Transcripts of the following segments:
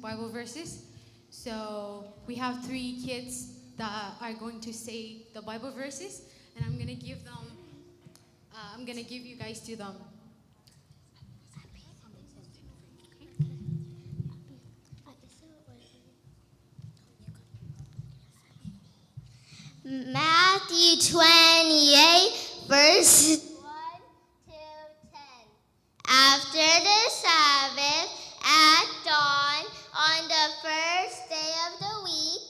Bible verses. So we have three kids that are going to say the Bible verses, and I'm gonna give them. Uh, I'm gonna give you guys to them. Matthew twenty-eight, verse one to ten. After the Sabbath, at dawn, on the first day of the week,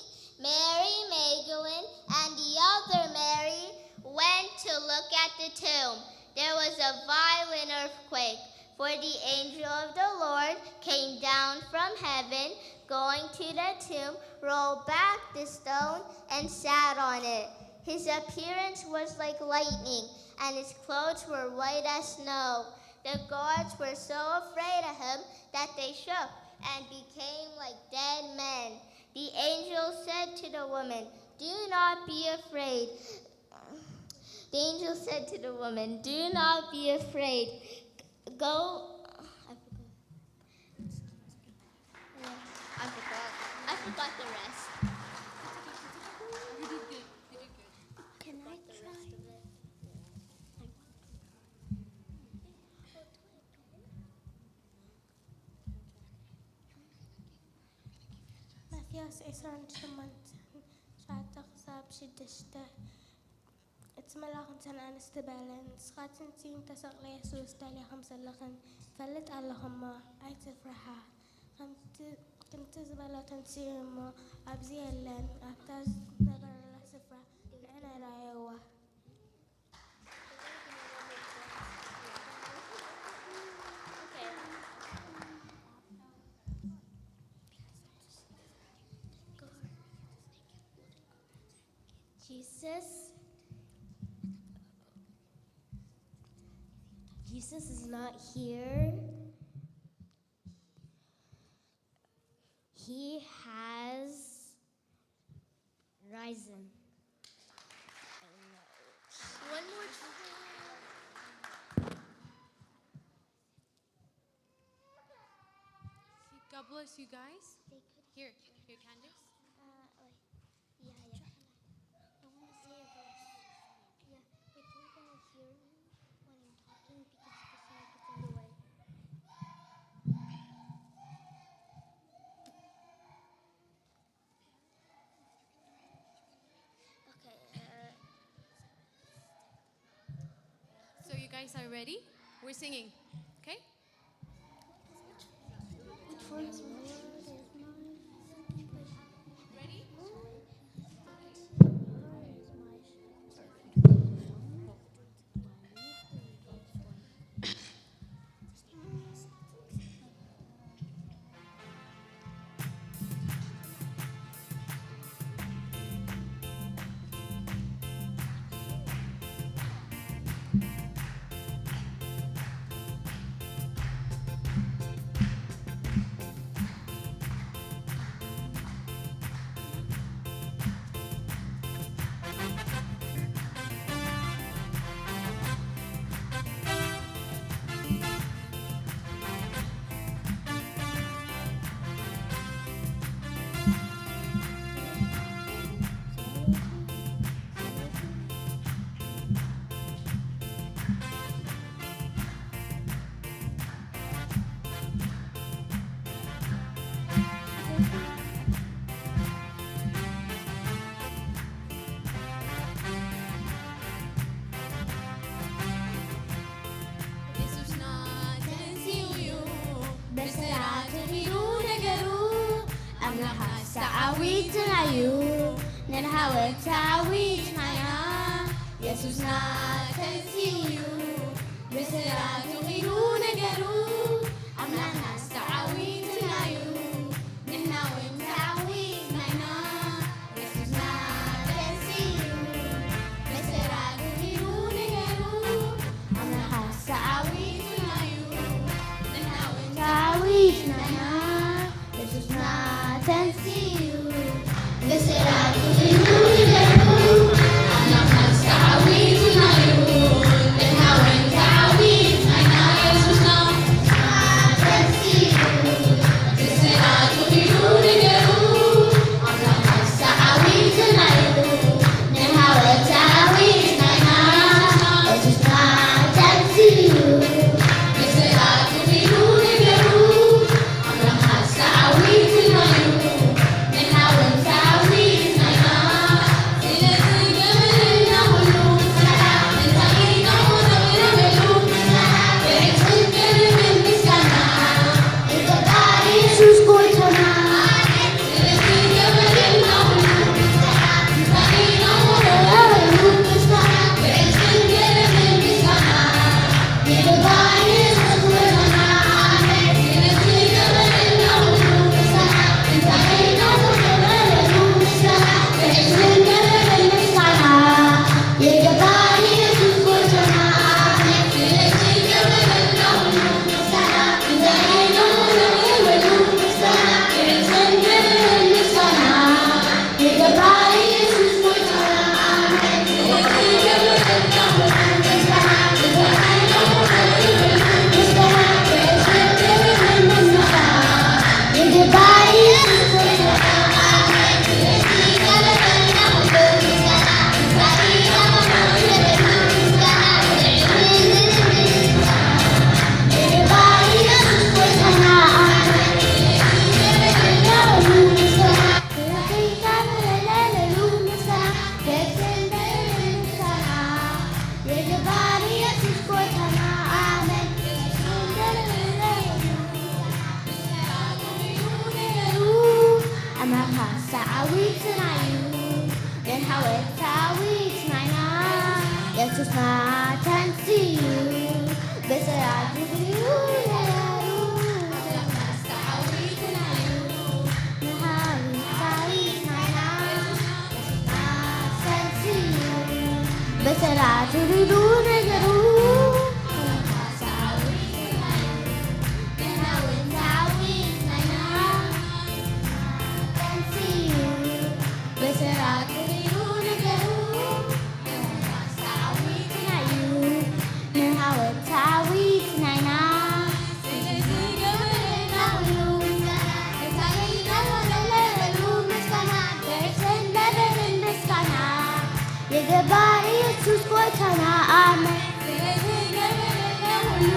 Mary Magdalene and the other Mary went to look at the tomb. There was a violent earthquake, for the angel of the Lord came down from heaven, going to the tomb, rolled back the stone, and sat on it. His appearance was like lightning, and his clothes were white as snow. The guards were so afraid of him that they shook and became like dead men. The angel said to the woman, "Do not be afraid." The angel said to the woman, "Do not be afraid. Go." I forgot. I forgot. I forgot the rest. Can I try? ማቴዎስ ዕስራን ሸሞንተን፣ ትሽዓተ ክሳብ ሽዱሽተ። እቲ መልኣኽ ነተን ኣንስቲ በለን፣ ንስኻትንሲ ንተሰቕለ የሱስ ትደልያ ከም ዘለኽን እፈልጥ ኣለኹ እሞ፣ ኣይትፍርሓ። ከምቲ፣ ከምቲ ዝበለተንሲ እሞ፣ ኣብዚ የለን፣ ኣብታ ዝነበረላ ስፍራ ንዑ ንርኣየዋ። Jesus, Jesus is not here. He has risen. One more time. God bless you guys. Here, here, Candace. Uh, wait. Yeah, yeah. I want to say a verse. Yeah, but you're gonna hear me when I'm talking because this mic is in the way. Okay. Uh, so you guys are ready? We're singing, okay? የሱስና ተንሲኡ እዩ፣ ብስራት ኺዱ ነገሩ። ኣምላኽ ኣስተዓዊትና እዩ፣ ንንሃወ ተዓዊትና ኢና። የሱስና ተንሲኡ እዩ፣ ብስራቱ ኺዱ ነገሩ። ኣምላኽና ኣስተዓዊትና እዩ፣ ንሕና እውን ተዓዊትና ኢና። የሱስና ተንሲኡ እዩ፣ ብስራቱ ኺዱ ነገሩ። ኣምላኽ ኣስተዓዊትና እዩ፣ ንሕና እውን ተዓዊትና ኢና። የሱስና ተንሲኡ እዩ፣ ብስራቱ ኺዱ ነገሩ። ኣምላኽና ኣስተዓዊትና እዩ፣ ንሕና እውን ተዓዊትና ኢና። የሱስና ተንሲኡ እዩ፣ ብስራቱ ኩሉ ነገሩ ሓሳዊ ናዩ፣ ንሕና እውን ሓሳዊ ናይና። ተንስኡ፣ ብስራት ኩሉ ነገሩ ሓሳዊ ናዩ፣ ንሕና እውን ሓሳዊ ናይና። ስለዚ ገበረልና ኩሉ ምስጋና፣ እንታይ ይገበረልና ኩሉ ምስጋና፣ ደስን ደብርን ምስጋና። የገባ ኢየሱስ ጎይታና፣ ኣሜን። ስለዚ ገበረልና ኩሉ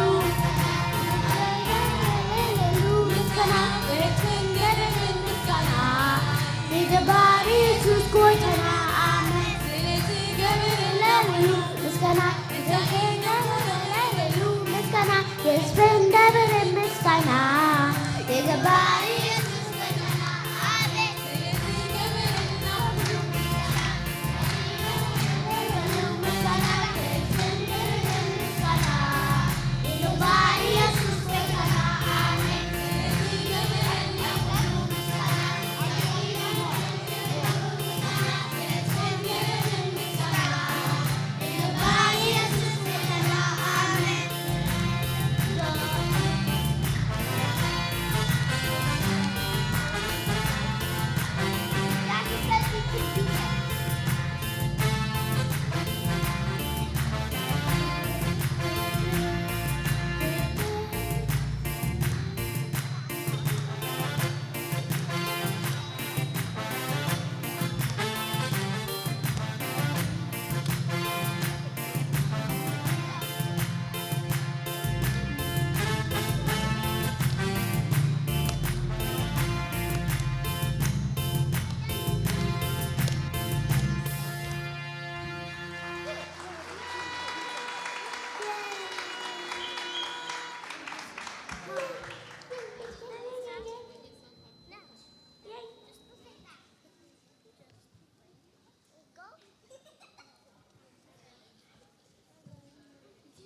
ምስጋና፣ ደስን ደብርን ምስጋና። የገባ ኢየሱስ ጎይታና፣ ኣሜን። ስለዚ ገበረልና ኩሉ ምስጋና፣ ምስጋና፣ የስፍን ደብር ምስጋና። የገባ ኢየሱስ ጎይታና፣ ኣሜን።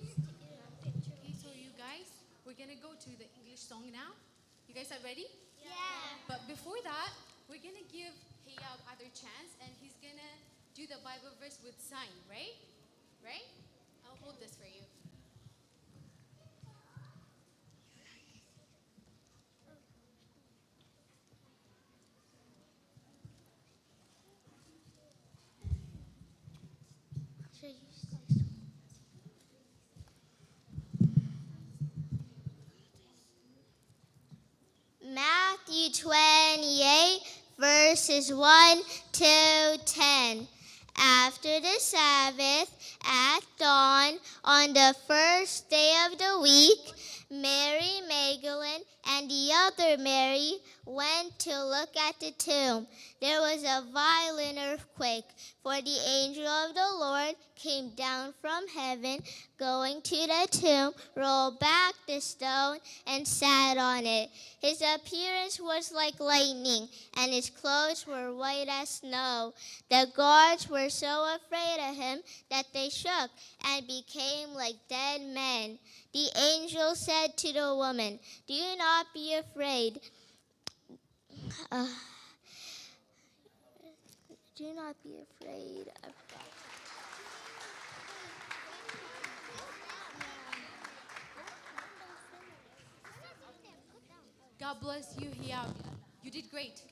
Okay, so you guys, we're gonna go to the English song now. You guys are ready? Yeah. But before that, we're gonna give Hiyab other chance, and he's gonna do the Bible verse with sign, right? Right? I'll hold this for you. Matthew twenty-eight, verses one to ten. After the Sabbath, at dawn, on the first day of the week, Mary Magdalene and the other Mary went to look at the tomb. There was a violent earthquake, for the angel of the Lord came down from heaven, going to the tomb, rolled back the stone, and sat on it. His appearance was like lightning, and his clothes were white as snow. The guards were so afraid of him that they shook and became like dead men. The angel said to the woman, "Do not be afraid. Uh, do not be afraid of God." God bless you, Hiyab. You did great.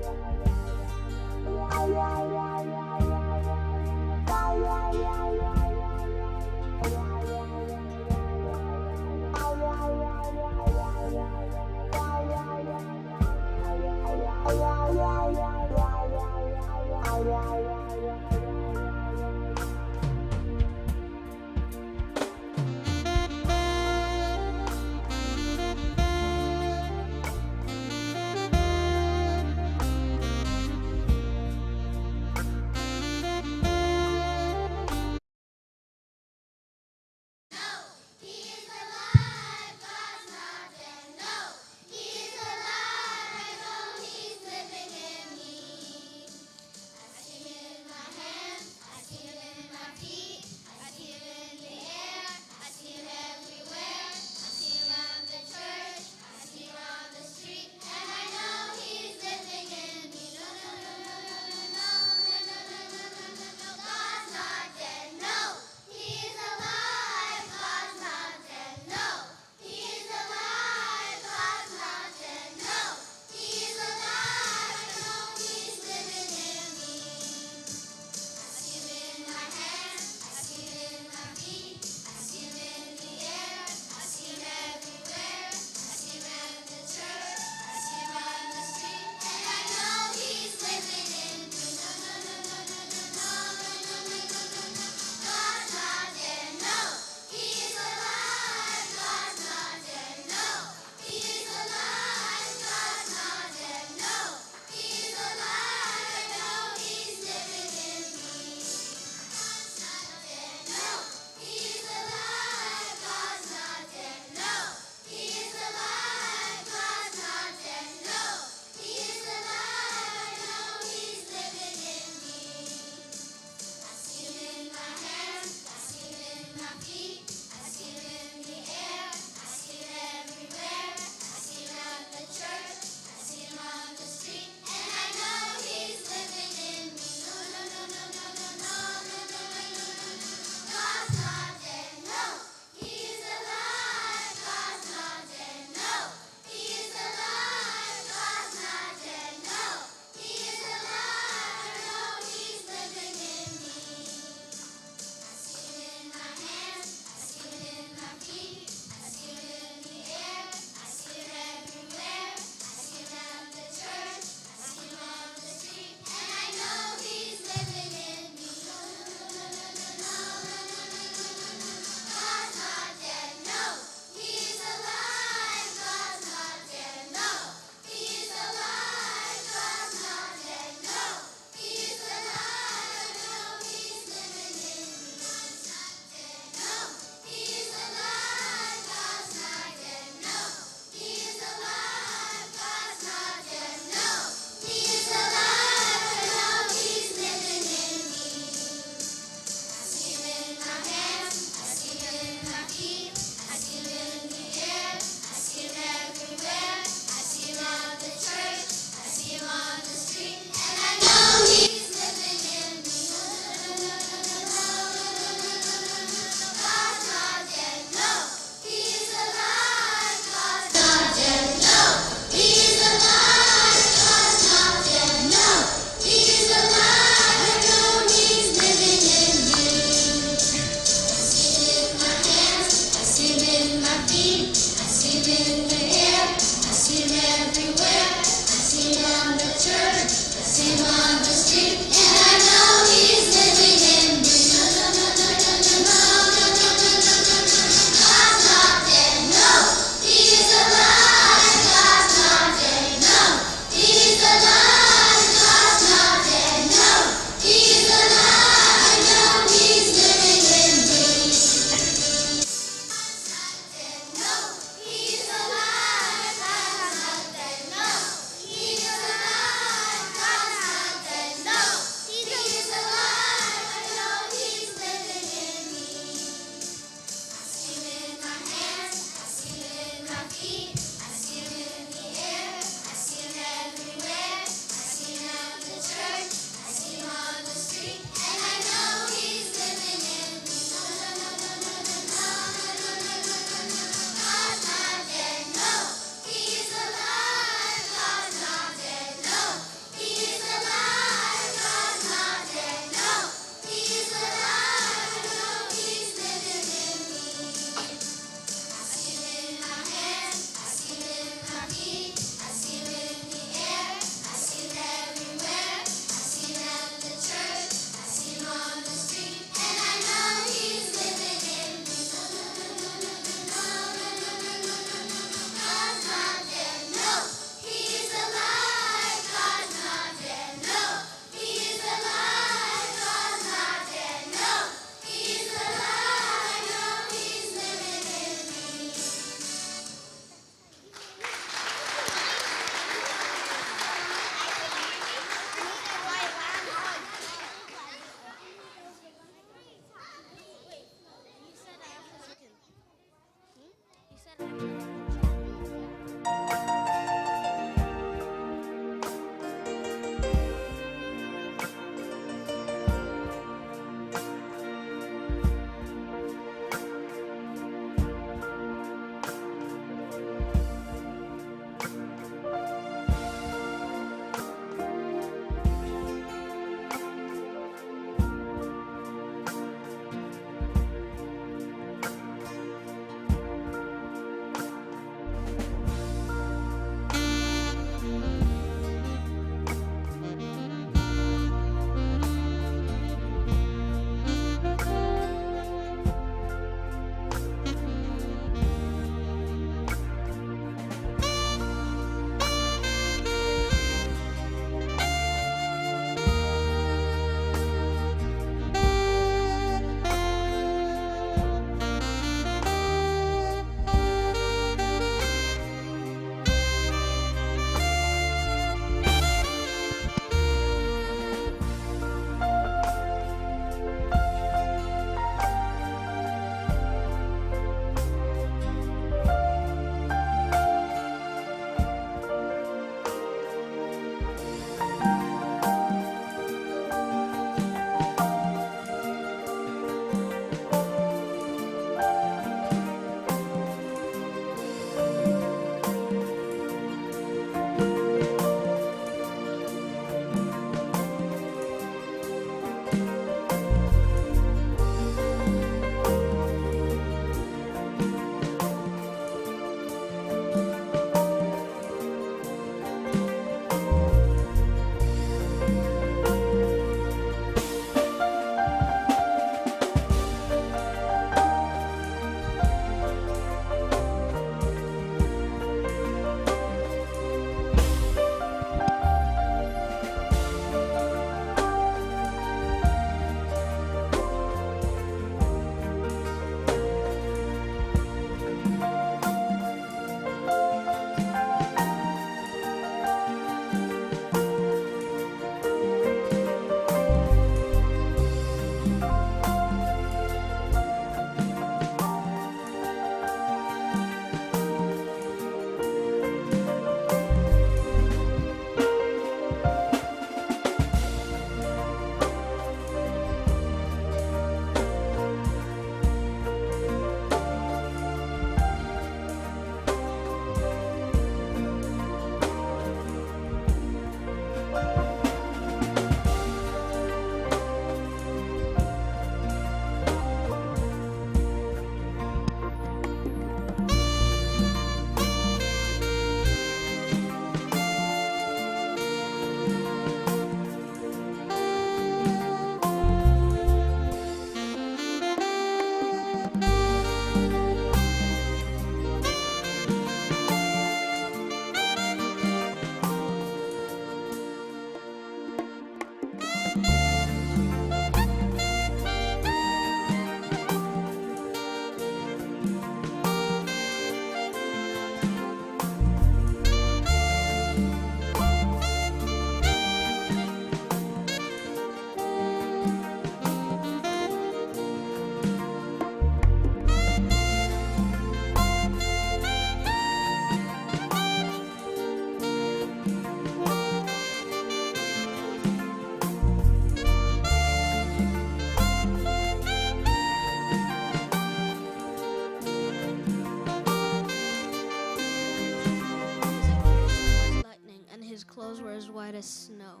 clothes were as white as snow.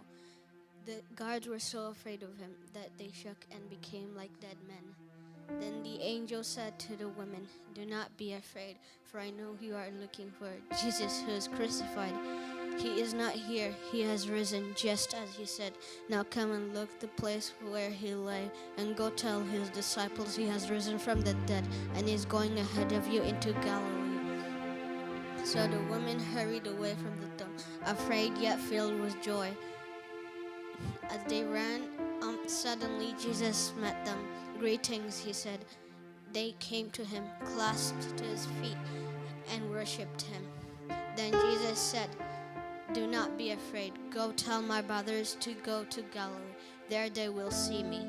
The guards were so afraid of him that they shook and became like dead men. Then the angel said to the women, "Do not be afraid, for I know you are looking for Jesus who is crucified. He is not here, he has risen just as he said. Now come and look the place where he lay, and go tell his disciples he has risen from the dead and is going ahead of you into Galilee." So the women hurried away from the tomb, afraid yet filled with joy. As they ran, um, suddenly Jesus met them. "Greetings," he said. They came to him, clasped to his feet, and worshipped him. Then Jesus said, "Do not be afraid. Go tell my brothers to go to Galilee. There they will see me."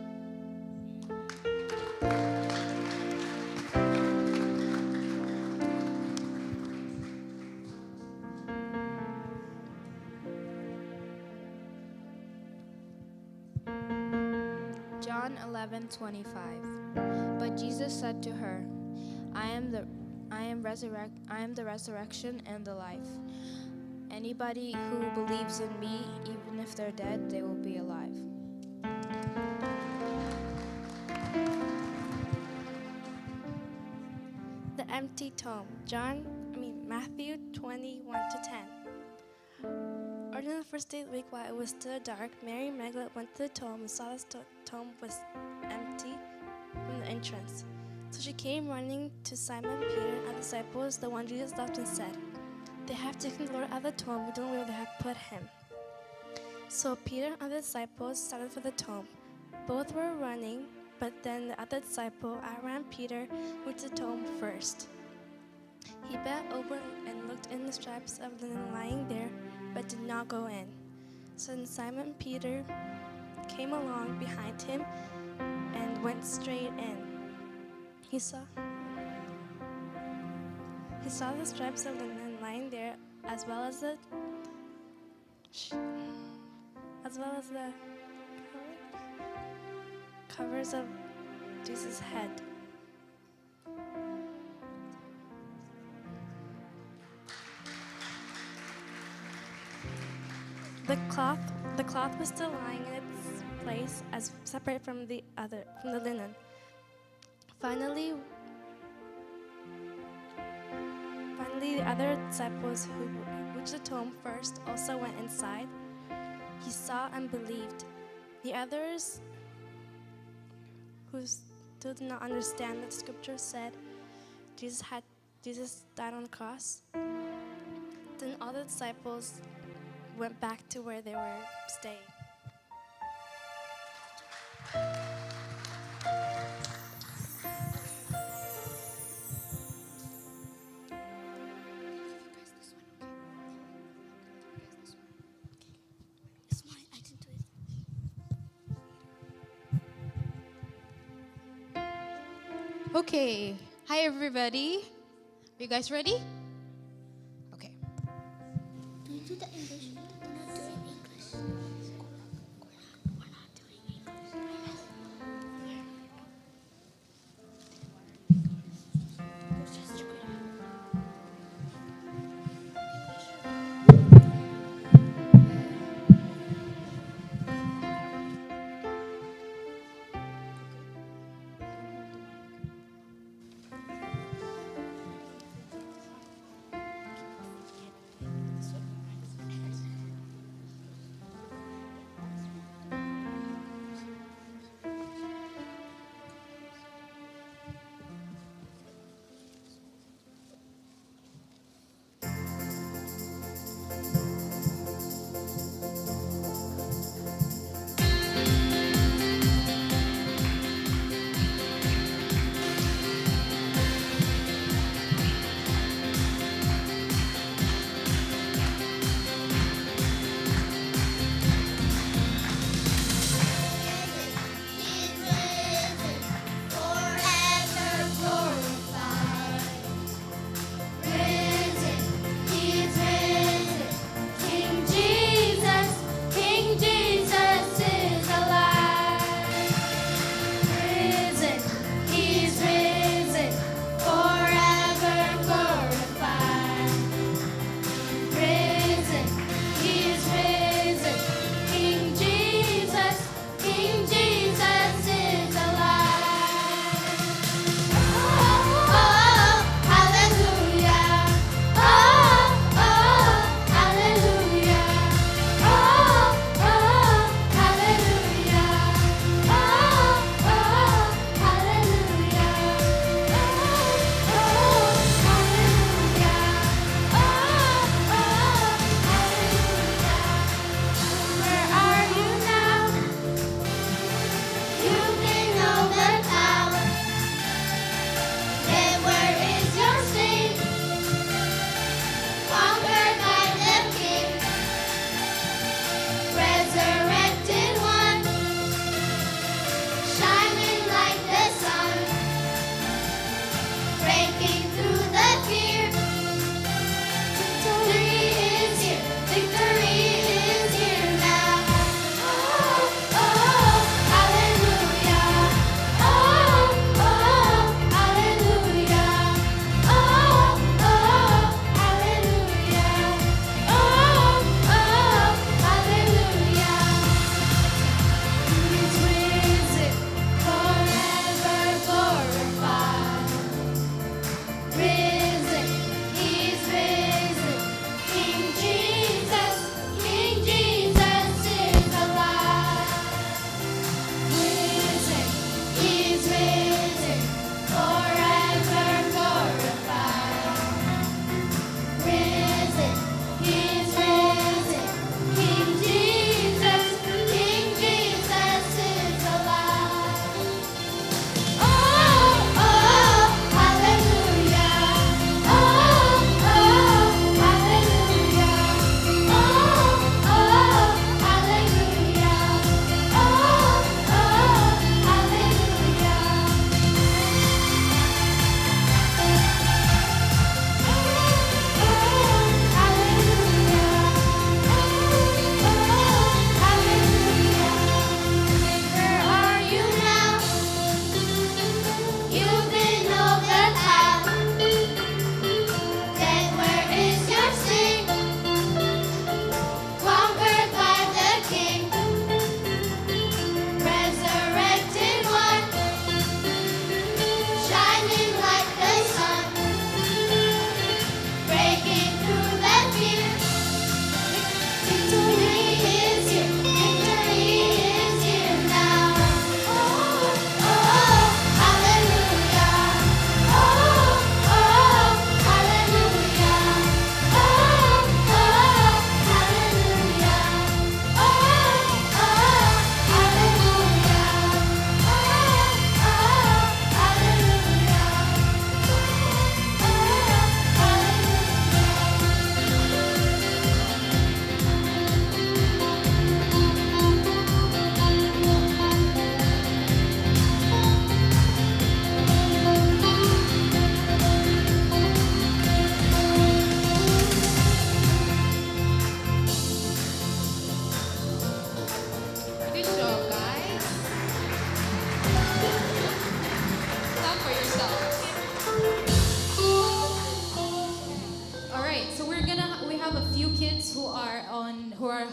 John eleven twenty-five. But Jesus said to her, "I am the I am resurrect I am the resurrection and the life. Anybody who believes in me, even if they're dead, they will be alive." The empty tomb. John, I mean Matthew twenty-one to ten. Early on the first day of the week, while it was still dark, Mary Magdalene went to the tomb and saw the sto- tomb was empty from the entrance. So she came running to Simon Peter and the disciples, the one Jesus loved, and said, "They have taken the Lord out of the tomb. We don't know where they have put him." So Peter and the disciples started for the tomb. Both were running, but then the other disciple outran Peter, went to the tomb first. He bent over and looked in the strips of linen lying there, but did not go in. So then Simon Peter came along behind him and went straight in. He saw he saw the strips of linen lying there, as well as the as well as the covers of Jesus' head. The cloth, the cloth was still lying in its place, as separate from the other, from the linen. Finally, finally, the other disciples who reached the tomb first also went inside. He saw and believed. The others who still did not understand that scripture said Jesus had Jesus died on the cross. Then all the disciples went back to where they were staying. Okay. Hi, everybody. Are you guys ready? Okay. Do you do the English? We're not doing English. We're not doing English.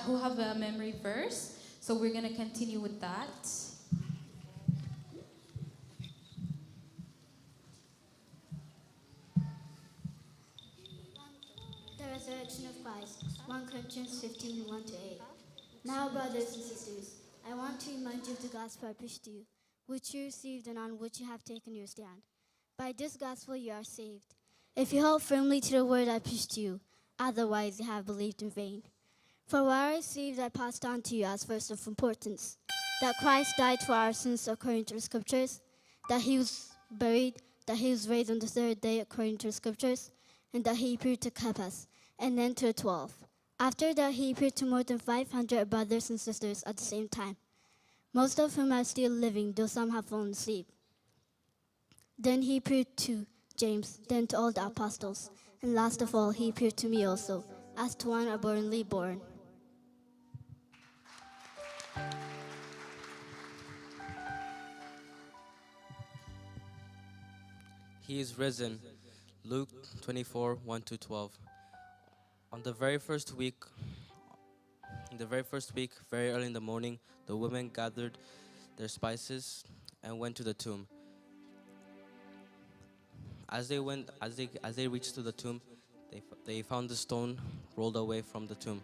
who have a memory verse, so we're going to continue with that. The resurrection of Christ, one Corinthians fifteen, one to eight. Now, brothers and sisters, I want to remind you of the gospel I preached to you, which you received and on which you have taken your stand. By this gospel you are saved, if you hold firmly to the word I preached to you, otherwise you have believed in vain. For what I received I passed on to you as first of importance, that Christ died for our sins according to the scriptures, that he was buried, that he was raised on the third day according to the scriptures, and that he appeared to Cephas, and then to the twelve. After that, he appeared to more than five hundred brothers and sisters at the same time, most of whom are still living, though some have fallen asleep. Then he appeared to James, then to all the apostles, and last of all, he appeared to me also, as to one abundantly born. He is risen. Luke twenty-four, one to twelve. On the very first week, in the very first week, very early in the morning, the women gathered their spices and went to the tomb. As they went, as they, as they reached to the tomb, they, f- they found the stone rolled away from the tomb.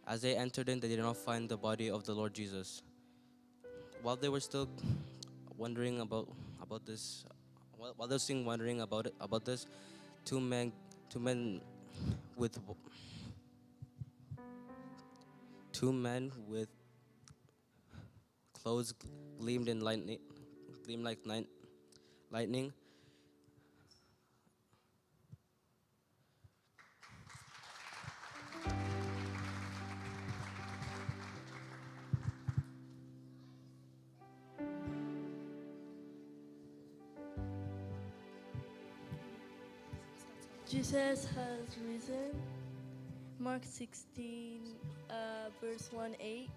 As they entered in, they did not find the body of the Lord Jesus. While they were still wondering about, about this, while, while they were still wondering about it, about this, two men, two men with, two men with clothes gleamed in lightning, gleamed like night, lightning. Jesus has risen. Mark sixteen, uh, verse one eight.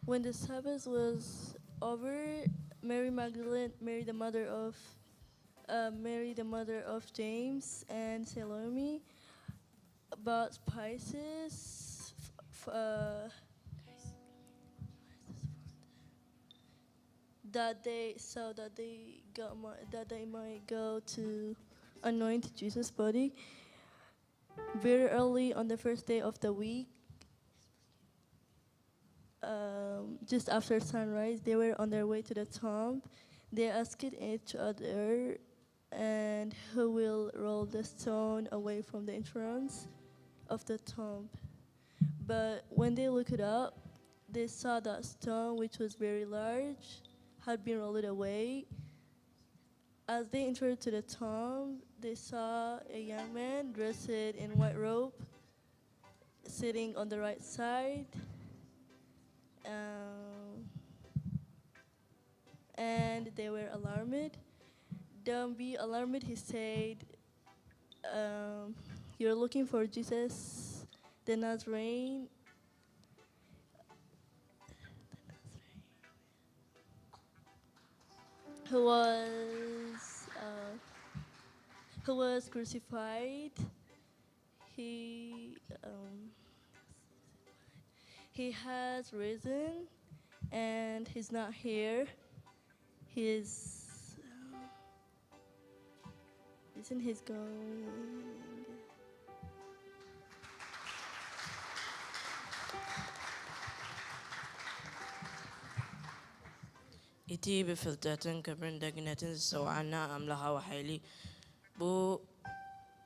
When the Sabbath was over, Mary Magdalene, Mary the mother of, uh, Mary the mother of James, and Salome bought spices f- f- uh, that they so that they got mi- that they might go to anoint Jesus' body. Very early on the first day of the week, um, just after sunrise, they were on their way to the tomb. They asked each other, "And who will roll the stone away from the entrance of the tomb?" But when they looked up, they saw that stone, which was very large, had been rolled away. As they entered to the tomb, they saw a young man dressed in white robe sitting on the right side. Um, and they were alarmed. "Don't be alarmed," he said. Um, "you're looking for Jesus, the Nazarene." Who was uh, who was crucified. He um, he has risen, and he's not here. He's isn't he's going? እቲ ብፍልጠትን ክብርን ደግነትን ዝጸውዓና ኣምላኻዊ ሓይሊ፣ ብኡ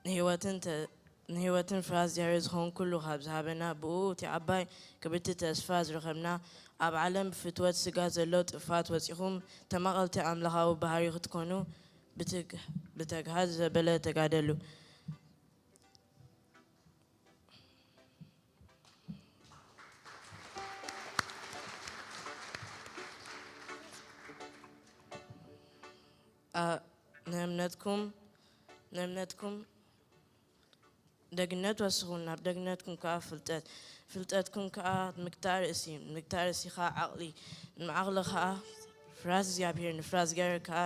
ንህይወትን ተ- ንህይወትን ፍርሃት እግዚኣብሔር ዝኸውን ኩሉ ካብ ዝሃበና፣ ብኡ እቲ ዓባይ ክብርቲ ተስፋ ዝረኸብና፣ ኣብ ዓለም ብፍትወት ስጋ ዘሎ ጥፍኣት ወጺኹም ተማቐልቲ ኣምላኻዊ ባህሪ ክትኮኑ ብትግ- ብተግሃ ዘበለ ተጋደሉ። ኣ- ንእምነትኩም ንእምነትኩም ደግነት ወስኹ፣ ናብ ደግነትኩም ከኣ ፍልጠት፣ ፍልጠትኩም ከኣ ምግታእ ርእሲ፣ ምግታእ ርእሲ ከኣ ዓቕሊ፣ ንዓቕሊ ከኣ ፍርሃት እግዚኣብሔር፣ ንፍርሃት እግዚኣብሔር ከኣ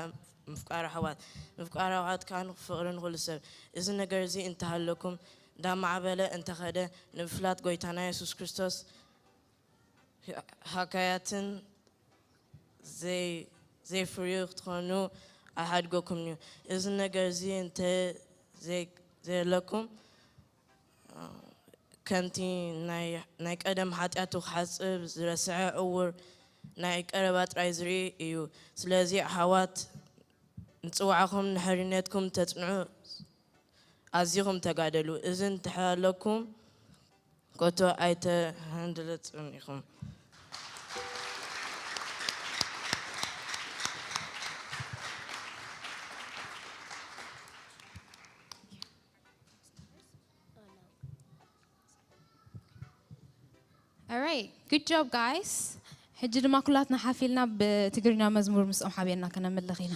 ምፍቃር ኣሕዋት፣ ምፍቃር ኣሕዋት ከኣ ፍቕሪ ንኹሉ ሰብ። እዚ ነገር እዚ እንተሃለኩም፣ እንዳማዕበለ እንተኸደ፣ ንምፍላጥ ጐይታና የሱስ ክርስቶስ ሃካያትን ዘይ-፣ ዘይፍርዩ ክትኾኑ ኣይሓድገኩም እዩ። እዚ ነገር እዚ እንተ ዘይ-፣ ዘየለኩም፣ ከምቲ ናይ፣ ናይ ቀደም ሓጢኣቱ ክሓጽብ ዝረስዐ ዕውር ናይ ቀረባ ጥራይ ዝርኢ እዩ። ስለዚ ኣሕዋት፣ ንጽዋዕኹም ንሕርነትኩም ተጽንዑ ኣዚኹም ተጋደሉ። እዚ እንተሃለኩም ኮቶ ኣይተሃንደለጽን ኢኹም። Alright, good job, guys. ሕጂ ድማ ኩላትና ሓፊልና ብትግርኛ መዝሙር ምስኦም ሓቢርና ከነምልኽ ኢና።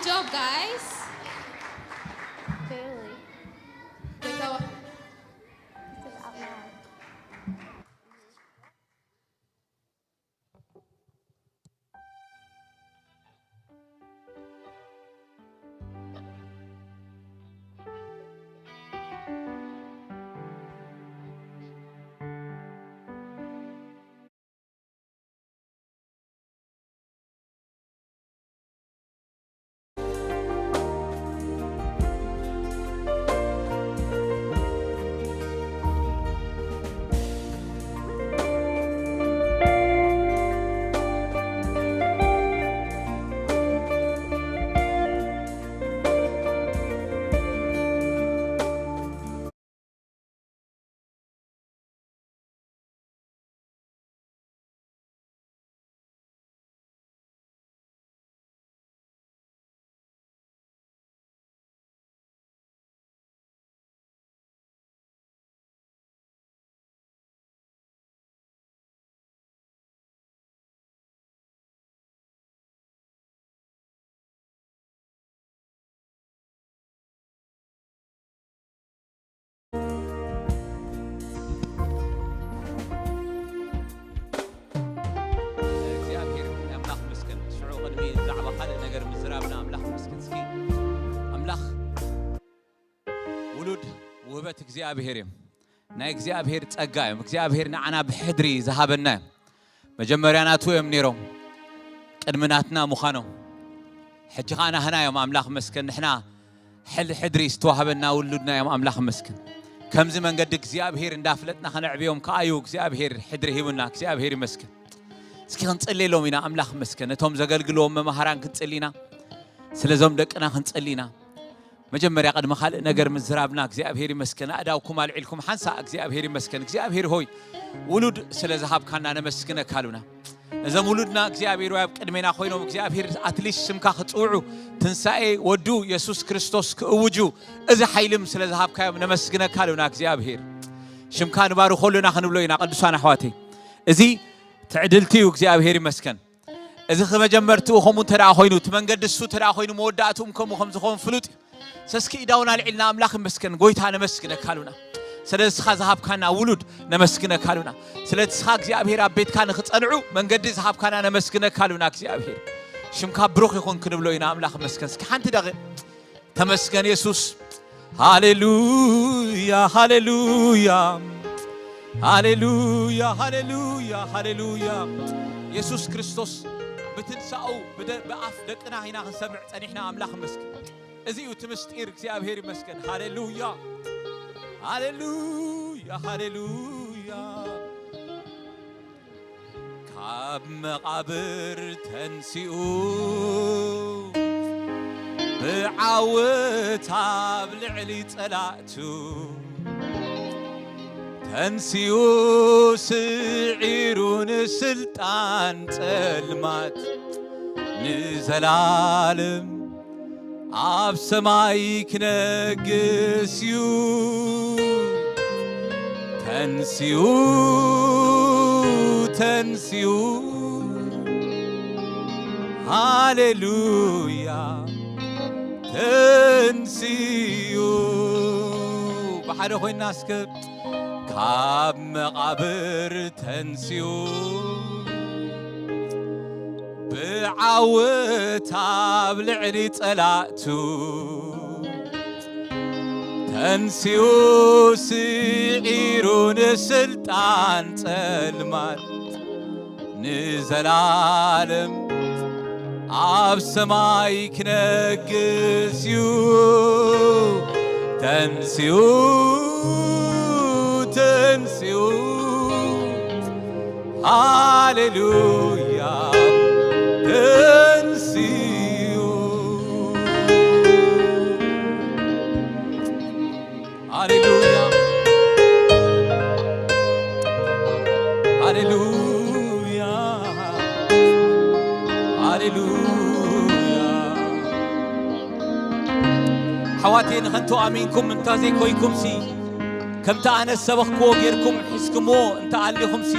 Good job, guys. Clearly. Good job. This is out loud. እግዚኣብሔር ኣምላኽ መስገን። ሽዑ ቅድሚ ብዛዕባ ካልእ ነገር ምዝራብና ኣምላኽ መስገን። እስኪ ኣምላኽ ውሉድ ውህበት እግዚኣብሔር እዮም። ናይ እግዚኣብሔር ጸጋ እዮም። እግዚኣብሔር ንዓና ብሕድሪ ዝሃበና እዮም። መጀመርያ ናቱ እዮም ነይሮም፣ ቅድሚ ናትና ምዃኖም። ሕጂ ኸዓ ናህና እዮም። ኣምላኽ መስገን። ንሕና ሕል ሕድሪ ዝተዋህበና ውሉድና እዮም። ኣምላኽ መስገን። ከምዚ መንገዲ እግዚኣብሔር እንዳፍለጥና ከነዕብዮም ከዓዩ እግዚኣብሔር ሕድሪ ሂቡና። እግዚኣብሔር ይመስገን። እስኪ ክንጽልየሎም ኢና። ኣምላኽ መስገን። ነቶም ዘገልግልዎም መማህራን ክንጽል ኢና። ስለዞም ደቅና ክንጽል ኢና። መጀመርያ ቅድሚ ካልእ ነገር ምዝራብና እግዚኣብሔር ይመስገን። ኣእዳውኩም ኣልዒልኩም ሓንሳ እግዚኣብሔር ይመስገን። እግዚኣብሔር ሆይ ውሉድ ስለ ዝሃብካና ነመስግነካ ኣሉና። እዞም ውሉድና እግዚኣብሔር ሆይ ኣብ ቅድሜና ኮይኖም እግዚኣብሔር ኣትሊስት ስምካ ክጽውዑ ትንሳኤ ወዱ የሱስ ክርስቶስ ክእውጁ እዚ ሓይልም ስለ ዝሃብካዮም ነመስግነካ ኣሉና እግዚኣብሔር። ሽምካ ንባርኾ ኣሉና ክንብሎ ኢና ቅዱሳን ኣሕዋተይ። እዚ ትዕድልቲ እዩ እግዚኣብሔር ይመስገን። እዚ ከመጀመርትኡ ከምኡ እንተ ደኣ ኮይኑ እቲ መንገዲ እሱ እንተ ደኣ ኮይኑ መወዳእትኡም ከምኡ ከም ዝኾን ፍሉጥ እዩ። ሰስኪ ኢዳውን ኣልዒልና ኣምላኽ ይመስገን ጎይታ ነመስግነካ ኣሉና። ስለ እስኻ ዝሃብካና ውሉድ ነመስግነካ ኣሉና። ስለ እስኻ እግዚኣብሔር ኣብ ቤትካ ንኽጸንዑ መንገዲ ዝሃብካና ነመስግነካ ኣሉና እግዚኣብሔር። ሽምካ ብሩኽ ይኹን ክንብሎ ኢና ኣምላኽ ይመስገን። እስኪ ሓንቲ ደቒቕ ተመስገን የሱስ። ሃሌሉያ ሃሌሉያ ሃሌሉያ ሃሌሉያ ሃሌሉያ። የሱስ ክርስቶስ ብትንሳኡ ብደ- ብኣፍ ደቅና ኢና ክንሰምዕ ጸኒሕና ኣምላኽ ይመስገን። እዚ እዩ እቲ ምስጢር እግዚኣብሔር ይመስገን። ሃሌሉያ ሃሌሉያ ሃሌሉያ። ካብ መቓብር ተንሲኡ ብዓወት ኣብ ልዕሊ ጸላእቱ ተንሲኡ ስዒሩ ንስልጣን ጸልማት ንዘላለም ኣብ ሰማይ ክነግስ እዩ። ተንሲኡ ተንሲኡ ሃሌሉያ ተንሲኡ። ብሓደ ኮይና እስከ ካብ መቓብር ተንሲኡ ብዓወት ኣብ ልዕሊ ጸላእቱ ተንሲኡ ስዒሩ ንስልጣን ጸልማት ንዘላለም ኣብ ሰማይ ክነግስ እዩ። ተንሲኡ ተንሲኡ ሃሌሉያ ተንሲኡ ሃሌሉያ ሃሌሉያ ሃሌሉያ። ኣሕዋተይ ንኸንቱ ኣሚንኩም እንተ ዘይኮይኩምሲ ከምቲ ኣነ ዝሰበኽክዎ ጌርኩም ሒዝኩምዎ እንተ ኣሊኹምሲ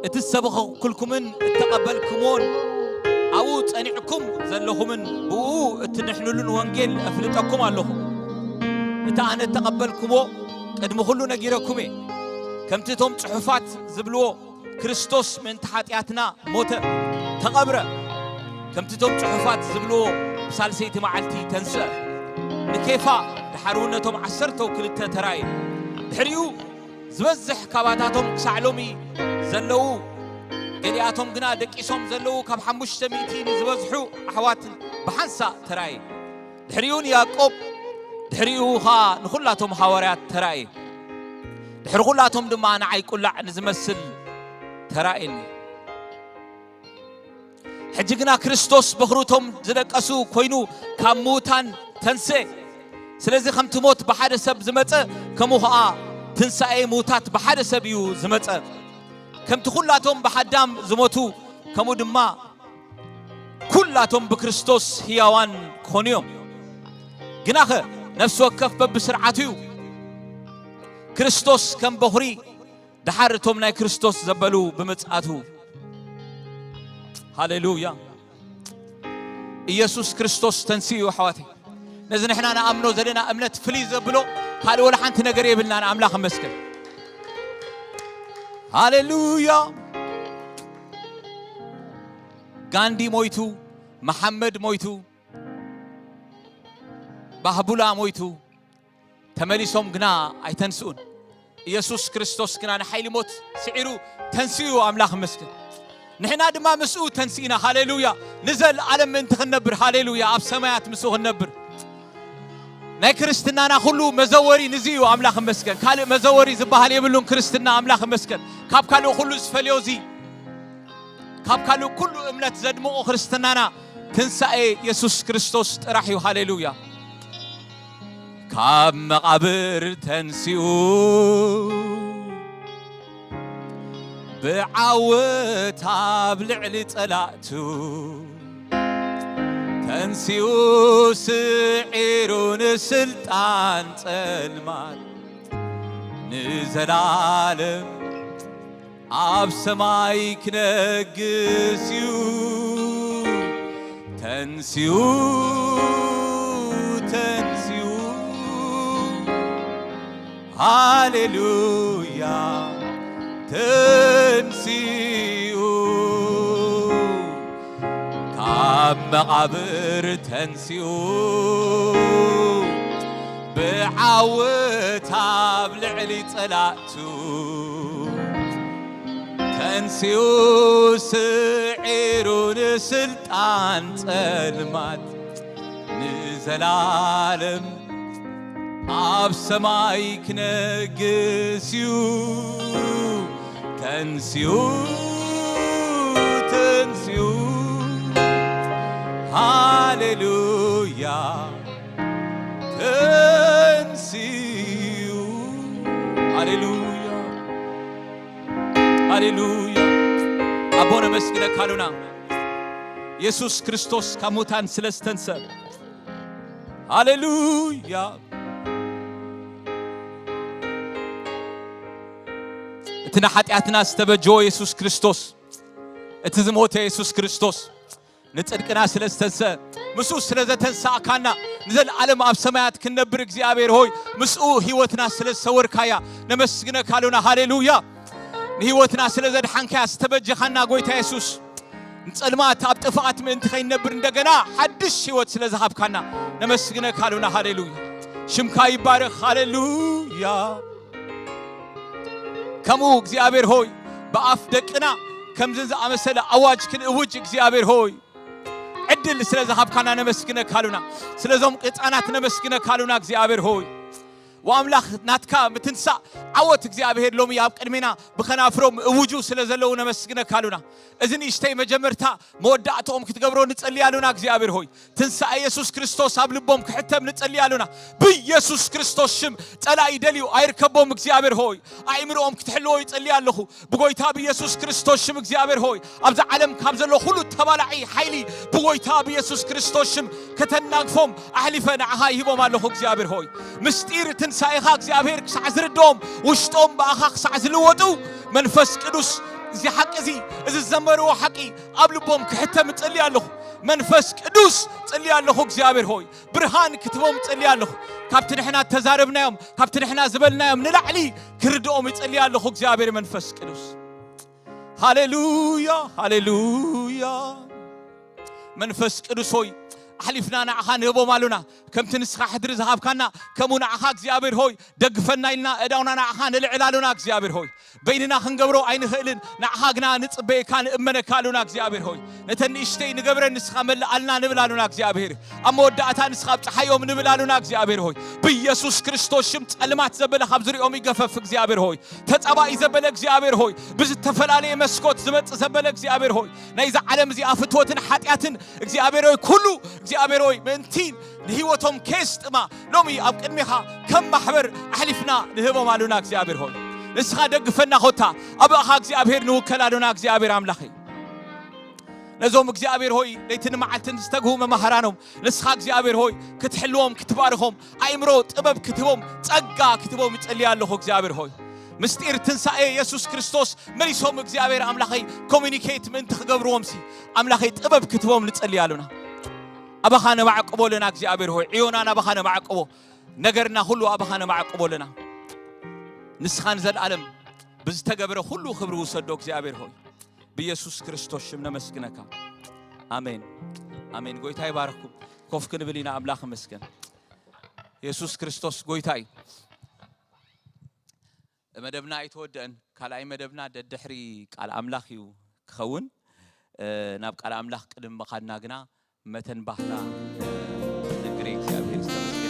እቲ ዝሰበኽኩልኩምን እተቐበልኩምዎን ኣብኡ ጸኒዕኩም ዘለኹምን ብኡ እትድሕኑሉን ወንጌል እፍልጠኩም ኣለኹ። እቲ ኣነ እተቐበልኩዎ ቅድሚ ኩሉ ነጊረኩም እየ። ከምቲ እቶም ጽሑፋት ዝብልዎ፣ ክርስቶስ ምእንቲ ሓጢኣትና ሞተ፣ ተቐብረ። ከምቲ እቶም ጽሑፋት ዝብልዎ፣ ብሳልሰይቲ መዓልቲ ተንስአ። ንኬፋ፣ ድሓር እውን ነቶም ዓሰርተው ክልተ ተራእየ። ድሕሪኡ ዝበዝሕ ካባታቶም ክሳዕ ሎሚ ዘለዉ፣ ገሊኣቶም ግና ደቂሶም ዘለዉ፣ ካብ ሓሙሽተ ሚእቲ ንዝበዝሑ ኣሕዋት ብሓንሳእ ተራእየ። ድሕሪኡ ንያዕቆብ፣ ድሕሪኡ ኸኣ ንኹላቶም ሃዋርያት ተራእየ። ድሕሪ ኹላቶም ድማ ንዓይ ቁላዕ ንዝመስል ተራእየኒ። ሕጂ ግና ክርስቶስ በኹርቶም ዝደቀሱ ኮይኑ ካብ ምዉታን ተንስኤ። ስለዚ ከምቲ ሞት ብሓደ ሰብ ዝመጸ፣ ከምኡ ኸኣ ትንሳኤ ምዉታት ብሓደ ሰብ እዩ ዝመጸ። ከምቲ ኩላቶም ብሓዳም ዝሞቱ፣ ከምኡ ድማ ኩላቶም ብክርስቶስ ህያዋን ክኾኑ እዮም። ግናኸ ነፍሲ ወከፍ በብስርዓቱ እዩ። ክርስቶስ ከም በኹሪ፣ ደሓር እቶም ናይ ክርስቶስ ዘበሉ ብምጽኣቱ። ሃሌሉያ። ኢየሱስ ክርስቶስ ተንሲኡ፣ ኣሕዋተይ። ነዚ ንሕና ንኣምኖ ዘለና እምነት ፍልይ ዘብሎ ካልእ ወላ ሓንቲ ነገር የብልናን። ኣምላኽ ይመስገን። ሃሌሉያ። ጋንዲ ሞይቱ፣ መሓመድ ሞይቱ፣ ባህቡላ ሞይቱ፣ ተመሊሶም ግና ኣይተንስኡን። ኢየሱስ ክርስቶስ ግና ንሓይሊ ሞት ስዒሩ ተንስኡ፣ ኣምላኽ ይመስገን። ንሕና ድማ ምስኡ ተንሲእና፣ ሃሌሉያ፣ ንዘለኣለም ምእንቲ ክንነብር፣ ሃሌሉያ፣ ኣብ ሰማያት ምስኡ ክንነብር። ናይ ክርስትናና ኩሉ መዘወሪ ንዚ እዩ፣ ኣምላኽ ይመስገን። ካልእ መዘወሪ ዝበሃል የብሉን ክርስትና፣ ኣምላኽ ይመስገን። ካብ ካልእ ኩሉ ዝፈልዮ እዚ፣ ካብ ካልእ ኩሉ እምነት ዘድምቖ ክርስትናና ትንሳኤ የሱስ ክርስቶስ ጥራሕ እዩ። ሃሌሉያ። ካብ መቓብር ተንሲኡ፣ ብዓወት ኣብ ልዕሊ ጸላእቱ ተንሲኡ፣ ስዒሩ ንስልጣን ጸልማት ንዘላለም ኣብ ሰማይ ክነግስ እዩ። ተንሲኡ፣ ተንሲኡ፣ ሃሌሉያ፣ ተንሲኡ፣ ካብ መቓብር ተንሲኡ፣ ብዓወት ኣብ ልዕሊ ጸላእቱ ተንሲኡ፣ ስዒሩ ንስልጣን ጸልማት ንዘላለም ኣብ ሰማይ ክነግስ እዩ። ተንሲኡ፣ ተንሲኡ፣ ሃሌሉያ፣ ተንሲኡ። ሃሌሉያ፣ ሃሌሉያ። ኣቦ ነመስግነካ ኣሉና። የሱስ ክርስቶስ ካብ ሙታን ስለ ዝተንሰ። ሃሌሉያ። እቲ ንሓጢኣትና ዝተበጀወ የሱስ ክርስቶስ፣ እቲ ዝሞተ የሱስ ክርስቶስ፣ ንጽድቅና ስለ ዝተንሰ፣ ምስኡ ስለ ዘተንሳእካና፣ ንዘለኣለም ኣብ ሰማያት ክንነብር እግዚኣብሔር ሆይ፣ ምስኡ ህይወትና ስለ ዝሰወርካያ፣ ነመስግነካ ኣሎና። ሃሌሉያ። ንህይወትና ስለ ዘድሓንካያ፣ ዝተበጀኻና ጎይታ የሱስ፣ ንጸልማት ኣብ ጥፍኣት ምእንቲ ከይንነብር እንደገና ሓድሽ ህይወት ስለ ዝሃብካና፣ ነመስግነካ ኣሎና። ሃሌሉያ። ሽምካ ይባረኽ። ሃሌሉያ። ከምኡ እግዚኣብሔር ሆይ፣ ብኣፍ ደቅና ከምዚ ዝኣመሰለ ኣዋጅ ክንእውጅ እግዚኣብሔር ሆይ፣ ዕድል ስለ ዝሃብካና ነመስግነካ ኣሉና። ስለዞም ህጻናት ነመስግነካ ኣሉና እግዚኣብሔር ሆይ። ወኣምላኽ ናትካ ምትንሳእ ዓወት እግዚኣብሔር ሎሚ ኣብ ቅድሜና ብኸናፍሮም እውጁ ስለ ዘለዉ ነመስግነካ ኣሉና። እዚ ንእሽተይ መጀመርታ መወዳእትኦም ክትገብሮ ንጸሊ ኣሉና እግዚኣብሔር ሆይ። ትንሳኤ የሱስ ክርስቶስ ኣብ ልቦም ክሕተም ንጸሊ ኣሉና። ብየሱስ ክርስቶስ ሽም ጸላኢ ደልዩ ኣይርከቦም እግዚኣብሔር ሆይ። ኣእምሮኦም ክትሕልዎ ይጸሊ ኣለኹ። ብጎይታ ብየሱስ ክርስቶስ ሽም እግዚኣብሔር ሆይ፣ ኣብዚ ዓለም ካብ ዘሎ ኩሉ ተባላዒ ሓይሊ ብጎይታ ብየሱስ ክርስቶስ ሽም ከተናግፎም ኣሕሊፈ ንዓኻ ይህቦም ኣለኹ እግዚኣብሔር ሆይ። ምስጢር ትንሳኤኻ እግዚኣብሔር ክሳዕ ዝርድኦም፣ ውሽጦም ብኣኻ ክሳዕ ዝልወጡ፣ መንፈስ ቅዱስ እዚ ሓቂ እዚ፣ እዚ ዝዘመርዎ ሓቂ ኣብ ልቦም ክሕተም እጽሊ ኣለኹ። መንፈስ ቅዱስ እጽሊ ኣለኹ እግዚኣብሔር ሆይ፣ ብርሃን ክትቦም እጽሊ ኣለኹ። ካብቲ ንሕና ተዛረብናዮም፣ ካብቲ ንሕና ዝበልናዮም ንላዕሊ ክርድኦም እጽሊ ኣለኹ እግዚኣብሔር መንፈስ ቅዱስ። ሃሌሉያ፣ ሃሌሉያ። መንፈስ ቅዱስ ሆይ፣ ኣሕሊፍና ንዓኻ ንህቦም ኣሉና። ከምቲ ንስኻ ሕድሪ ዝሃብካና፣ ከምኡ ንዓኻ እግዚኣብሔር ሆይ፣ ደግፈና ኢልና እዳውና ንዓኻ ንልዕል ኣሉና እግዚኣብሔር ሆይ። በይንና ክንገብሮ ኣይንኽእልን፣ ንዓኻ ግና ንጽበየካ ንእመነካ ኣሉና እግዚኣብሔር ሆይ። ነተን ንእሽተይ ንገብረን ንስኻ መልኣልና ንብል ኣሉና እግዚኣብሔር። ኣብ መወዳእታ ንስኻ ኣብጽሓዮም ንብል ኣሉና እግዚኣብሔር ሆይ። ብኢየሱስ ክርስቶስ ሽም ጸልማት ዘበለ ካብ ዝሪኦም ይገፈፍ እግዚኣብሔር ሆይ። ተጻባኢ ዘበለ እግዚኣብሔር ሆይ። ብዝተፈላለየ መስኮት ዝመጽእ ዘበለ እግዚኣብሔር ሆይ። ናይዛ ዓለም እዚኣ ፍትወትን ሓጢኣትን እግዚኣብሔር ሆይ ኩሉ እግዚኣብሔር ሆይ ምእንቲ ንህይወቶም ከየስጥማ ሎሚ ኣብ ቅድሚኻ ከም ማሕበር ኣሕሊፍና ንህቦም ኣሉና እግዚኣብሔር ሆይ። ንስኻ ደግፈና ኾታ ኣብእኻ እግዚኣብሔር ንውከል ኣሉና እግዚኣብሔር ኣምላኸይ። ነዞም እግዚኣብሔር ሆይ ለይትን መዓልትን ዝተግሁ መማህራኖም ንስኻ እግዚኣብሔር ሆይ ክትሕልዎም ክትባርኾም ኣእምሮ ጥበብ ክትህቦም ጸጋ ክትህቦም ይጸልይ ኣለኹ እግዚኣብሔር ሆይ። ምስጢር ትንሳኤ የሱስ ክርስቶስ መሊሶም እግዚኣብሔር ኣምላኸይ ኮሚኒኬት ምእንቲ ክገብርዎም ሲ ኣምላኸይ ጥበብ ክትህቦም ንጸልይ ኣሉና። ኣባኻ ነማዕቅቦ ኣለና እግዚኣብሔር ሆይ። ዕዮና ናባኻ ነማዕቅቦ፣ ነገርና ኩሉ ኣባኻ ነማዕቅቦ ኣለና። ንስኻ ንዘለኣለም ብዝተገብረ ኩሉ ክብሪ ውሰዶ እግዚኣብሔር ሆይ። ብኢየሱስ ክርስቶስ ሽም ነመስግነካ። ኣሜን፣ ኣሜን። ጎይታ ይባርኩም። ኮፍ ክንብል ኢና። ኣምላኽ ይመስገን። የሱስ ክርስቶስ ጎይታ እዩ። መደብና ኣይተወደአን። ካልኣይ መደብና ደድሕሪ ቃል ኣምላኽ እዩ ክኸውን። እ፣ ናብ ቃል ኣምላኽ ቅድም ምኻድና ግና መተን ባህታ፣ እ፣ ነግሬ እግዚኣብሔር ዝተመስገነ።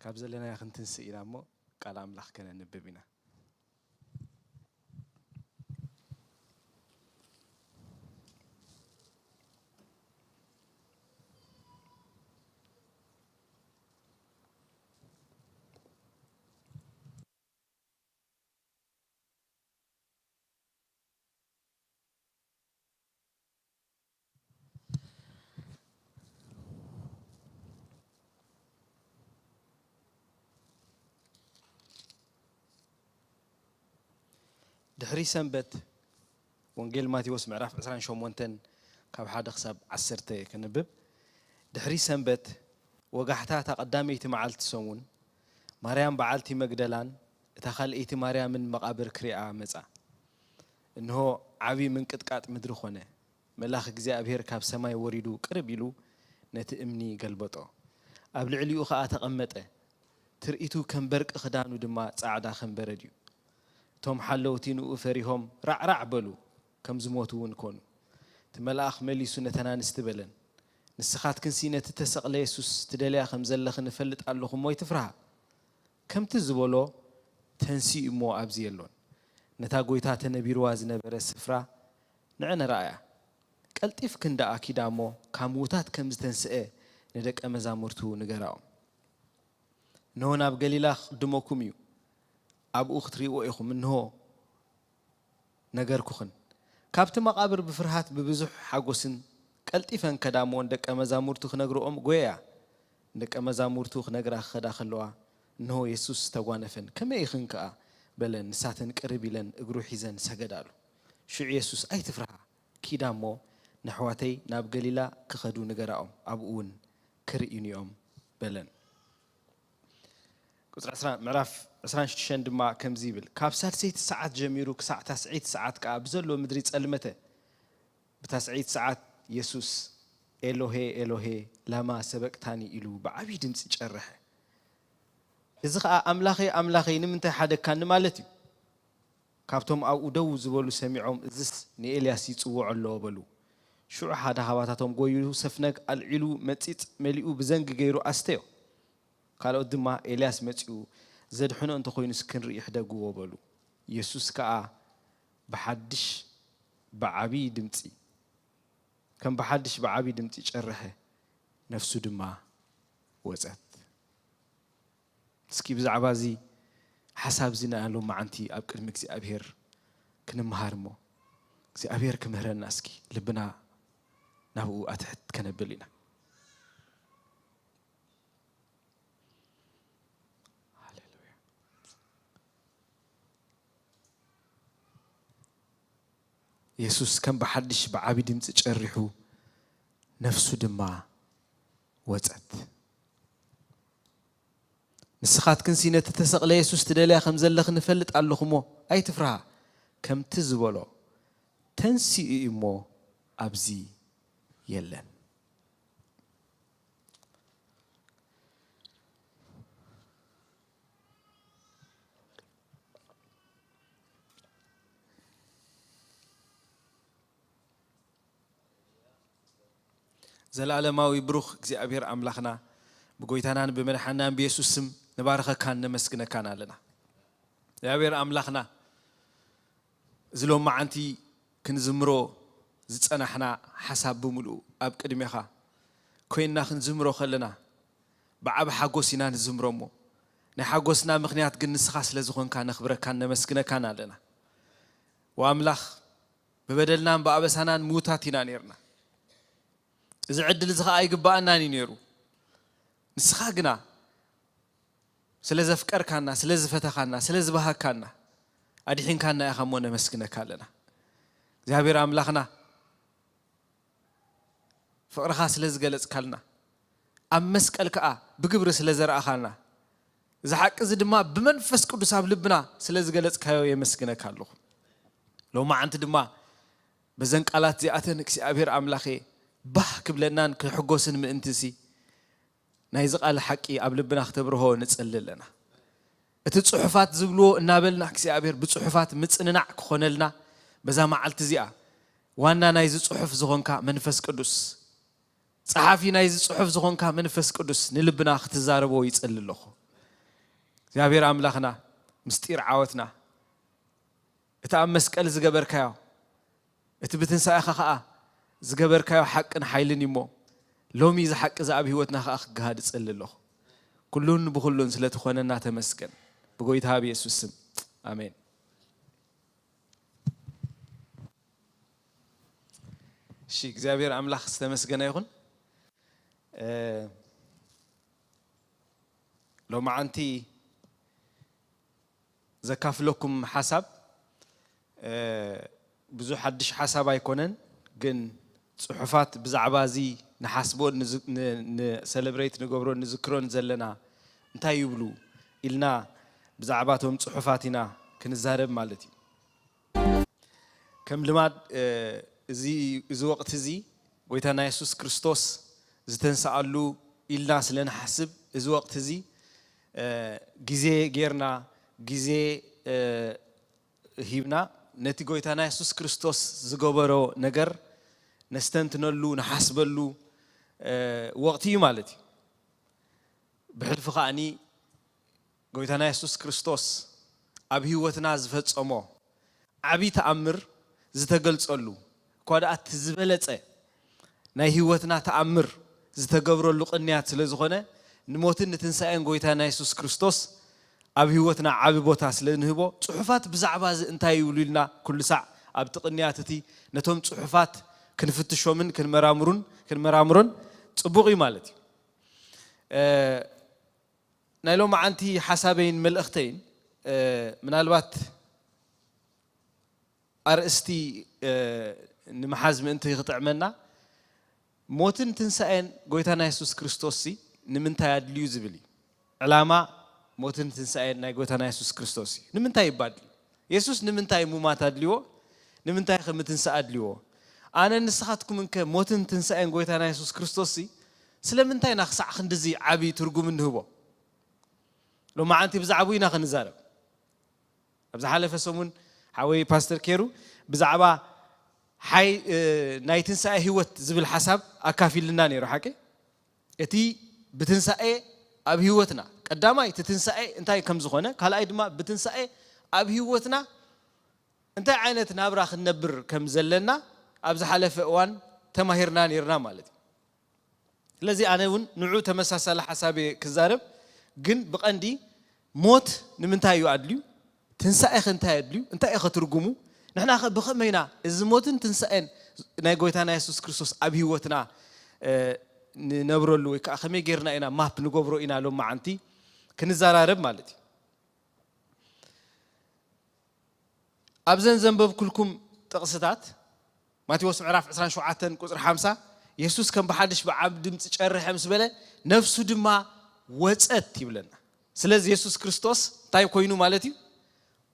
ካብ ዘለናዮ ክንትንስእ ኢና እሞ ቃል ኣምላኽ ከነንብብ ኢና። ድሕሪ ሰንበት፣ ወንጌል ማቴዎስ ምዕራፍ ዕስራን ሸሞንተን ካብ ሓደ ክሳብ ዓሰርተ ከንብብ። ድሕሪ ሰንበት፣ ወጋሕታ እታ ቀዳመይቲ መዓልቲ ሰሙን፣ ማርያም በዓልቲ መግደላን እታ ካልኣይቲ ማርያምን መቓብር ክሪኣ መጻ። እንሆ፣ ዓቢ ምንቅጥቃጥ ምድሪ ኾነ። መልኣኽ እግዚኣብሔር ካብ ሰማይ ወሪዱ ቅርብ ኢሉ ነቲ እምኒ ገልበጦ። ኣብ ልዕሊኡ ኸኣ ተቐመጠ። ትርኢቱ ከም በርቂ፣ ክዳኑ ድማ ጻዕዳ ከም በረድ እዩ። እቶም ሓለውቲ ንኡ ፈሪሆም ራዕራዕ በሉ፣ ከም ዝሞቱ እውን ኮኑ። እቲ መልኣኽ መሊሱ ነተን ኣንስቲ በለን፣ ንስኻትክንሲ ነቲ ተሰቕለ የሱስ ትደልያ ከም ዘለኽን እፈልጥ ኣለኹ እሞ ኣይትፍርሃ። ከምቲ ዝበሎ ተንሲኡ እሞ ኣብዚ የሎን። ነታ ጐይታ ተነቢርዋ ዝነበረ ስፍራ ንዕነ ረኣያ። ቀልጢፍክን ደኣ ኪዳ እሞ ካብ ምዉታት ከም ዝተንስአ ንደቀ መዛሙርቱ ንገራኦም። እንሆ ናብ ገሊላ ክቕድመኩም እዩ፣ ኣብኡ ክትርእይዎ ኢኹም። እንሆ ነገርኩኽን። ካብቲ መቓብር ብፍርሃት ብብዙሕ ሓጎስን ቀልጢፈን ከዳ እሞ ንደቀ መዛሙርቱ ክነግርኦም ጐየያ። ንደቀ መዛሙርቱ ክነግራ ክኸዳ ከለዋ፣ እንሆ የሱስ ተጓነፈን። ከመይ ኢኽን ከኣ? በለን። ንሳተን ቅርብ ኢለን እግሩ ሒዘን ሰገዳሉ። ሽዑ የሱስ፣ ኣይትፍርሃ፣ ኪዳ እሞ ንኣሕዋተይ ናብ ገሊላ ክኸዱ ንገራኦም፣ ኣብኡ እውን ክርእዩኒ እዮም በለን። ቁጽሪ ዕስራ፣ ምዕራፍ ዕስራን ሽዱሽተን ድማ ከምዚ ይብል፣ ካብ ሳልሰይቲ ሰዓት ጀሚሩ ክሳዕ ታስዐይቲ ሰዓት ከኣ ብዘሎ ምድሪ ጸልመተ። ብታስዐይቲ ሰዓት የሱስ፣ ኤሎሄ፣ ኤሎሄ፣ ላማ ሰበቅታኒ ኢሉ ብዓብዪ ድምጺ ጨርሐ። እዚ ኸኣ፣ ኣምላኸይ፣ ኣምላኸይ፣ ንምንታይ ሓደግካኒ ማለት እዩ። ካብቶም ኣብኡ ደው ዝበሉ ሰሚዖም፣ እዝስ ንኤልያስ ይጽውዖ ኣሎ በሉ። ሽዑ ሓደ ኻባታቶም ጎይዩ ሰፍነግ ኣልዒሉ መጺጽ መሊኡ ብዘንጊ ገይሩ ኣስተዮ። ካልኦት ድማ፣ ኤልያስ መጺኡ ዘድሕኖ እንተኾይኑስ ክንርኢ ሕደግዎ በሉ። የሱስ ከኣ ብሓድሽ ብዓብዪ ድምጺ፣ ከም ብሓድሽ ብዓብዪ ድምጺ ጨርሐ፣ ነፍሱ ድማ ወጸት። እስኪ ብዛዕባ እዚ ሓሳብ እዚ ናይ ሎማዓንቲ ኣብ ቅድሚ እግዚኣብሔር ክንምሃር እሞ እግዚኣብሔር ክምህረና እስኪ ልብና ናብኡ ኣትሕት ከነብል ኢና። ሃሌሉያ። የሱስ ከም ብሓድሽ ብዓቢ ድምጺ ጨሪሑ፣ ነፍሱ ድማ ወጸት። ንስኻትክንሲ ነቲ ተሰቕለ የሱስ ትደልያ ከም ዘለኽን እፈልጥ ኣለኹ እሞ፣ ኣይትፍርሃ። ከምቲ ዝበሎ፣ ተንሲኡ እዩ እሞ፣ ኣብዚ የለን። ዘለኣለማዊ ብሩኽ እግዚኣብሔር ኣምላኽና፣ ብጎይታናን ብመድሓናን ብየሱስ ስም ንባርኸካን ነመስግነካን ኣለና። እግዚኣብሔር ኣምላኽና፣ እዚ ሎማዓንቲ ክንዝምሮ ዝጸናሕና ሓሳብ ብምሉኡ ኣብ ቅድሜኻ ኮይንና ክንዝምሮ ከለና፣ ብዓቢ ሓጎስ ኢና ንዝምሮ እሞ፣ ናይ ሓጎስና ምኽንያት ግን ንስኻ ስለ ዝኾንካ ነኽብረካን ነመስግነካን ኣለና። ወኣምላኽ፣ ብበደልናን ብኣበሳናን ምዉታት ኢና ኔርና። እዚ ዕድል እዚ ኸኣ ኣይግብኣናን እዩ ኔሩ። ንስኻ ግና ስለ ዘፍቀርካና፣ ስለ ዝፈተኻና፣ ስለ ዝበሃካና፣ ኣድሒንካና ኢኻ እሞ ነመስግነካ ኣለና። እግዚኣብሔር ኣምላኽና፣ ፍቕርኻ ስለ ዝገለጽካልና፣ ኣብ መስቀል ከኣ ብግብሪ ስለ ዘርኣኻና፣ እዚ ሓቂ እዚ ድማ ብመንፈስ ቅዱስ ኣብ ልብና ስለ ዝገለጽካዮ የመስግነካ ኣለኹ። ሎማዓንቲ ድማ በዘን ቃላት እዚኣተን እግዚኣብሔር ኣምላኸ ባህ ክብለናን ክሕጎስን ምእንትሲ፣ ናይዚ ቃል ሓቂ ኣብ ልብና ክተብርሆ ንጽሊ ኣለና። እቲ ጽሑፋት ዝብልዎ እናበልና እግዚኣብሔር ብጽሑፋት ምጽንናዕ ክኾነልና በዛ መዓልቲ እዚኣ ዋና ናይዚ ጽሑፍ ዝኾንካ መንፈስ ቅዱስ፣ ጸሓፊ ናይዚ ጽሑፍ ዝኾንካ መንፈስ ቅዱስ ንልብና ክትዛረቦ ይጸሊ ኣለኹ። እግዚኣብሔር ኣምላኽና፣ ምስጢር ዓወትና፣ እቲ ኣብ መስቀል ዝገበርካዮ፣ እቲ ብትንሳኤኻ ኸኣ ዝገበርካዮ ሓቅን ሓይልን እዩ እሞ፣ ሎሚ እዚ ሓቂ እዚ ኣብ ህይወትና ኸኣ ክገሃድ እጸሊ ኣለኹ። ኩሉን ብኹሉን ስለ ትኾነና ተመስገን። ብጎይታ ብየሱስ ስም። ኣሜን። እሺ፣ እግዚኣብሔር ኣምላኽ ዝተመስገነ ይኹን። እ፣ ሎማዓንቲ ዘካፍለኩም ሓሳብ፣ እ፣ ብዙሕ ሓድሽ ሓሳብ ኣይኮነን፣ ግን ጽሑፋት ብዛዕባ እዚ ንሓስቦን ንዝ-፣ ን-፣ ንሰለብሬት ንገብሮን ንዝክሮን ዘለና እንታይ ይብሉ ኢልና ብዛዕባ እቶም ጽሑፋት ኢና ክንዛረብ ማለት እዩ። ከም ልማድ፣ እ፣ እዚ፣ እዚ ወቕቲ እዚ ጎይታና የሱስ ክርስቶስ ዝተንስኣሉ ኢልና ስለ ንሓስብ፣ እዚ ወቕቲ እዚ፣ እ፣ ግዜ ጌርና፣ ግዜ፣ እ፣ ሂብና፣ ነቲ ጎይታና የሱስ ክርስቶስ ዝገበሮ ነገር ነስተንትነሉ፣ ንሓስበሉ፣ እ፣ ወቕቲ እዩ ማለት እዩ። ብሕልፊ ከኣኒ ጎይታና የሱስ ክርስቶስ ኣብ ህይወትና ዝፈጸሞ ዓቢ ተኣምር ዝተገልጸሉ፣ እኳ ደኣ እቲ ዝበለጸ ናይ ህይወትና ተኣምር ዝተገብረሉ ቅንያት ስለ ዝኾነ፣ ንሞትን ንትንሳኤን ጎይታና የሱስ ክርስቶስ ኣብ ህይወትና ዓቢ ቦታ ስለ ንህቦ፣ ጽሑፋት ብዛዕባ እዚ እንታይ ይብሉ ኢልና ኩሉ ሳዕ ኣብቲ ቅንያት እቲ ነቶም ጽሑፋት ክንፍትሾምን ክንመራምሩን፣ ክንመራምሮን ጽቡቕ እዩ ማለት እዩ። እ፣ ናይ ሎማዓንቲ ሓሳበይን መልእኽተይን፣ እ፣ ምናልባት ኣርእስቲ፣ እ፣ ንምሓዝ ምእንቲ ክጥዕመና፣ ሞትን ትንሳኤን ጎይታና የሱስ ክርስቶስሲ ንምንታይ ኣድልዩ ዝብል እዩ። ዕላማ ሞትን ትንሳኤን ናይ ጎይታና የሱስ ክርስቶስ እዩ። ንምንታይ ይባል? የሱስ ንምንታይ ሙማት ኣድልዎ? ንምንታይ ከ ምትንሳእ ኣድልዎ? ኣነ ንስኻትኩምን ከ ሞትን ትንሳኤን ጎይታና የሱስ ክርስቶስሲ ስለምንታይ ኢና ክሳዕ ክንድዚ ዓቢ ትርጉም እንህቦ? ሎማዓንቲ ብዛዕባኡ ኢና ክንዛረብ። ኣብ ዝሓለፈ ሰሙን ሓወይ ፓስተር ኬሩ ብዛዕባ ሓይ-፣ እ፣ ናይ ትንሳኤ ህይወት ዝብል ሓሳብ ኣካፊልና ነይሩ፣ ሓቂ? እቲ ብትንሳኤ ኣብ ህይወትና፣ ቀዳማይ እቲ ትንሳኤ እንታይ ከም ዝኾነ፣ ካልኣይ ድማ ብትንሳኤ ኣብ ህይወትና እንታይ ዓይነት ናብራ ክንነብር ከም ዘለና ኣብ ዝሓለፈ እዋን ተማሂርና ነይርና ማለት እዩ። ስለዚ ኣነ እውን ንዑ ተመሳሳሊ ሓሳብ እየ ክዛረብ፣ ግን ብቐንዲ ሞት ንምንታይ እዩ ኣድልዩ? ትንሳኤ ከ እንታይ ኣድልዩ? እንታይ እዩ ከ ትርጉሙ? ንሕና ከ ብኸመይ ኢና እዚ ሞትን ትንሳኤን ናይ ጎይታና የሱስ ክርስቶስ ኣብ ህይወትና፣ እ፣ ንነብረሉ ወይ ከዓ ከመይ ጌርና ኢና ማፕ ንገብሮ ኢና ሎማዓንቲ ክንዛራረብ ማለት እዩ። ኣብዘን ዘንበብኩልኩም ጥቕስታት፣ ማቴዎስ ምዕራፍ ዕስራን ሸውዓተን ቁጽሪ ሓምሳ፣ የሱስ ከም ብሓድሽ ብዓቢ ድምጺ ጨርሐ ምስ በለ፣ ነፍሱ ድማ ወጸት ይብለና። ስለዚ የሱስ ክርስቶስ እንታይ ኮይኑ ማለት እዩ?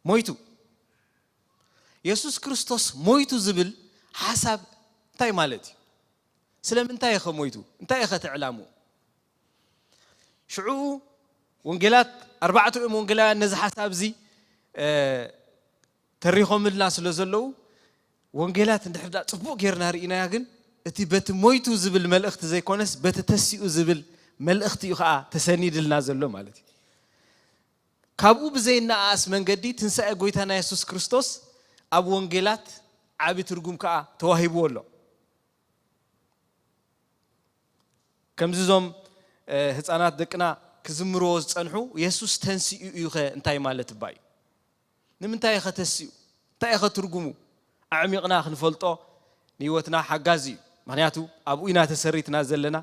ሞይቱ። የሱስ ክርስቶስ ሞይቱ ዝብል ሓሳብ እንታይ ማለት እዩ? ስለምንታይ ከ ሞይቱ? እንታይ እዩ ከ እቲ ዕላምኡ? ሽዑ ወንጌላት፣ ኣርባዕቲኦም ወንጌላውያን ነዚ ሓሳብ እዚ፣ እ፣ ተሪኾምልና ስለ ዘለዉ፣ ወንጌላት እንድሕር ደኣ ጽቡቕ ጌርና ርኢናያ፣ ግን እቲ በቲ ሞይቱ ዝብል መልእኽቲ ዘይኮነስ፣ በቲ ተሲኡ ዝብል መልእኽቲ እዩ ከኣ ተሰኒድልና ዘሎ ማለት እዩ። ካብኡ ብዘይነኣኣስ መንገዲ ትንሳኤ ጎይታና የሱስ ክርስቶስ ኣብ ወንጌላት ዓቢ ትርጉም ከኣ ተዋሂብዎ ኣሎ። ከምዚ እዞም፣ እ፣ ህጻናት ደቅና ክዝምርዎ ዝጸንሑ፣ "የሱስ ተንሲኡ እዩ" ኸ እንታይ ማለት እባ እዩ? ንምንታይ ኸ ተሲኡ? እንታይ ኸ ትርጉሙ? ኣዕሚቕና ክንፈልጦ ንህይወትና ሓጋዚ እዩ። ምኽንያቱ ኣብኡ ኢና ተሰሪትና ዘለና።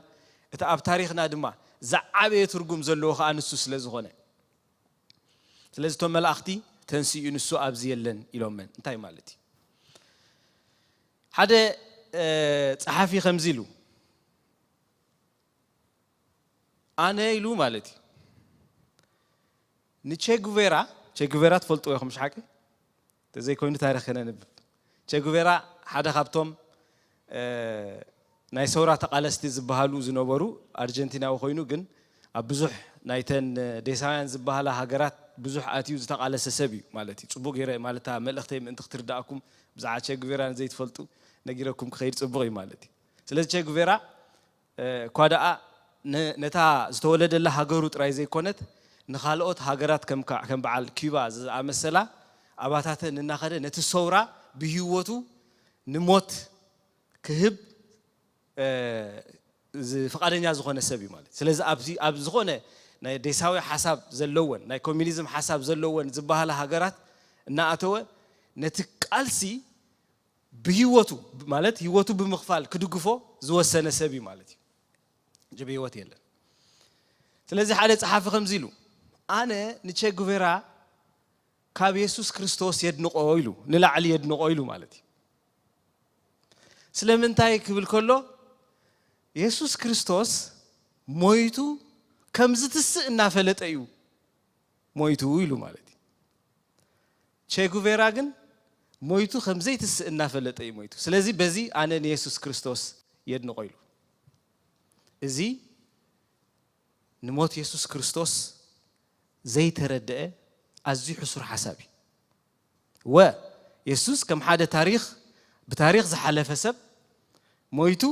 እቲ ኣብ ታሪኽና ድማ ዝዓበየ ትርጉም ዘለዎ ኸኣ ንሱ ስለ ዝኾነ። ስለዚ እቶም መላእኽቲ፣ "ተንሲኡ፣ ንሱ ኣብዚ የለን" ኢሎመን። እንታይ ማለት እዩ? ሓደ፣ እ፣ ጸሓፊ ከምዚ ኢሉ፣ ኣነ ኢሉ ማለት እዩ፣ ንቼ ጉቬራ፣ ቼ ጉቬራ ትፈልጥዎ ኢኹም፣ እሺ፣ ሓቂ? እንተዘይኮይኑ ታሪኽ ከነንብብ። ቼ ጉቬራ ሓደ ካብቶም፣ እ፣ ናይ ሰውራ ተቓለስቲ ዝበሃሉ ዝነበሩ፣ ኣርጀንቲናዊ ኮይኑ ግን ኣብ ብዙሕ ናይተን፣ እ፣ ዴሳውያን ዝበሃላ ሃገራት ብዙሕ ኣትዩ ዝተቓለሰ ሰብ እዩ ማለት እዩ። ጽቡቕ ገይረ ማለት እታ መልእኽተይ ምእንቲ ክትርድኣኩም ብዛዕባ ቼ ጉቬራ ንዘይትፈልጡ ነጊረኩም ክኸይድ ጽቡቕ እዩ ማለት እዩ። ስለዚ ቼ ጉቬራ፣ እ፣ እኳ ደኣ ነ-፣ ነታ ዝተወለደላ ሃገሩ ጥራይ ዘይኮነት፣ ንኻልኦት ሃገራት ከም በዓል ኪዩባ ዝኣመሰላ ኣባታተን እናኸደ ነቲ ሰውራ ብህይወቱ ንሞት ክህብ ፍቓደኛ ዝኾነ ሰብ እዩ ማለት። ስለዚ ኣብዚ ኣብ ዝኾነ ናይ ዴሳዊ ሓሳብ ዘለወን ናይ ኮሚኒዝም ሓሳብ ዘለወን ዝበሃላ ሃገራት እናኣተወ ነቲ ቃልሲ ብህይወቱ ማለት ህይወቱ ብምኽፋል ክድግፎ ዝወሰነ ሰብ እዩ ማለት እዩ። ጅብ ህይወት የለን። ስለዚ ሓደ ጸሓፊ ከምዚ ኢሉ ኣነ ንቼ ጉቬራ ካብ የሱስ ክርስቶስ የድንቆ ኢሉ ንላዕሊ የድንቆ ኢሉ ማለት እዩ። ስለምንታይ ክብል ከሎ የሱስ ክርስቶስ ሞይቱ ከም ዝትስእ እናፈለጠ እዩ ሞይቱ ኢሉ ማለት እዩ። ቼ ጉቬራ ግን ሞይቱ ከም ዘይትስእ እናፈለጠ እዩ ሞይቱ። ስለዚ በዚ ኣነ ንየሱስ ክርስቶስ የድንቆ ኢሉ። እዚ ንሞት የሱስ ክርስቶስ ዘይተረድአ ኣዝዩ ሕሱር ሓሳብ እዩ። ወ የሱስ ከም ሓደ ታሪኽ ብታሪኽ ዝሓለፈ ሰብ ሞይቱ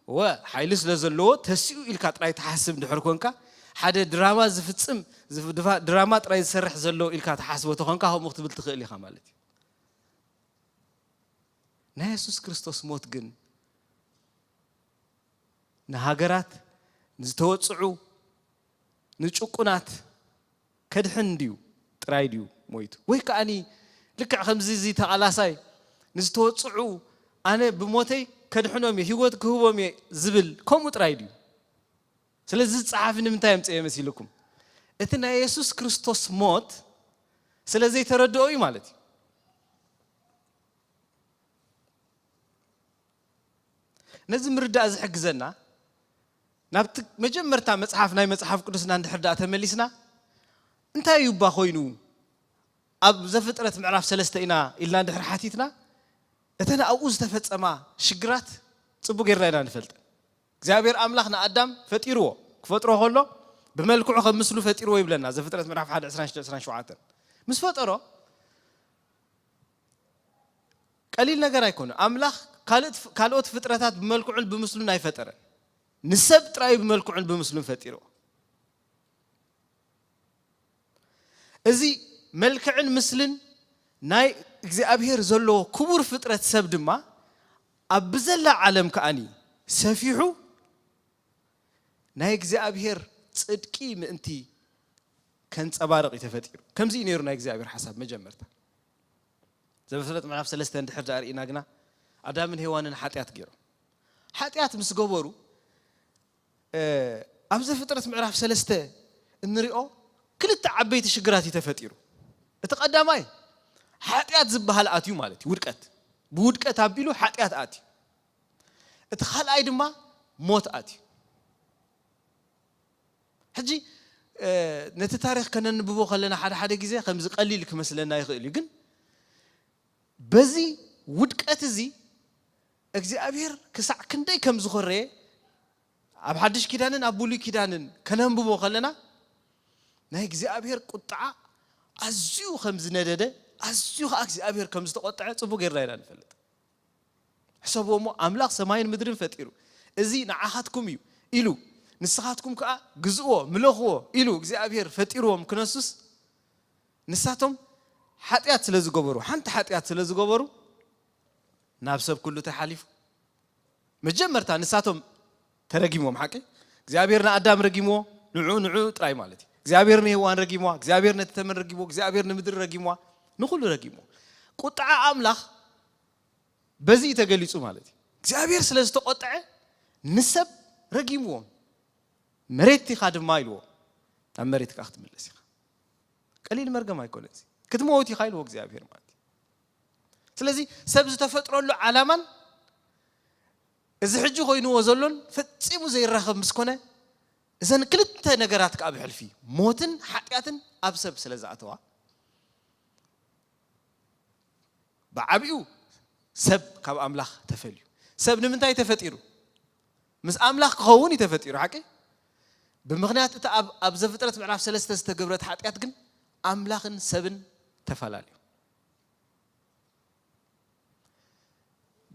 ወ ሓይሊ ስለ ዘለዎ ተሲኡ ኢልካ ጥራይ ትሓስብ እንድሕር ኮንካ ሓደ ድራማ ዝፍጽም ድራማ ጥራይ ዝሰርሕ ዘሎ ኢልካ ትሓስቦ ተኾንካ ከምኡ ክትብል ትኽእል ኢኻ ማለት እዩ። ናይ የሱስ ክርስቶስ ሞት ግን ንሃገራት ንዝተወጽዑ ንጭቁናት ከድሕን ድዩ ጥራይ ድዩ ሞይቱ? ወይ ከዓኒ ልክዕ ከምዚ እዚ ተቓላሳይ ንዝተወጽዑ ኣነ ብሞተይ ከድሕኖም እየ ህይወት ክህቦም እየ ዝብል ከምኡ ጥራይ ድዩ? ስለዚ ዝጸሓፊ ንምንታይ የምጽአ መሲልኩም? እቲ ናይ የሱስ ክርስቶስ ሞት ስለ ዘይተረድኦ እዩ ማለት እዩ። ነዚ ምርዳእ ዝሕግዘና ናብቲ መጀመርታ መጽሓፍ ናይ መጽሓፍ ቅዱስና እንድሕር ደኣ ተመሊስና እንታይ እዩ እባ ኮይኑ ኣብ ዘፍጥረት ምዕራፍ ሰለስተ ኢና ኢልና እንድሕር ሓቲትና እተን ኣብኡ ዝተፈጸማ ሽግራት ጽቡቅ ጌርና ኢና ንፈልጠን። እግዚኣብሔር ኣምላኽ ንኣዳም ፈጢርዎ ክፈጥሮ ከሎ ብመልክዑ ከም ምስሉ ፈጢርዎ ይብለና ዘፍጥረት ምዕራፍ ሓደ ዕስራን ሽዱሽተን ዕስራን ሸውዓተን ምስ ፈጠሮ ቀሊል ነገር ኣይኮነ ኣምላኽ ካልኦት ፍጥረታት ብመልክዑን ብምስሉን ኣይፈጠረን ንሰብ ጥራይ ብመልክዑን ብምስሉን ፈጢርዎ። እዚ መልክዕን ምስልን ናይ እግዚኣብሔር ዘለዎ ክቡር ፍጥረት ሰብ ድማ ኣብ ብዘላ ዓለም ከኣኒ ሰፊሑ ናይ እግዚኣብሔር ጽድቂ ምእንቲ ከንጸባርቕ እዩ ተፈጢሩ። ከምዚ እዩ ነይሩ ናይ እግዚኣብሔር ሓሳብ መጀመርታ። ዘፍጥረት ምዕራፍ ሰለስተ እንድሕር ደኣ ርኢና ግና ኣዳምን ሄዋንን ሓጢኣት ገይሮም። ሓጢኣት ምስ ገበሩ ኣብ ዘፍጥረት ምዕራፍ ሰለስተ እንሪኦ ክልተ ዓበይቲ ሽግራት እዩ ተፈጢሩ። እቲ ቀዳማይ ሓጢኣት ዝበሃል ኣትዩ ማለት እዩ፣ ውድቀት። ብውድቀት ኣቢሉ ሓጢኣት ኣትዩ። እቲ ካልኣይ ድማ ሞት ኣትዩ። ሕጂ ነቲ ታሪኽ ከነንብቦ ከለና ሓደ ሓደ ግዜ ከምዚ ቀሊል ክመስለና ይኽእል እዩ፣ ግን በዚ ውድቀት እዚ እግዚኣብሔር ክሳዕ ክንደይ ከም ዝኾረየ ኣብ ሓድሽ ኪዳንን ኣብ ብሉይ ኪዳንን ከነንብቦ ከለና ናይ እግዚኣብሔር ቁጥዓ ኣዝዩ ከም ዝነደደ ኣዝዩ ከዓ እግዚኣብሔር ከም ዝተቆጠዐ ፅቡቅ ጌርና ኢና ንፈልጥ። ሕሰብዎ እሞ ኣምላኽ ሰማይን ምድርን ፈጢሩ እዚ ንዓኻትኩም እዩ ኢሉ ንስኻትኩም ከዓ ግዝእዎ ምለኽዎ ኢሉ እግዚኣብሔር ፈጢርዎም ክነሱስ ንሳቶም ሓጢኣት ስለ ዝገበሩ ሓንቲ ሓጢኣት ስለ ዝገበሩ ናብ ሰብ ኩሉ ተሓሊፉ መጀመርታ ንሳቶም ተረጊሞም ሓቂ እግዚኣብሔር ንኣዳም ረጊምዎ ንዑ ንዑ ጥራይ ማለት እዩ እግዚኣብሔር ንህዋን ረጊምዋ እግዚኣብሔር ነቲ ተመን ረጊምዎ እግዚኣብሔር ንምድሪ ረጊምዋ ንኩሉ ረጊምዎ ቁጥዓ ኣምላኽ በዚ እዩ ተገሊጹ ማለት እዩ እግዚኣብሔር ስለ ዝተቆጠዐ ንሰብ ረጊምዎ መሬት ኢኻ ድማ ኢልዎ ናብ መሬት ኢኻ ክትምለስ ኢኻ ቀሊል መርገም ኣይኮነ እዚ ክትመውት ኢኻ ኢልዎ እግዚኣብሔር ማለት እዩ ስለዚ ሰብ ዝተፈጥረሉ ዓላማን እዚ ሕጂ ኮይንዎ ዘሎን ፈጺሙ ዘይራኸብ ምስ ኮነ እዘን ክልተ ነገራት ከዓ ብሕልፊ ሞትን ሓጢኣትን ኣብ ሰብ ስለ ዝኣተዋ ብዓቢኡ ሰብ ካብ ኣምላኽ ተፈልዩ ሰብ ንምንታይ ተፈጢሩ ምስ ኣምላኽ ክኸውን እዩ ተፈጢሩ ሓቂ ብምኽንያት እቲ ኣብ ዘፍጥረት ምዕራፍ ሰለስተ ዝተገብረት ሓጢኣት ግን ኣምላኽን ሰብን ተፈላለዩ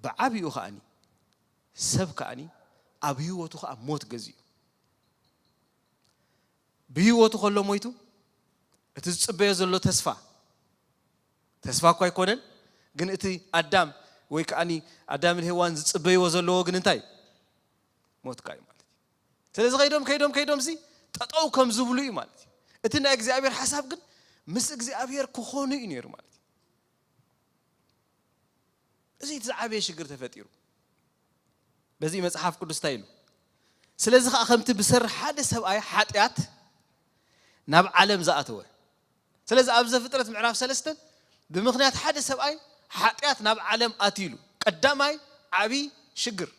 ብዓቢኡ ከኣኒ ሰብ ከኣኒ ኣብ ህይወቱ ከኣ ሞት ገዚኡ ብህይወቱ ከሎ ሞይቱ እቲ ዝጽበዮ ዘሎ ተስፋ፣ ተስፋ እኳ ኣይኮነን፣ ግን እቲ ኣዳም ወይ ከዓኒ ኣዳምን ሄዋን ዝጽበይዎ ዘለዎ ግን እንታይ? ሞትካ እዩ ማለት እዩ። ስለዚ ከይዶም፣ ከይዶም፣ ከይዶም ሲ ጠጠው ከም ዝብሉ እዩ ማለት እዩ። እቲ ናይ እግዚኣብሔር ሓሳብ ግን ምስ እግዚኣብሔር ክኾኑ እዩ ነይሩ ማለት እዩ። እዚ እቲ ዝዓበየ ሽግር ተፈጢሩ። በዚ መጽሓፍ ቅዱስ እንታይ ኢሉ? ስለዚ ከኣ ከምቲ ብሰሪ ሓደ ሰብኣይ ሓጢኣት ናብ ዓለም ዝኣተወ። ስለዚ ኣብ ዘፍጥረት ምዕራፍ ሰለስተ ብምኽንያት ሓደ ሰብኣይ ሓጢኣት ናብ ዓለም ኣትዩ ኢሉ። ቀዳማይ ዓቢ ሽግር።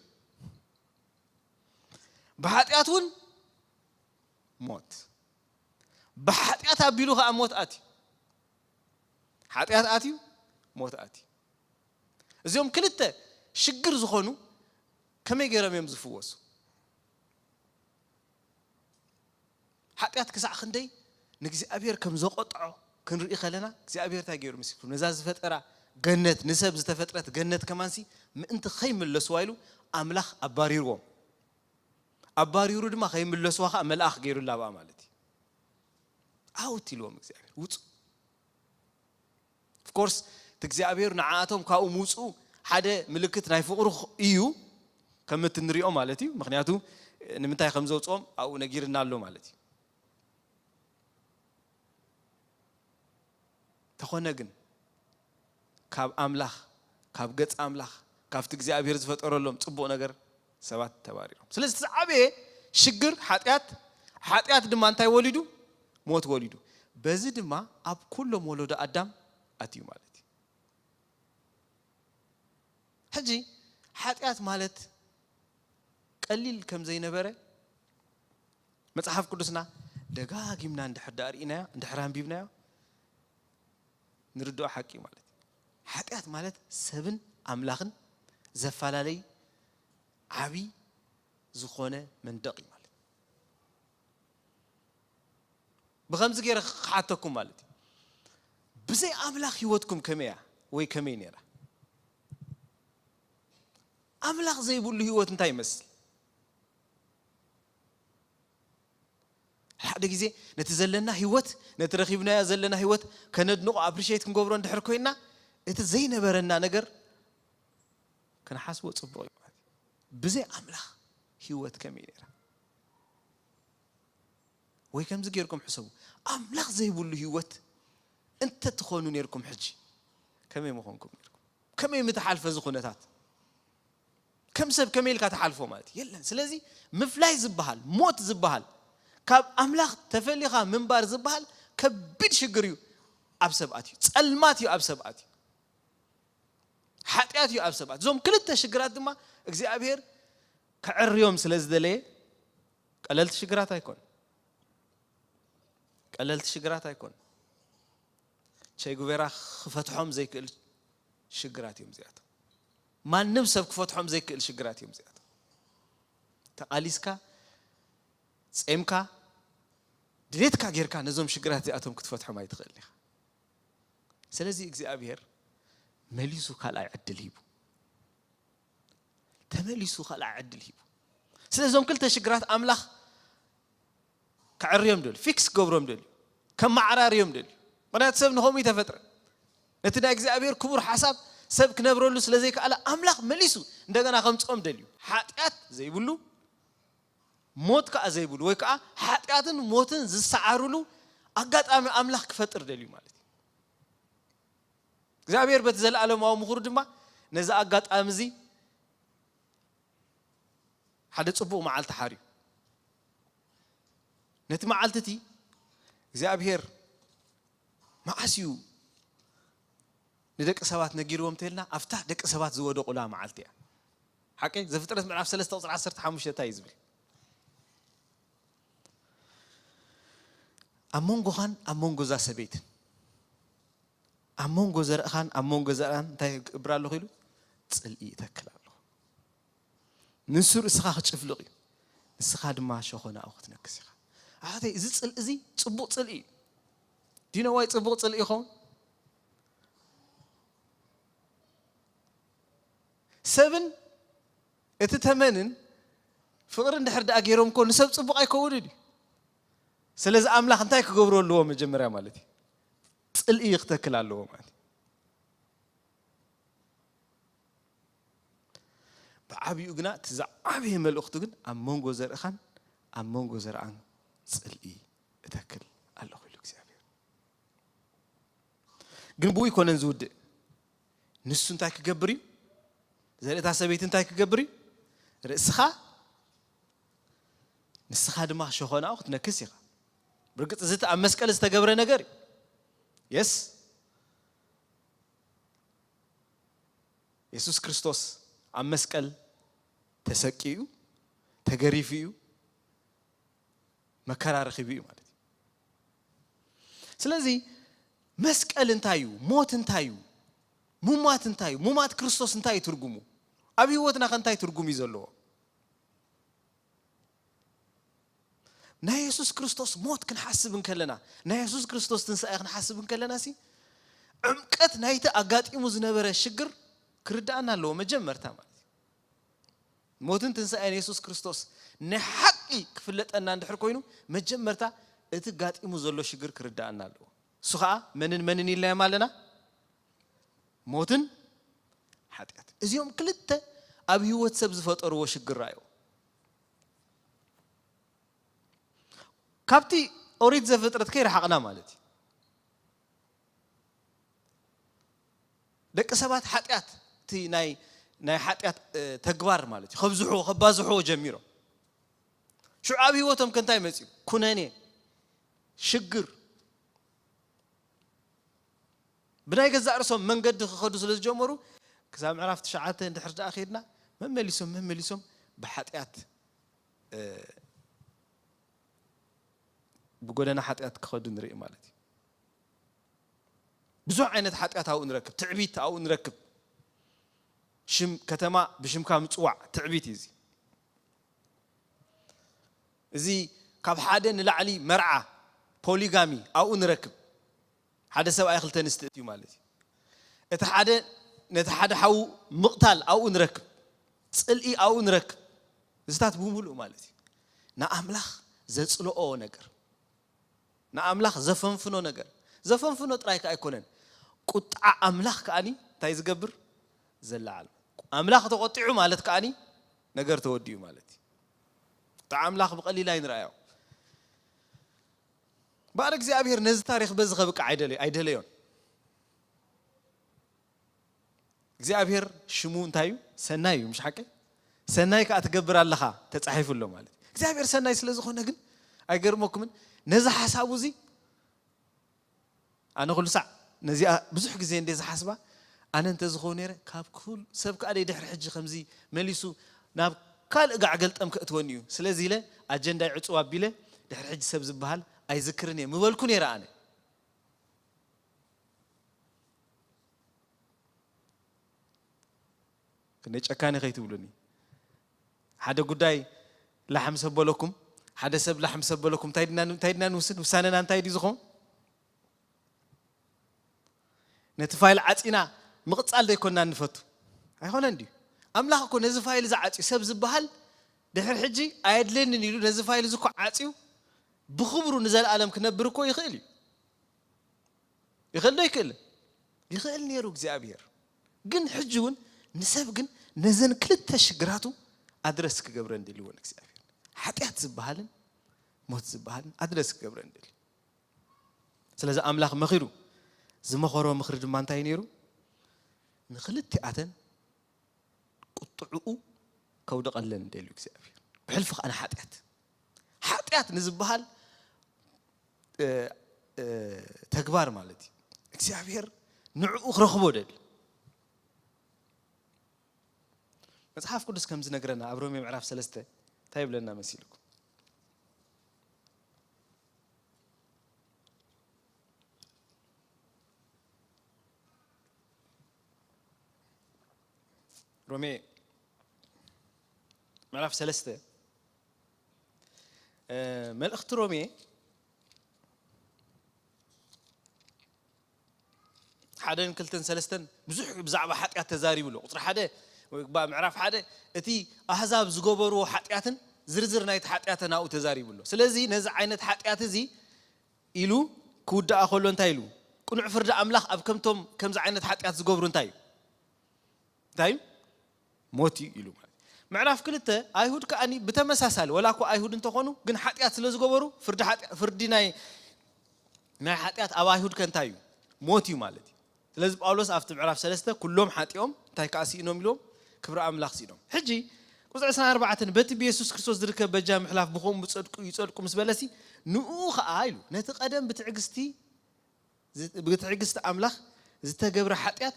ብሓጢኣት እውን ሞት። ብሓጢኣት ኣቢሉ ከኣ ሞት ኣትዩ። ሓጢኣት ኣትዩ፣ ሞት ኣትዩ። እዚኦም ክልተ ሽግር ዝኾኑ ከመይ ገይሮም እዮም ዝፍወሱ? ሓጢኣት ክሳዕ ክንደይ ንእግዚኣብሔር ከም ዘቆጥዖ ክንርኢ ከለና፣ እግዚኣብሔር እንታይ ገይሩ መሲልኩም? ነዛ ዝፈጠራ ገነት፣ ንሰብ ዝተፈጥረት ገነት ከማንሲ ምእንቲ ከይምለስዋ ኢሉ ኣምላኽ ኣባሪርዎም። ኣባሪሩ ድማ ከይምለስዋ ከዓ መልኣኽ ገይሩላ ብኣ ማለት እዩ። ኣውት ኢልዎም እግዚኣብሔር፣ ውፁ። ኦፍኮርስ እቲ እግዚኣብሔር ንዓኣቶም ካብኡ ምውፅኡ ሓደ ምልክት ናይ ፍቕሩ እዩ፣ ከም እቲ ንሪኦ ማለት እዩ። ምክንያቱ ንምንታይ ከም ዘውፅኦም ኣብኡ ነጊርና ኣሎ ማለት እዩ። ተኾነ ግን ካብ ኣምላኽ፣ ካብ ገጽ ኣምላኽ፣ ካብቲ እግዚኣብሔር ዝፈጠረሎም ጽቡቕ ነገር ሰባት ተባሪሮም። ስለዚ እቲ ዝዓበየ ሽግር ሓጢኣት፣ ሓጢኣት ድማ እንታይ ወሊዱ? ሞት ወሊዱ። በዚ ድማ ኣብ ኩሎም ወለዶ ኣዳም ኣትዩ ማለት እዩ። ሕጂ ሓጢኣት ማለት ቀሊል ከም ዘይነበረ መጽሓፍ ቅዱስና ደጋጊምና እንድሕር ደኣ ርኢናዮ፣ እንድሕር ኣንቢብናዮ፣ ንርድኦ ሓቂ ማለት እዩ። ሓጢኣት ማለት ሰብን ኣምላኽን ዘፈላለይ ዓቢ ዝኾነ መንደቕ እዩ ማለት እዩ። ብኸምዚ ገይረ ክሓተኩም ማለት እዩ። ብዘይ ኣምላኽ ህይወትኩም ከመይ እያ ወይ ከመይ ነይራ? ኣምላኽ ዘይብሉ ህይወት እንታይ ይመስል? ሓደ ግዜ ነቲ ዘለና ህይወት፣ ነቲ ረኺብናዮ ዘለና ህይወት ከነድንቖ፣ ኣፕሪሼት ክንገብሮ እንድሕር ኮይንና፣ እቲ ዘይነበረና ነገር ክንሓስቦ ጽቡቕ እዩ ማለት እዩ። ብዘይ ኣምላኽ ህይወት ከመይ ነይራ? ወይ ከምዚ ጌርኩም ሕሰቡ፣ ኣምላኽ ዘይብሉ ህይወት እንተ ትኾኑ ኔርኩም፣ ሕጂ ከመይ ምኾንኩም ኔርኩም? ከመይ ምትሓልፈ እዚ ኩነታት? ከም ሰብ ከመይ ኢልካ ትሓልፎ ማለት እዩ? የለን። ስለዚ ምፍላይ ዝበሃል፣ ሞት ዝበሃል፣ ካብ ኣምላኽ ተፈሊኻ ምንባር ዝበሃል ከቢድ ሽግር እዩ ኣብ ሰብ ኣትዩ። ጸልማት እዩ ኣብ ሰብ ኣትዩ። ሓጢኣት እዩ ኣብ ሰብ ኣትዩ። እዞም ክልተ ሽግራት ድማ እግዚኣብሔር ከዕርዮም ስለ ዝደለየ ቀለልቲ ሽግራት ኣይኮን። ቀለልቲ ሽግራት ኣይኮን። ቼ ጉቬራ ክፈትሖም ዘይክእል ሽግራት እዮም እዚኣቶም። ማንም ሰብ ክፈትሖም ዘይክእል ሽግራት እዮም እዚኣቶም። ተቓሊስካ፣ ጼምካ፣ ድሌትካ ጌርካ ነዞም ሽግራት እዚኣቶም ክትፈትሖም ኣይትኽእል ኢኻ። ስለዚ እግዚኣብሔር መሊሱ ካልኣይ ዕድል ሂቡ። ተመሊሱ ካልኣይ ዕድል ሂቡ። ስለዚ እዞም ክልተ ሽግራት ኣምላኽ ከዕርዮም ደልዩ፣ ፊክስ ክገብሮም ደልዩ፣ ከመዓራርዮም ደልዩ። ምኽንያቱ ሰብ ንኸምኡ ይተፈጥረ። ነቲ ናይ እግዚኣብሔር ክቡር ሓሳብ ሰብ ክነብረሉ ስለ ዘይከኣለ ኣምላኽ መሊሱ እንደገና ከምጽኦም ደልዩ። ሓጢኣት ዘይብሉ፣ ሞት ከኣ ዘይብሉ፣ ወይ ከኣ ሓጢኣትን ሞትን ዝሰዓርሉ ኣጋጣሚ ኣምላኽ ክፈጥር ደልዩ ማለት እዩ። እግዚኣብሔር በቲ ዘለኣለማዊ ምኽሩ ድማ ነዚ ኣጋጣሚ እዚ ሓደ ጽቡቕ መዓልቲ ሓርዩ። ነቲ መዓልቲ እቲ እግዚኣብሔር መዓስ እዩ ንደቂ ሰባት ነጊርዎም እንተልና፣ ኣብታ ደቂ ሰባት ዝወደቑላ መዓልቲ እያ። ሓቂ ዘፍጥረት ምዕራፍ ሰለስተ ቁጽሪ ዓሰርተ ሓሙሽተ እንታይ እዩ ዝብል? ኣብ መንጎኻን ኣብ መንጎ እዛ ሰበይትን፣ ኣብ መንጎ ዘርእኻን ኣብ መንጎ ዘርእን እንታይ ክገብር ኣለኹ ኢሉ? ጽልኢ ይተክል ኣለኹ። ንሱ ርእስኻ ክጭፍልቕ እዩ፣ ንስኻ ድማ ሸኾናኡ ክትነክስ ኢኻ። ኣሕዋተይ፣ እዚ ጽልኢ እዚ ጽቡቕ ጽልኢ እዩ። ዲነዋይ ጽቡቕ ጽልኢ ይኸውን? ሰብን እቲ ተመንን ፍቕሪ እንድሕር ደኣ ገይሮም እኮ ንሰብ ጽቡቕ ኣይከውንን እዩ። ስለዚ ኣምላኽ እንታይ ክገብሮ ኣለዎ? መጀመርያ ማለት እዩ ጽልኢ ክተክል ኣለዎ ማለት እዩ። ብዓብዩ ግና እቲ ዝዓበየ መልእኽቱ ግን ኣብ መንጎ ዘርእኻን ኣብ መንጎ ዘርኣን ጽልኢ እተክል ኣለኹ ኢሉ እግዚኣብሔር። ግን ብኡ ይኮነን ዝውድእ። ንሱ እንታይ ክገብር እዩ? ዘርእታ ሰበይቲ እንታይ ክገብር እዩ? ርእስኻ ንስኻ ድማ ሸኾናኡ ክትነክስ ኢኻ። ብርግጽ እዚ ኣብ መስቀል ዝተገብረ ነገር እዩ። የስ የሱስ ክርስቶስ ኣብ መስቀል ተሰቂዩ እዩ፣ ተገሪፉ እዩ፣ መከራ ረኺቡ እዩ ማለት እዩ። ስለዚ መስቀል እንታይ እዩ? ሞት እንታይ እዩ? ሙማት እንታይ እዩ? ሙማት ክርስቶስ እንታይ እዩ ትርጉሙ? ኣብ ህይወትና ከ እንታይ ትርጉም እዩ ዘለዎ? ናይ የሱስ ክርስቶስ ሞት ክንሓስብ እንከለና፣ ናይ የሱስ ክርስቶስ ትንሳኤ ክንሓስብ እንከለና ሲ ዕምቀት ናይቲ ኣጋጢሙ ዝነበረ ሽግር ክርዳኣና ኣለዎ። መጀመርታ ማለት እዩ። ሞትን ትንሳኤን የሱስ ክርስቶስ ናይ ሓቂ ክፍለጠና እንድሕር ኮይኑ፣ መጀመርታ እቲ ጋጢሙ ዘሎ ሽግር ክርዳኣና ኣለዎ። እሱ ኸዓ መንን መንን ኢልናዮም ኣለና? ሞትን ሓጢኣት። እዚኦም ክልተ ኣብ ህይወት ሰብ ዝፈጠርዎ ሽግር ራእዮ። ካብቲ ኦሪት ዘፍጥረት ከይረሓቕና ማለት እዩ። ደቂ ሰባት ሓጢኣት፣ እቲ ናይ ናይ ሓጢኣት እ፣ ተግባር ማለት እዩ፣ ከብዝሕዎ ከባዝሕዎ ጀሚሮም። ሽዑ ኣብ ህይወቶም ከ እንታይ መፅዩ? ኩነኔ፣ ሽግር። ብናይ ገዛእ ርእሶም መንገዲ ክኸዱ ስለ ዝጀመሩ፣ ክሳብ ምዕራፍ ትሽዓተ እንድሕር ደኣ ከይድና፣ መመሊሶም መመሊሶም ብሓጢኣት እ፣ ብጎደና ሓጢኣት ክኸዱ ንርኢ ማለት እዩ። ብዙሕ ዓይነት ሓጢኣት ኣብኡ ንረክብ። ትዕቢት ኣብኡ ንረክብ። ሽም ከተማ ብሽምካ ምጽዋዕ ትዕቢት እዩ እዚ። እዚ ካብ ሓደ ንላዕሊ መርዓ፣ ፖሊጋሚ፣ ኣብኡ ንረክብ። ሓደ ሰብኣይ ክልተ ኣንስቲ እትዩ ማለት እዩ። እቲ ሓደ ነቲ ሓደ ሓዉ ምቕታል ኣብኡ ንረክብ። ጽልኢ ኣብኡ ንረክብ። እዚታት ብምሉእ ማለት እዩ። ንኣምላኽ ዘጽልኦ ነገር፣ ንኣምላኽ ዘፈንፍኖ ነገር፣ ዘፈንፍኖ ጥራይ ከኣ ኣይኮነን። ቁጥዓ ኣምላኽ ከኣኒ እንታይ ዝገብር? ዘለዓል። ኣምላኽ ተቖጢዑ ማለት ከኣኒ ነገር ተወዲኡ ማለት እዩ። ቁጥዓ ኣምላኽ ብቐሊል ኣይንርኣዮ። ባር እግዚኣብሔር ነዚ ታሪኽ በዚ ከብቅዕ ኣይደለዮ፣ ኣይደለዮን። እግዚኣብሔር ሽሙ እንታይ እዩ? ሰናይ እዩ፣ ምሽ ሓቂ? ሰናይ ከኣ ትገብር ኣለኻ ተጻሒፉ ኣሎ ማለት እዩ። እግዚኣብሔር ሰናይ ስለ ዝኾነ ግን ኣይገርመኩምን? ነዚ ሓሳቡ እዚ ኣነ ኩሉ ሳዕ ነዚኣ ብዙሕ ግዜ እንደ ዝሓስባ፣ ኣነ እንተ ዝኾኑ ነይረ፣ ካብ ኩሉ ሰብ ከኣ ደይ ድሕሪ ሕጂ ከምዚ መሊሱ ናብ ካልእ ጋዕ ገልጠም ከእትወኒ እዩ። ስለዚ ኢለ ኣጀንዳይ ዕጹው ኣቢለ ድሕሪ ሕጂ ሰብ ዝበሃል ኣይዝክርን እየ ምበልኩ ነይረ ኣነ። ክንደይ ጨካኒ ከይትብሉኒ። ሓደ ጉዳይ ላሕ ምስ ኣበለኩም፣ ሓደ ሰብ ላሕ ምስ ኣበለኩም እንታይ ድና እንታይ ድና ንውስን? ውሳነና እንታይ ድዩ ዝኸውን? ነቲ ፋይል ዓጺና ምቕጻል ዘይኮንና ንፈቱ ኣይኮነን ድዩ? ኣምላኽ እኮ ነዚ ፋይል እዚ ዓጽዩ ሰብ ዝበሃል ድሕሪ ሕጂ ኣየድልየንን ኢሉ ነዚ ፋይል እዚ እኮ ዓጽዩ ብኽብሩ ንዘለኣለም ክነብር እኮ ይኽእል እዩ። ይኽእል ዶ ይክእል? ይኽእል ነይሩ እግዚኣብሔር። ግን ሕጂ እውን ንሰብ ግን ነዘን ክልተ ሽግራቱ ኣድረስ ክገብረን ደልዎን እግዚኣብሔር። ሓጢኣት ዝበሃልን ሞት ዝበሃልን ኣድረስ ክገብረን ደልዩ። ስለዚ ኣምላኽ መኺሩ ዝመኸሮ ምኽሪ ድማ እንታይ ነይሩ? ንክልቲኣተን ቁጥዕኡ ከውድቐለን ደልዩ እግዚኣብሔር። ብሕልፊ ከኣ ንሓጢኣት፣ ሓጢኣት ንዝበሃል እ፣ እ፣ ተግባር ማለት እዩ። እግዚኣብሔር ንዕኡ ክረኽቦ ደል። መጽሓፍ ቅዱስ ከም ዝነግረና ኣብ ሮሜ ምዕራፍ ሰለስተ እንታይ ይብለና መሲልኩም? ሮሜ ምዕራፍ ሰለስተ፣ እ፣ መልእኽቲ ሮሜ ሓደን ክልተን ሰለስተን ብዙሕ ብዛዕባ ሓጢኣት ተዛሪቡ ኣሎ። ቁጽሪ ሓደ ወይ ባ ምዕራፍ ሓደ እቲ ኣህዛብ ዝገበርዎ ሓጢኣትን ዝርዝር ናይቲ ሓጢኣተ ናብኡ ተዛሪቡ ኣሎ። ስለዚ ነዚ ዓይነት ሓጢኣት እዚ ኢሉ ክውድኣ ከሎ እንታይ ኢሉ? ቅኑዕ ፍርዲ ኣምላኽ ኣብ ከምቶም ከምዚ ዓይነት ሓጢኣት ዝገብሩ እንታይ እዩ? እንታይ እዩ? ሞት እዩ ኢሉ ማለት እዩ። ምዕራፍ ክልተ፣ ኣይሁድ ከኣኒ ብተመሳሳሊ፣ ወላ እኮ ኣይሁድ እንተኾኑ፣ ግን ሓጢኣት ስለ ዝገበሩ፣ ፍርዲ ሓጢኣ-፣ ፍርዲ ናይ፣ ናይ ሓጢኣት ኣብ ኣይሁድ ከ እንታይ እዩ? ሞት እዩ ማለት እዩ። ስለዚ ጳውሎስ ኣብቲ ምዕራፍ ሰለስተ፣ "ኩሎም ሓጢኦም እንታይ ከኣ ስኢኖም?" ኢሎም፣ ክብሪ ኣምላኽ ስኢኖም። ሕጂ ቁጽሪ ዕስራን ኣርባዕተን፣ "በቲ ብየሱስ ክርስቶስ ዝርከብ በጃ ምሕላፍ ብኸምኡ ብጸድቁ ይጸድቁ ምስ በለሲ፣ ንኡ ኸኣ" ኢሉ፣ "ነቲ ቀደም ብትዕግስቲ ዝ-፣ ብትዕግስቲ ኣምላኽ ዝተገብረ ሓጢኣት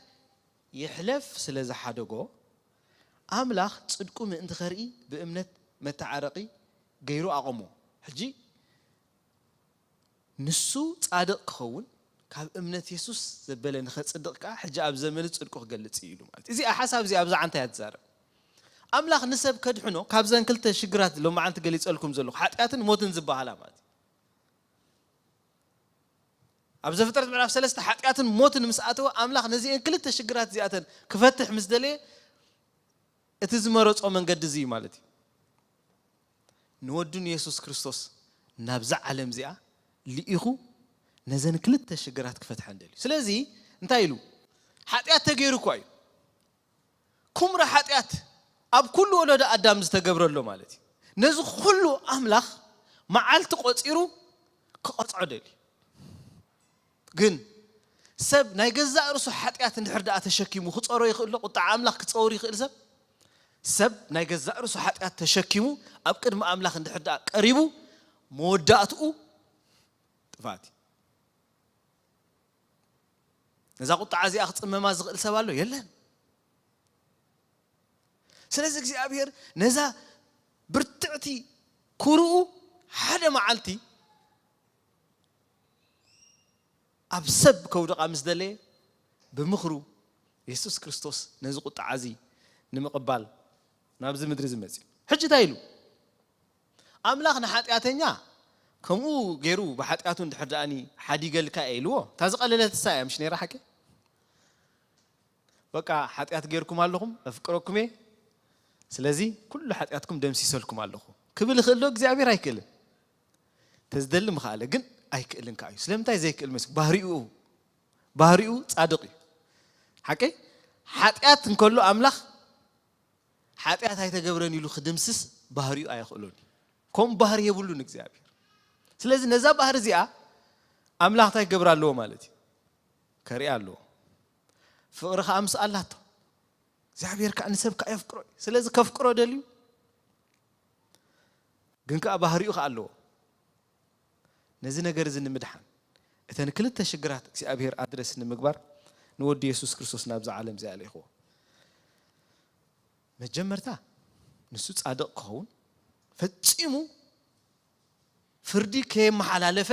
ይሕለፍ ስለ ዝሓደጎ፣ ኣምላኽ ጽድቁ ምእንቲ ኸርኢ ብእምነት መተዓረቒ ገይሩ ኣቐሞ። ሕጂ ንሱ ጻድቕ ክኸውን፣ ካብ እምነት የሱስ ዘበለ ንኸጽድቕ ከኣ፣ ሕጂ ኣብ ዘመኑ ጽድቁ ክገልጽ እዩ" ኢሉ ማለት እዩ። እዚኣ ሓሳብ እዚኣ ብዛዕባ እንታይ እያ ትዛረብ? ኣምላኽ ንሰብ ከድሕኖ፣ ካብዘን ክልተ ሽግራት ሎማዓንቲ ገሊጸልኩም ዘለኹ፣ ሓጢኣትን ሞትን ዝበሃላ ማለት እዩ። ኣብ ዘፍጥረት ምዕራፍ ሰለስተ ሓጢኣትን ሞትን ምስ ኣተወ፣ ኣምላኽ ነዚአን ክልተ ሽግራት እዚኣተን ክፈትሕ ምስ ደለየ፣ እቲ ዝመረጾ መንገዲ እዚ እዩ ማለት እዩ። ንወዱ ንየሱስ ክርስቶስ ናብዛ ዓለም እዚኣ ልኢኹ ነዘን ክልተ ሽግራት ክፈትሐን ደልዩ። ስለዚ እንታይ ኢሉ? ሓጢኣት ተገይሩ እኳ እዩ። ኩምራ ሓጢኣት ኣብ ኩሉ ወለዶ ኣዳም ዝተገብረ ኣሎ ማለት እዩ። ነዚ ኩሉ ኣምላኽ መዓልቲ ቆጺሩ ክቐጽዖ ደልዩ። ግን ሰብ ናይ ገዛእ ርእሱ ሓጢኣት እንድሕር ደኣ ተሸኪሙ ክጸሮ ይኽእል ዶ? ቁጥዓ ኣምላኽ ክጸውር ይኽእል ሰብ? ሰብ ናይ ገዛእ ርእሱ ሓጢኣት ተሸኪሙ ኣብ ቅድሚ ኣምላኽ እንድሕር ደኣ ቀሪቡ፣ መወዳእትኡ ጥፋት እዩ። ነዛ ቁጥዓ እዚኣ ክጽመማ ዝኽእል ሰብ ኣሎ? የለን። ስለዚ እግዚኣብሔር ነዛ ብርትዕቲ ኩርኡ ሓደ መዓልቲ ኣብ ሰብ ከውድቓ ምስ ደለየ፣ ብምኽሩ የሱስ ክርስቶስ ነዚ ቁጥዓ እዚ ንምቕባል ናብዚ ምድሪ እዚ መጺኡ። ሕጂ እንታይ ኢሉ? ኣምላኽ ንሓጢኣተኛ ከምኡ ገይሩ ብሓጢኣቱ እንድሕር ደኣኒ ሓዲገልካ እየ ኢልዎ። እታ ዝቐለለት እሳ እያ፣ ምሽ ነይራ ሓቂ? በቃ ሓጢኣት ገይርኩም ኣለኹም፣ ኣፍቅረኩም እየ፣ ስለዚ ኩሉ ሓጢኣትኩም ደምሲሰልኩም ኣለኹ ክብል ይኽእል ዶ? እግዚኣብሔር ኣይክእልን። ተዝደሊ ምኽኣለ፣ ግን ኣይክእልን ከኣ እዩ። ስለምንታይ ዘይክእል መስል? ባህሪኡ፣ ባህሪኡ ጻድቕ እዩ። ሓቀይ? ሓጢኣት እንከሎ ኣምላኽ ሓጢኣት ኣይተገብረን ኢሉ ክድምስስ ባህሪኡ ኣየኽእሎን እዩ። ከምኡ ባህሪ የብሉን እግዚኣብሔር። ስለዚ ነዛ ባህሪ እዚኣ ኣምላኽ እንታይ ክገብር ኣለዎ ማለት እዩ? ከርኢ ኣለዎ። ፍቕሪ ከኣ ምስ ኣላቶ። እግዚኣብሔር ከኣ ንሰብ ከኣ የፍቅሮ እዩ። ስለዚ ከፍቅሮ ደልዩ፣ ግን ከኣ ባህሪኡ ከኣ ኣለዎ። ነዚ ነገር እዚ ንምድሓን፣ እተን ክልተ ሽግራት እግዚኣብሔር ኣድረስ ንምግባር፣ ንወዲ የሱስ ክርስቶስ ናብዛ ዓለም እዚኣ ልኢኽዎ። መጀመርታ፣ ንሱ ጻድቕ ክኸውን፣ ፈጺሙ ፍርዲ ከየመሓላለፈ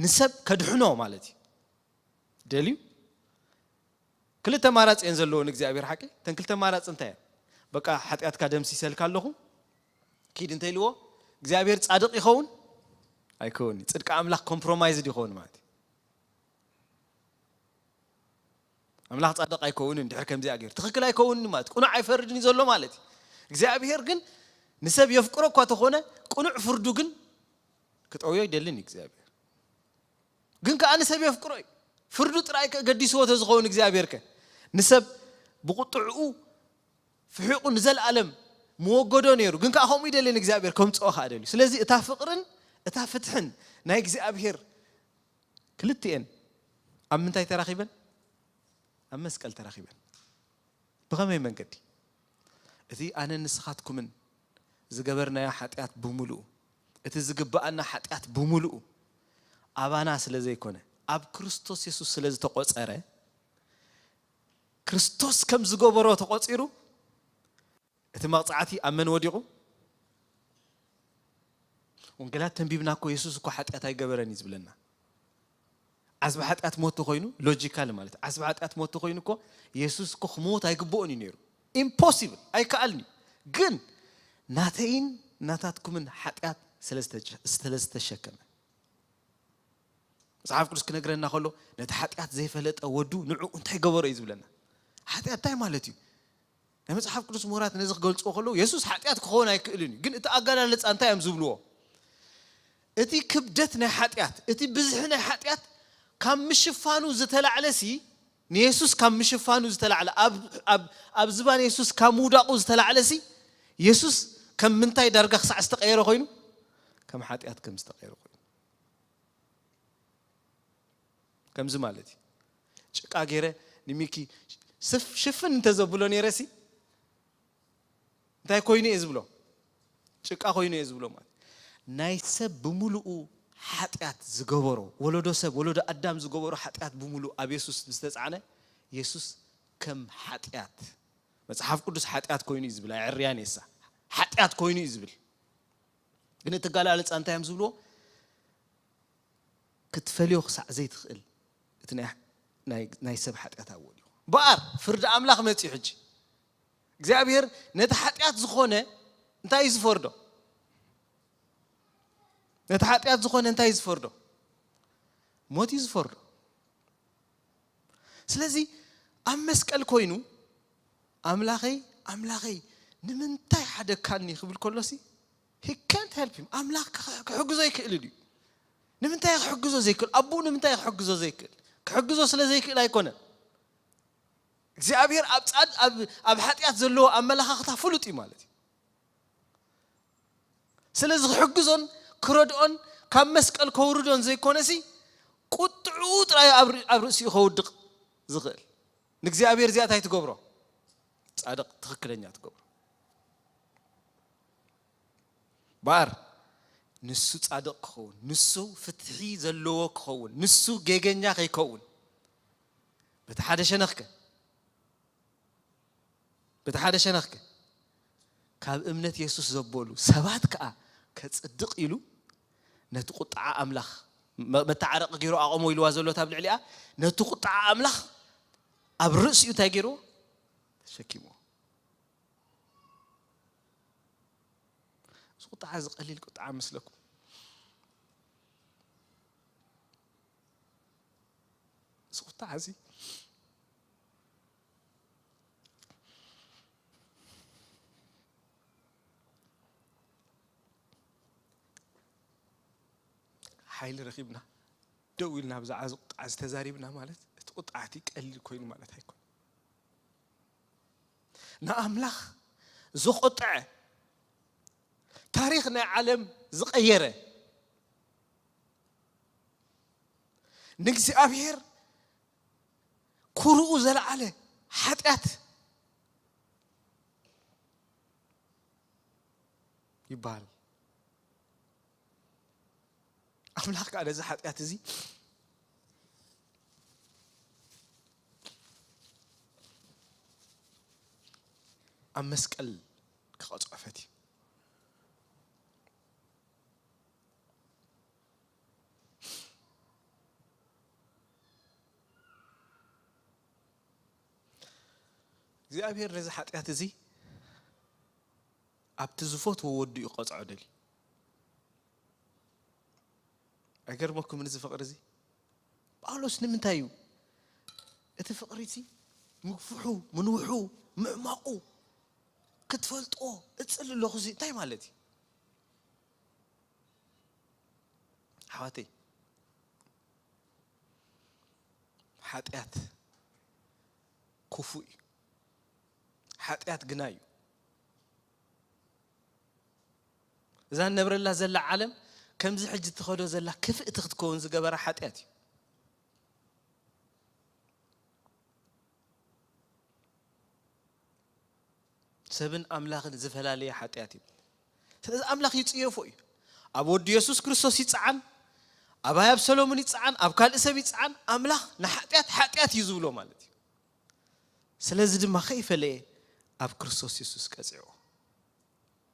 ንሰብ ከድሕኖ ማለት እዩ። ደልዩ? ክልተ ኣማራጺ እየን ዘለዎ ንእግዚኣብሔር ሓቂ። እተን ክልተ ኣማራጺ እንታይ እየን? በቃ ሓጢኣትካ ደምሲሰልካ ኣለኹ፣ ኪድ እንተ ኢልዎ፣ እግዚኣብሔር ጻድቕ ይኸውን? ኣይከውን'ዩ። ጽድቂ ኣምላኽ ኮምፕሮማይዝድ ይኸውን ማለት እዩ። ኣምላኽ ጻድቕ ኣይከውንን ድሕሪ ከምዚኣ ገይሩ። ትኽክል ኣይከውንን ማለት፣ ቅኑዕ ኣይፈርድን እዩ ዘሎ ማለት እዩ። እግዚኣብሔር ግን ንሰብ የፍቅሮ እኳ ተኾነ፣ ቅኑዕ ፍርዱ ግን ክጠውዮ ኣይደልን እዩ እግዚኣብሔር። ግን ከኣ ንሰብ የፍቅሮ እዩ። ፍርዱ ጥራይ ከ ገዲስዎ ተዝኸውን እግዚኣብሔር ከ ንሰብ ብቁጥዕኡ ፍሒቑ ንዘለኣለም መወገዶ ነይሩ። ግን ከኣ ከምኡ ይደልን እግዚኣብሔር ከምጽኦ ከኣ ደልዩ። ስለዚ እታ ፍቕርን እታ ፍትሕን ናይ እግዚኣብሔር ክልቲኤን ኣብ ምንታይ ተራኺበን? ኣብ መስቀል ተራኺበን። ብኸመይ መንገዲ? እቲ ኣነን ንስኻትኩምን ዝገበርናዮ ሓጢኣት ብምሉኡ፣ እቲ ዝግብኣና ሓጢኣት ብምሉኡ ኣባና ስለ ዘይኮነ፣ ኣብ ክርስቶስ የሱስ ስለ ዝተቖጸረ፣ ክርስቶስ ከም ዝገበሮ ተቖጺሩ፣ እቲ መቕጻዕቲ ኣብ መን ወዲቑ? ወንጌላት ተንቢብና እኮ የሱስ እኮ ሓጢኣት ኣይገበረን እዩ ዝብለና። ዓስቢ ሓጢኣት ሞት ተኾይኑ፣ ሎጂካል ማለት፣ ዓስቢ ሓጢኣት ሞት ተኾይኑ እኮ የሱስ እኮ ክሞት ኣይግብኦን እዩ ነይሩ። ኢምፖሲብል፣ ኣይከኣልን እዩ። ግን ናተይን ናታትኩምን ሓጢኣት ስለ ዝተሸ-፣ ስለ ዝተሸከመ። መጽሓፍ ቅዱስ ክነግረና ከሎ፣ ነቲ ሓጢኣት ዘይፈለጠ ወዱ ንዕኡ እንታይ ገበሮ እዩ ዝብለና። ሓጢኣት እንታይ ማለት እዩ? ናይ መጽሓፍ ቅዱስ ምሁራት ነዚ ክገልጽዎ ከለዉ፣ የሱስ ሓጢኣት ክኸውን ኣይክእልን እዩ። ግን እቲ ኣገላልጻ እንታይ እዮም ዝብልዎ? እቲ ክብደት ናይ ሓጢኣት፣ እቲ ብዝሒ ናይ ሓጢኣት ካብ ምሽፋኑ ዝተላዕለሲ፣ ንየሱስ ካብ ምሽፋኑ ዝተላዕለ፣ ኣብ፣ ኣብ፣ ኣብ ዝባን የሱስ ካብ ምውዳቑ ዝተላዕለሲ፣ የሱስ ከም ምንታይ ዳርጋ ክሳዕ ዝተቐየረ ኮይኑ? ከም ሓጢኣት ከም ዝተቐየረ ኮይኑ። ከምዚ ማለት እዩ። ጭቃ ገይረ ንሚኪ ስፍ-፣ ሽፍን እንተዘብሎ ነይረሲ፣ እንታይ ኮይኑ እየ ዝብሎ? ጭቃ ኮይኑ እየ ዝብሎ ማለት። ናይ ሰብ ብምሉኡ ሓጢኣት ዝገበሮ፣ ወለዶ ሰብ፣ ወለዶ ኣዳም ዝገበሮ ሓጢኣት ብምሉኡ ኣብ የሱስ ምስ ተጻዕነ፣ የሱስ ከም ሓጢኣት፣ መጽሓፍ ቅዱስ ሓጢኣት ኮይኑ እዩ ዝብል፣ ኣየዕርያን የሳ። ሓጢኣት ኮይኑ እዩ ዝብል። ግን እቲ ኣገላልጻ እንታይ እዮም ዝብልዎ? ክትፈልዮ ክሳዕ ዘይትኽእል እቲ ናይ፣ ናይ፣ ናይ ሰብ ሓጢኣት ኣወል እዩ። በኣር ፍርዲ ኣምላኽ መጺኡ ሕጂ። እግዚኣብሔር ነቲ ሓጢኣት ዝኾነ እንታይ እዩ ዝፈርዶ? ነቲ ሓጢኣት ዝኾነ እንታይ እዩ ዝፈርዶ? ሞት እዩ ዝፈርዶ። ስለዚ ኣብ መስቀል ኮይኑ፣ "ኣምላኸይ፣ ኣምላኸይ፣ ንምንታይ ሓደግካኒ?" ክብል ከሎሲ፣ he can't help him። ኣምላኽ ክሕ-፣ ክሕግዞ ይክእል ድዩ? ንምንታይ ክሕግዞ ዘይክእል? ኣቦኡ ንምንታይ ክሕግዞ ዘይክእል? ክሕግዞ ስለ ዘይክእል ኣይኮነን። እግዚኣብሔር ኣብ ጻድ-፣ ኣብ፣ ኣብ ሓጢኣት ዘለዎ ኣመለኻኽታ ፍሉጥ እዩ ማለት እዩ። ስለዚ ክሕግዞን ክረድኦን ካብ መስቀል ከውርዶን ዘይኮነሲ፣ ቁጥዕኡ ጥራይ ኣብ ሪ-፣ ኣብ ርእሲኡ ከውድቕ ዝኽእል። ንእግዚኣብሔር እዚኣ እንታይ ትገብሮ? ጻድቕ፣ ትኽክለኛ ትገብሮ። ባር፣ ንሱ ጻድቕ ክኸውን፣ ንሱ ፍትሒ ዘለዎ ክኸውን፣ ንሱ ጌገኛ ከይከውን፣ በቲ ሓደ ሸነኽከ፣ በቲ ሓደ ሸነኽከ፣ ካብ እምነት የሱስ ዘበሉ ሰባት ከኣ ከጽድቕ ኢሉ ነቲ ቁጥዓ ኣምላኽ መ-፣ መተዓረቂ ገይሩ ኣቐሞ ኢልዋ ዘሎ ኣብ ልዕሊኣ፣ ነቲ ቁጥዓ ኣምላኽ ኣብ ርእሲኡ እንታይ ገይርዎ? ተሸኪምዎ። እዚ ቁጥዓ እዚ ቀሊል ቁጥዓ መስለኩም? እዚ ቁጥዓ እዚ ሓይሊ ረኺብና ደው ኢልና ብዛዕባ እዚ ቁጥዓ እዚ ተዛሪብና ማለት፣ እቲ ቁጥዓ እቲ ቀሊል ኮይኑ ማለት ኣይኮነን። ንኣምላኽ ዝቖጠዐ፣ ታሪኽ ናይ ዓለም ዝቐየረ፣ ንእግዚኣብሔር ኩርኡ ዘለዓለ ሓጢኣት ይበሃል። ኣምላኽ ከኣ ነዚ ሓጢኣት እዚ ኣብ መስቀል ክቐጽዖ ፈትዩ። እግዚኣብሔር ነዚ ሓጢኣት እዚ ኣብቲ ዝፈትዎ ወዱ እዩ ክቐጽዖ ደልዩ። ኣይገርመኩምን እዚ ፍቕሪ እዚ? ጳውሎስ ንምንታይ እዩ እቲ ፍቕሪ እዚ ምግፍሑ፣ ምንውሑ፣ ምዕማቑ ክትፈልጦ እጽሊ ኣለኹ እዚ እንታይ ማለት እዩ? ኣሕዋተይ፣ ሓጢኣት ክፉእ እዩ። ሓጢኣት ግናይ እዩ። እዛ ንነብረላ ዘላ ዓለም ከምዚ ሕጂ ትኸዶ ዘላ ክፍእቲ ክትከውን ዝገበራ ሓጢኣት እዩ። ሰብን ኣምላኽን ዝፈላለየ ሓጢኣት እዩ። ስለዚ ኣምላኽ ይጽየፎ እዩ። ኣብ ወዱ የሱስ ክርስቶስ ይጽዓን፣ ኣብ ኣያብ ሰሎሞን ይጽዓን፣ ኣብ ካልእ ሰብ ይጽዓን፣ ኣምላኽ ንሓጢኣት ሓጢኣት እዩ ዝብሎ ማለት እዩ። ስለዚ ድማ ከይፈለየ ኣብ ክርስቶስ የሱስ ቀጺዕዎ።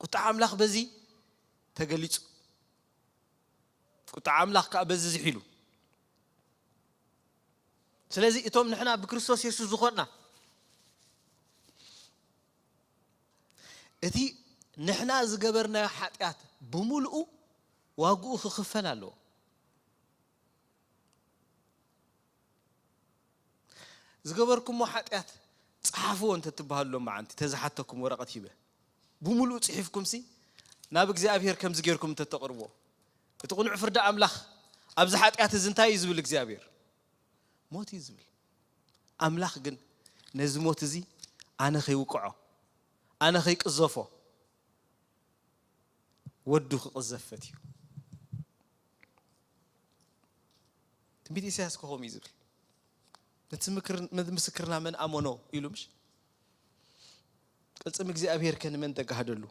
ቁጥዓ ኣምላኽ በዚ ተገሊጹ። ቁጥዓ ኣምላኽ ከኣ በዚ ዝሒሉ። ስለዚ እቶም ንሕና ብክርስቶስ የሱስ ዝኾንና፣ እቲ ንሕና ዝገበርናዮ ሓጢኣት ብምሉኡ ዋግኡ ክኽፈል ኣለዎ። ዝገበርኩሞ ሓጢኣት ጸሓፍዎ እንተትበሃሉ ሎም መዓንቲ ተዝሓተኩም ወረቐት ሂበ፣ ብምሉኡ ጽሒፍኩምሲ ናብ እግዚኣብሔር ከምዚ ጌርኩም እንተተቕርብዎ፣ እቲ ቅኑዕ ፍርዲ ኣምላኽ ኣብዚ ሓጢኣት እዚ እንታይ እዩ ዝብል እግዚኣብሔር? ሞት እዩ ዝብል። ኣምላኽ ግን ነዚ ሞት እዚ ኣነ ከይውቅዖ፣ ኣነ ከይቅዘፎ፣ ወዱ ክቕዘፍ ፈትዩ። ትንቢት ኢሳያስ ከ ከምኡ እዩ ዝብል። ነቲ ምክር-፣ ነቲ ምስክርና መን ኣመኖ ኢሉ ምሽ? ቅልጽም እግዚኣብሔር ከ ንመን ተጋህደሉ?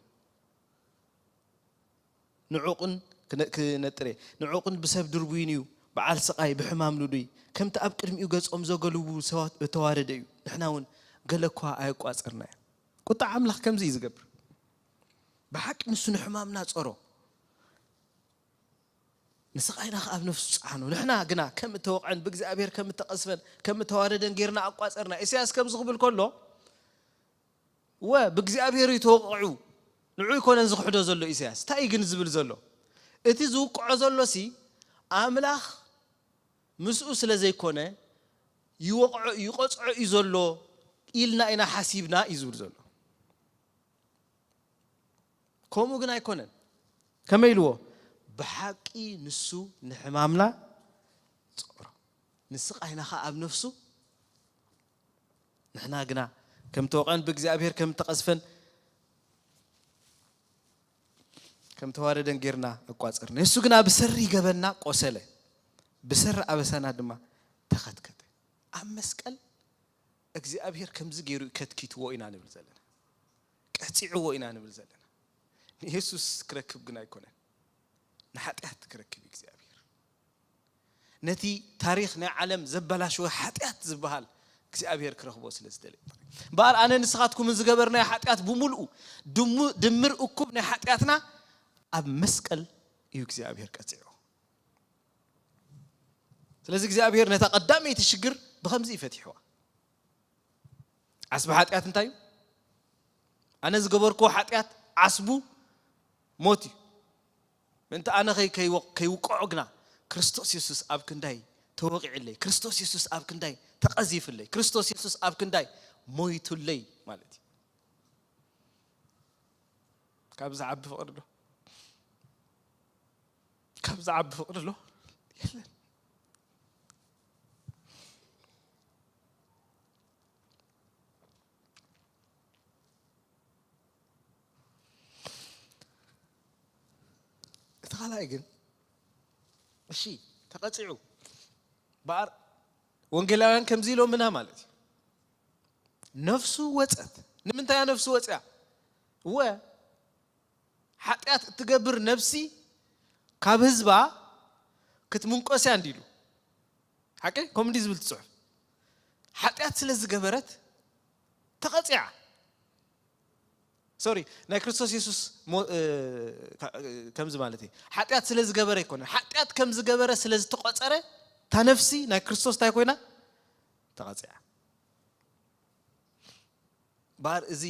ንዑቕን ክነ-፣ ክነጥሬ፣ ንዑቕን ብሰብ ድርቡይን እዩ፣ በዓል ስቓይ፣ ብሕማም ንዱይ፣ ከምቲ ኣብ ቅድሚኡ ገጾም ዘገልቡ ሰባት እተዋረደ እዩ። ንሕና እውን ገለ እኳ ኣየቋጸርናዮ። ቁጣዕ ኣምላኽ ከምዚ እዩ ዝገብር። ብሓቂ ንሱ ንሕማምና ጸሮ፣ ንስቓይና ከኣ ኣብ ነፍሱ ጸዓኖ። ንሕና ግና ከም እተወቕዐን ብእግዚኣብሔር ከም እተቐዝፈን ከም እተዋረደን ጌርና ኣቋጸርና። ኢሳያስ ከምዚ ክብል ከሎ፣ ወ ብእግዚኣብሔር እዩ ተወቒዑ፣ ንዑ ኣይኮነን ዝኽሕዶ ዘሎ ኢሳያስ። እንታይ እዩ ግን ዝብል ዘሎ? እቲ ዝውቅዖ ዘሎሲ ኣምላኽ ምስኡ ስለ ዘይኮነ ይወቕዖ፣ ይቐጽዖ እዩ ዘሎ ኢልና ኢና ሓሲብና እዩ ዝብል ዘሎ። ከምኡ ግን ኣይኮነን። ከመይ ኢልዎ? ብሓቂ ንሱ ንሕማምና ጸሮ፣ ንስቓይና ኸኣ ኣብ ነፍሱ። ንሕና ግና ከም ተወቕዐን ብእግዚኣብሔር ከም ተቐዝፈን ከም ተዋረደን ጌርና ኣቋጸርና። ንሱ ግና ብሰሪ ገበንና ቆሰለ፣ ብሰሪ ኣበሳና ድማ ተኸትከተ። ኣብ መስቀል እግዚኣብሔር ከምዚ ገይሩ ከትኪትዎ ኢና ንብል ዘለና፣ ቀጺዕዎ ኢና ንብል ዘለና። ንየሱስ ክረክብ ግን ኣይኮነን፣ ንሓጢኣት ክረክብ እዩ እግዚኣብሔር። ነቲ ታሪኽ ናይ ዓለም ዘበላሸወ ሓጢኣት ዝበሃል እግዚኣብሔር ክረኽቦ ስለ ዝደለየ። እምበኣር ኣነ ንስኻትኩምን ዝገበርናዮ ሓጢኣት ብምልኡ ድሙ-፣ ድምር እኩብ ናይ ሓጢኣትና ኣብ መስቀል እዩ እግዚኣብሔር ቀጺዑ። ስለዚ እግዚኣብሔር ነታ ቀዳመይቲ ሽግር ብኸምዚ እዩ ፈቲሕዋ። ዓስቢ ሓጢኣት እንታይ እዩ? ኣነ ዝገበርክዎ ሓጢኣት ዓስቡ ሞት እዩ። ምእንቲ ኣነ ከይ-፣ ከይወ-፣ ከይውቅዖ ግና ክርስቶስ የሱስ ኣብ ክንዳይ ተወቒዕለይ፣ ክርስቶስ የሱስ ኣብ ክንዳይ ተቐዚፍለይ፣ ክርስቶስ የሱስ ኣብ ክንዳይ ሞይቱለይ ማለት እዩ። ካብ ዝዓቢ ፍቕሪ ዶ? ካብ ዝዓቢ ፍቕሪ ዶ? የለን። እቲ ካልኣይ ግን፣ እሺ፣ ተቐጺዑ። በኣር ወንጌላውያን ከምዚ ኢሎምና ማለት እዩ። ነፍሱ ወጸት። ንምንታይ እያ ነፍሱ ወጽያ? እወ፣ ሓጢኣት እትገብር ነፍሲ ካብ ህዝባ ክትምንቆስ እያ እንዲሉ። ሓቂ? ከምኡ እንዲ ዝብል እቲ ጽሑፍ። ሓጢኣት ስለ ዝገበረት ተቐጺዓ። ሶሪ፣ ናይ ክርስቶስ የሱስ ሞ-፣ እ፣ ካ-፣ እ፣ ከምዚ ማለት እዩ። ሓጢኣት ስለ ዝገበረ ኣይኮነን። ሓጢኣት ከም ዝገበረ ስለ ዝተቖጸረ፣ እታ ነፍሲ ናይ ክርስቶስ እንታይ ኮይና? ተቐጺዓ። እምበኣር እዚ፣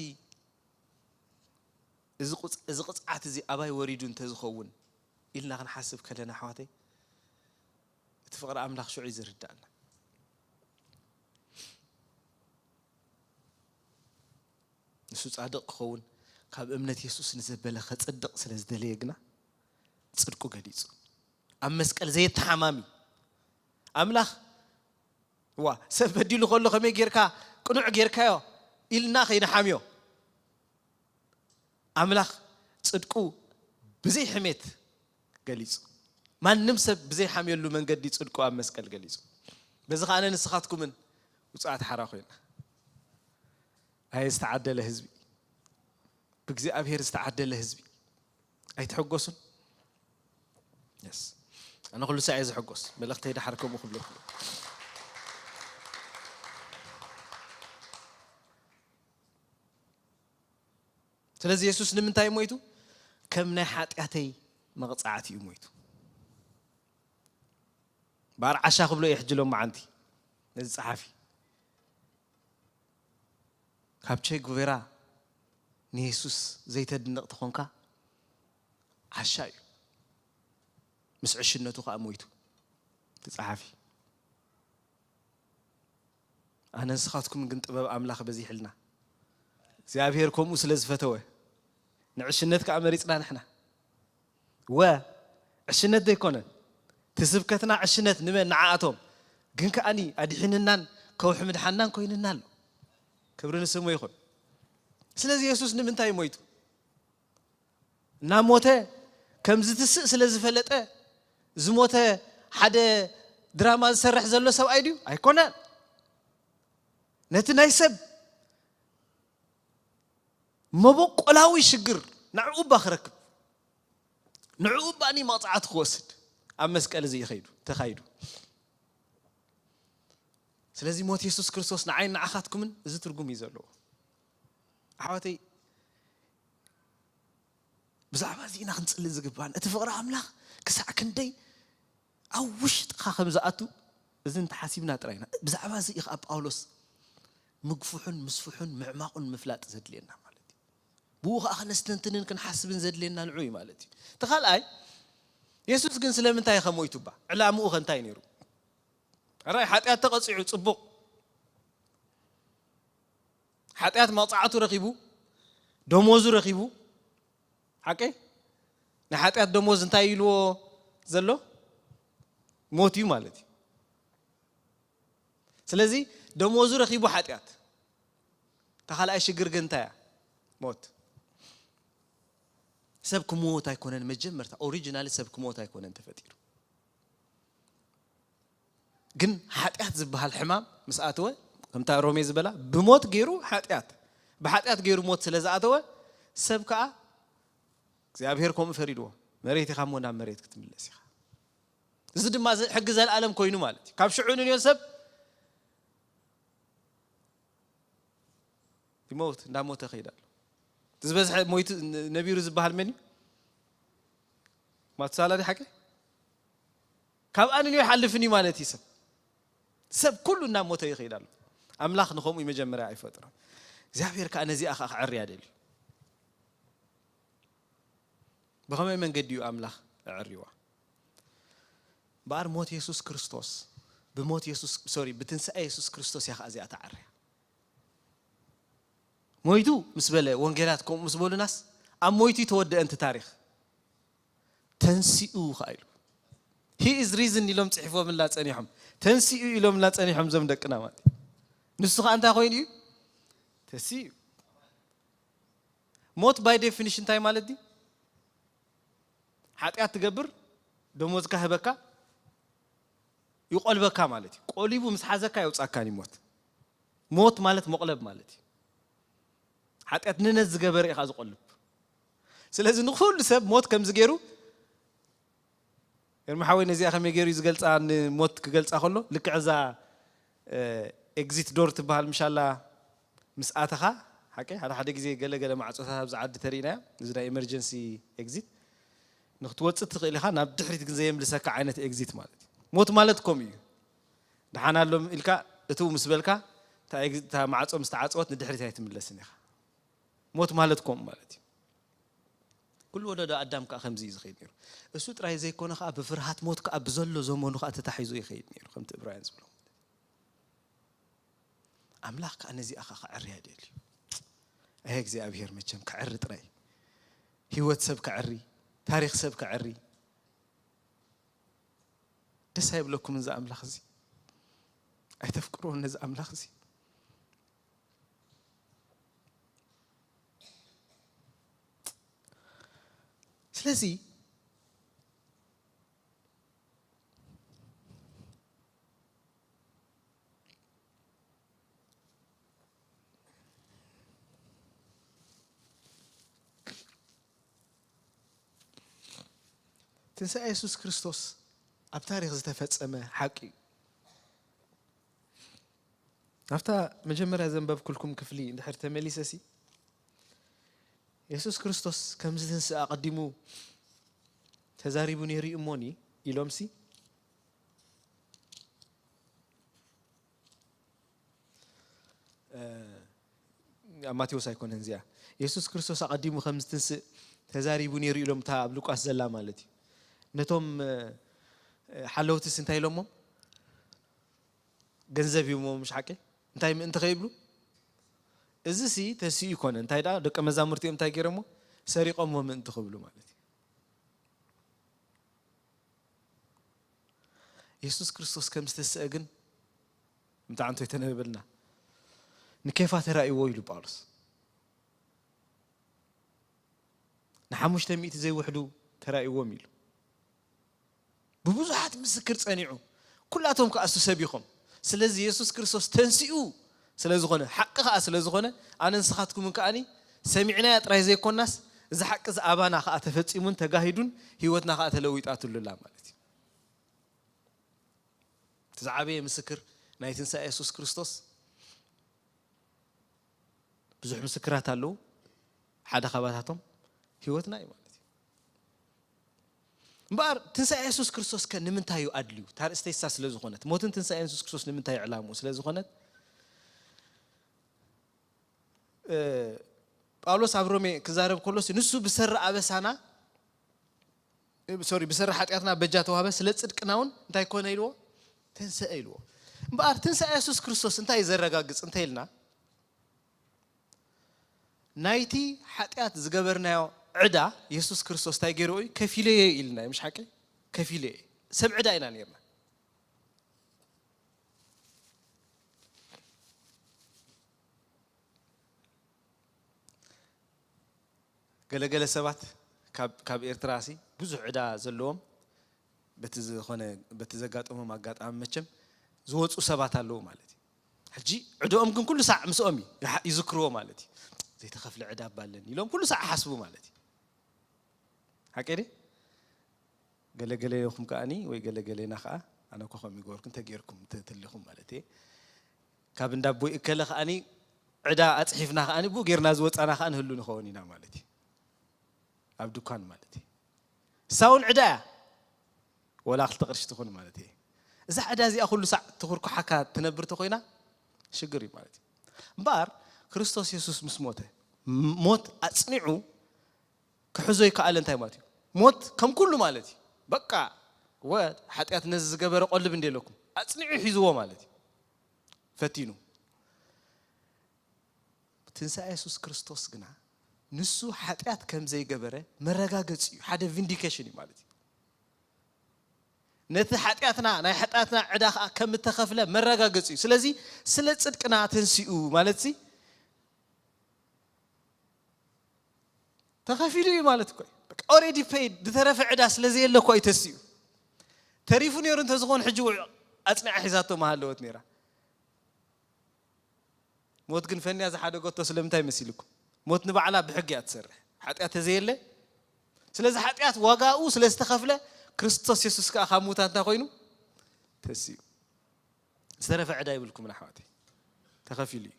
እዚ ቁጽ-፣ እዚ ቅጽዓት እዚ ኣባይ ወሪዱ እንተዝኸውን ኢልና ክንሓስብ ከለና፣ ኣሕዋተይ፣ እቲ ፍቕሪ ኣምላኽ ሽዑ እዩ ዝርዳእና። ንሱ ጻድቕ ክኸውን፣ ካብ እምነት የሱስ ንዘበለ ከጽድቕ ስለ ዝደለየ ግና፣ ጽድቁ ገሊጹ። ኣብ መስቀል ዘየተሓማሚ ኣምላኽ፣ ዋ፣ ሰብ በዲሉ ከሎ ከመይ ጌርካ ቅኑዕ ጌርካዮ ኢልና ከይንሓምዮ፣ ኣምላኽ ጽድቁ ብዘይ ሕሜት ገሊጹ። ማንም ሰብ ብዘይ ሓምየሉ መንገዲ ጽድቁ ኣብ መስቀል ገሊጹ። በዚ ኸኣ ኣነ ንስኻትኩምን ውጹዓት ሓራ ኮይና። ኣየ ዝተዓደለ ህዝቢ፣ ብእግዚኣብሔር ዝተዓደለ ህዝቢ። ኣይትሕጎሱን? የስ። ኣነ ኩሉ ሳዕ እየ ዝሕጎስ። መልእኽተይ ደሓር ከምኡ ክብለኩም። ስለዚ የሱስ ንምንታይ ሞይቱ? ከም ናይ ሓጢኣተይ መቕጻዕቲ እዩ ሞይቱ። በኣር ዓሻ ክብሎ እየ ሕጂ ሎም መዓንቲ ነዚ ጸሓፊ። ካብ ቼ ጉቬራ ንየሱስ ዘይተድንቕ ተኾንካ፣ ዓሻ እዩ። ምስ ዕሽነቱ ኸኣ ሞይቱ። እቲ ጸሓፊ። ኣነ ንስኻትኩም ግን ጥበብ ኣምላኽ በዚሕልና እግዚኣብሔር ከምኡ ስለ ዝፈተወ ንዕሽነት ከዓ መሪፅና ንሕና ወ ዕሽነት ዘይኮነን ትስብከትና ዕሽነት ንመን ንዓኣቶም ግን ከዓኒ ኣድሒንናን ከውሒ ምድሓናን ኮይንና ኣሎ ክብሪ ንስሙ ይኹን ስለዚ የሱስ ንምንታይ ሞይቱ እናሞተ ከም ዝትስእ ስለ ዝፈለጠ ዝሞተ ሓደ ድራማ ዝሰርሕ ዘሎ ሰብኣይ ድዩ ኣይኮነን ነቲ ናይ ሰብ መበቆላዊ ሽግር ንዕኡ እባ ክረክብ ንዕኡ እባኒ መቕፃዕቲ ክወስድ ኣብ መስቀል እዚ ይኸይዱ ተኻይዱ ስለዚ ሞት የሱስ ክርስቶስ ንዓይን ንዓኻትኩምን እዚ ትርጉም እዩ ዘለዎ ኣሕዋተይ ብዛዕባ እዚ ኢና ክንፅሊ ዝግባን እቲ ፍቕሪ ኣምላኽ ክሳዕ ክንደይ ኣብ ውሽጥኻ ከም ዝኣቱ እዚ እንተሓሲብና ጥራይ ኢና ብዛዕባ እዚ እዩ ከዓ ጳውሎስ ምግፍሑን ምስፍሑን ምዕማቑን ምፍላጥ ዘድልየና ማለት እዩ ብኡ ከዓ ክነስተንትንን ክንሓስብን ዘድልየና ንዑ እዩ ማለት እዩ እቲ ካልኣይ የሱስ ግን ስለምንታይ ከ ሞይቱ እባ ዕላምኡ ከ እንታይ ነይሩ ራይ ሓጢኣት ተቐፂዑ ፅቡቕ ሓጢኣት መቕፃዕቱ ረኺቡ ደሞዙ ረኺቡ ሓቀይ ንሓጢኣት ደሞዝ እንታይ ኢልዎ ዘሎ ሞት እዩ ማለት እዩ ስለዚ ደሞዙ ረኺቡ ሓጢኣት ተኻልኣይ ሽግር ግን እንታይ እያ ሞት ሰብ ክሞት ኣይኮነን መጀመርታ ኦሪጂናሊ ሰብ ክሞት ኣይኮነን ተፈጢሩ ግን ሓጢኣት ዝበሃል ሕማም ምስ ኣተወ ከምታ ሮሜ ዝበላ ብሞት ገይሩ ሓጢኣት ብሓጢኣት ገይሩ ሞት ስለ ዝኣተወ ሰብ ከዓ እግዚኣብሔር ከምኡ ፈሪድዎ መሬት ኢኻ እሞ ናብ መሬት ክትምለስ ኢኻ እዚ ድማ ሕጊ ዘለኣለም ኮይኑ ማለት እዩ ካብ ሽዑ ንንዮ ሰብ ይመውት እንዳሞተ ይኸይድ ኣሎ ዝበዝሐ ሞይቱ ነቢሩ ዝበሃል መን እዩ ማቱሳላ ዲ ሓቂ ካብ ኣንንዮ ይሓልፍን እዩ ማለት እዩ ሰብ ሰብ ኩሉ እናሞተ ይኸይድ ኣሎ ኣምላኽ ንኸምኡ መጀመርያ ኣይፈጥሮም እግዚኣብሔር ከዓ ነዚኣ ከዓ ክዕርያ ደልዩ ብኸመይ መንገዲ እዩ ኣምላኽ ኣዕርይዋ እምበኣር ሞት የሱስ ክርስቶስ ብሞት የሱስ ሶሪ ብትንሳኤ የሱስ ክርስቶስ እያ ከዓ እዚኣ ተዓርያ ሞይቱ ምስ በለ ወንጌላት ከምኡ ምስ በሉናስ ኣብ ሞይቱ ተወደአ እንቲ ታሪኽ ተንሲኡ ከዓ ኢሉ he is risen ኢሎም ፅሒፎምላ ፀኒሖም ተንሲኡ ኢሎምላ ፀኒሖም ዞም ደቅና ማለት ንሱ ከዓ እንታይ ኮይኑ እዩ ተንሲኡ ሞት by definition እንታይ ማለት ድዩ ሓጢኣት ትገብር ደሞዝካ ህበካ ይቆልበካ ማለት እዩ ቆሊቡ ምስ ሓዘካ የውፃካን ሞት ሞት ማለት መቁለብ ማለት እዩ ሓጢኣት ንነት ዝገበረ ኢኻ ዝቆልብ ስለዚ ንኩሉ ሰብ ሞት ከምዚ ገይሩ ኤርሚ ሓወይ ነዚኣ ከመይ ገይሩ ዝገልፃ ንሞት ክገልፃ ከሎ ልክዕ እዛ ኤግዚት ዶር ትበሃል ምሻላ ምስ ኣተኻ ሓቂ ሓደ ሓደ ግዜ ገለ ገለ ማዕፆታት ኣብዚ ዓዲ ተሪእናዮ እዚ ናይ ኤመርጀንሲ ኤግዚት ንክትወፅእ ትኽእል ኢኻ ናብ ድሕሪት ግን ዘየምልሰካ ዓይነት ኤግዚት ማለት እዩ ሞት ማለት ከምኡ እዩ ደሓን ኣሎም ኢልካ እትው ምስ በልካ እታ ማዕፆ ምስ ተዓፀወት ንድሕሪት ኣይትምለስን ኢኻ ሞት ማለት ከምኡ ማለት እዩ ኩሉ ወለዶ ኣዳም ከዓ ከምዚ እዩ ዝኸይድ ነይሩ እሱ ጥራይ ዘይኮነ ከዓ ብፍርሃት ሞት ከዓ ብዘሎ ዘመኑ ከዓ ተታሒዙ ይኸይድ ነይሩ ከምቲ እብራውያን ዝብሎ ኣምላኽ ከዓ ነዚኣ ከዓ ክዕርያ ደልዩ ኣይ እግዚኣብሔር መቸም ክዕሪ ጥራይ ህይወት ሰብ ክዕሪ ታሪክ ሰብ ክዕሪ ደስ ኣይብለኩም እዚ ኣምላኽ እዚ ኣይተፍቅርዎ ነዚ ኣምላኽ እዚ ስለዚ ትንሳኤ የሱስ ክርስቶስ ኣብ ታሪክ ዝተፈጸመ ሓቂ እዩ ኣብታ መጀመርያ ዘንበብኩልኩም ክፍሊ እንድሕር ተመሊሰ ሲ የሱስ ክርስቶስ ከም ዝትንስእ ኣቐዲሙ ተዛሪቡ ነይሩ እዩ እሞኒ ኢሎም ሲ ኣብ ማቴዎስ ኣይኮነን እዚኣ የሱስ ክርስቶስ ኣቐዲሙ ከም ዝትንስእ ተዛሪቡ ነይሩ ኢሎም እታ ኣብ ሉቃስ ዘላ ማለት እዩ ነቶም ሓለውትስ እንታይ ኢሎሞም ገንዘብ ሂቦም ምሽ ሓቂ እንታይ ምእንቲ ከይብሉ? እዚ ሲ ተሲኡ ይኮነ። እንታይ ደኣ ደቀ መዛሙርቲ እዮም እንታይ ገይሮሞ? ሰሪቆሞ ምእንቲ ክብሉ ማለት እዩ። የሱስ ክርስቶስ ከም ዝተስአ ግን ምታዕንቶ የተነበበልና ንኬፋ ተራእይዎ ኢሉ ጳውሎስ። ንሓሙሽተ ሚእቲ ዘይውሕዱ ተራእይዎም ኢሉ። ብብዙሓት ምስክር ጸኒዑ፣ ኩላቶም ከኣ እሱ ሰቢኾም። ስለዚ የሱስ ክርስቶስ ተንሲኡ ስለ ዝኾነ፣ ሓቂ ከኣ ስለ ዝኾነ፣ ኣነ ንስኻትኩምን ከኣኒ ሰሚዕናያ ጥራይ ዘይኮናስ፣ እዚ ሓቂ እዚ ኣባና ከኣ ተፈጺሙን ተጋሂዱን፣ ህይወትና ከኣ ተለዊጣትሉላ ማለት እዩ። እቲ ዝዓበየ ምስክር ናይ ትንሳኤ የሱስ ክርስቶስ፣ ብዙሕ ምስክራት ኣለዉ። ሓደ ካባታቶም ህይወትና እዩ ማለት እዩ። እምበኣር ትንሳኤ የሱስ ክርስቶስ ከ ንምንታይ እዩ ኣድልዩ? ታርእስተይሳ ስለ ዝኾነት፣ ሞትን ትንሳኤ የሱስ ክርስቶስ ንምንታይ እዩ ዕላምኡ ስለ ዝኾነት፣ እ፣ ጳውሎስ ኣብ ሮሜ ክዛረብ ከሎስ፣ ንሱ ብሰሪ ኣበሳና፣ እ፣ ሶሪ፣ ብሰሪ ሓጢኣትና በጃ ተዋህበ፣ ስለ ጽድቅና እውን እንታይ ኮነ ኢልዎ? ተንሰአ ኢልዎ። እምበኣር ትንሳኤ የሱስ ክርስቶስ እንታይ እዩ ዘረጋግጽ እንተ ኢልና፣ ናይቲ ሓጢኣት ዝገበርናዮ ዕዳ የሱስ ክርስቶስ እንታይ ገይርዎ እዩ? ከፊለዮ እዩ ኢልና እዩ፣ ምሽ ሓቂ? ከፊለዮ እዩ። ሰብ ዕዳ ኢና ነይርና። ገለገለ ሰባት ካብ፣ ካብ ኤርትራ ሲ ብዙሕ ዕዳ ዘለዎም በቲ ዝኾነ፣ በቲ ዘጋጠሞም ኣጋጣሚ መቸም ዝወፁ ሰባት ኣለዉ ማለት እዩ። ሕጂ ዕዳኦም ግን ኩሉ ሳዕ ምስኦም እዩ፣ ይሓ-፣ ይዝክርዎ ማለት እዩ። ዘይተኸፍለ ዕዳ እባ ኣለኒ ኢሎም ኩሉ ሳዕ ይሓስቡ ማለት እዩ። ሓቂ ድየ? ገለገሌኹም ከኣኒ ወይ ገለገሌና ከኣ፣ ኣነ እኮ ከምኡ ይገበርኩ እንተጌርኩም፣ እንተ-፣ እንተሊኹም ማለት እየ። ካብ እንዳ ኣቦይ እከለ ከኣኒ ዕዳ ኣጽሒፍና ከኣኒ ብኡ ጌርና ዝወጻና ከኣ ንህሉ ንኸውን ኢና ማለት እዩ። ኣብ ድኳን ማለት እዩ። እሳ እውን ዕዳ እያ። ወላ ክልተ ቅርሺ ትኹን ማለት እየ። እዛ ዕዳ እዚኣ ኩሉ ሳዕ ትኹርኩሓካ ትነብር ተኾይና ሽግር እዩ ማለት እዩ። እምበኣር ክርስቶስ የሱስ ምስ ሞተ፣ ም-፣ ሞት ኣጽኒዑ ክሕዞ ይከኣል እንታይ ማለት እዩ? ሞት ከም ኩሉ ማለት እዩ። በቃ ወ-፣ ሓጢኣት ነዚ ዝገበረ ቆልብ እንደ ኢለኩም ኣጽኒዑ ሒዝዎ ማለት እዩ። ፈቲኑ። ትንሳኤ የሱስ ክርስቶስ ግና ንሱ ሓጢኣት ከም ዘይገበረ መረጋገጺ እዩ። ሓደ ቪንዲኬሽን እዩ ማለት እዩ። ነቲ ሓጢኣትና፣ ናይ ሓጢኣትና ዕዳ ኸዓ ከም እተኸፍለ መረጋገጺ እዩ። ስለዚ ስለ ጽድቅና ተንሲኡ ማለት ሲ ተኸፊሉ እዩ ማለት እኮ እዩ። በቃ ኦሬዲ ፔይድ፣ ዝተረፈ ዕዳ ስለ ዘየለ እኮ እዩ ተሲኡ። ተሪፉ ነይሩ እንተዝኾን ሕጂ ውዕ ኣጽኒዓ ሒዛቶ ምሃለወት ነይራ። ሞት ግን ፈንያ ዝሓደገቶ ስለምንታይ መሲልኩም? ሞት ንባዕላ ብሕጊ እያ ትሰርሕ። ሓጢኣት ተዘየለ፣ ስለዚ ሓጢኣት ዋጋኡ ስለ ዝተኸፍለ ክርስቶስ የሱስ ከኣ ካብ ሙታን እንታይ ኮይኑ? ተሲኡ። ዝተረፈ ዕዳ ይብልኩምን ኣሕዋተይ። ተኸፊሉ እዩ።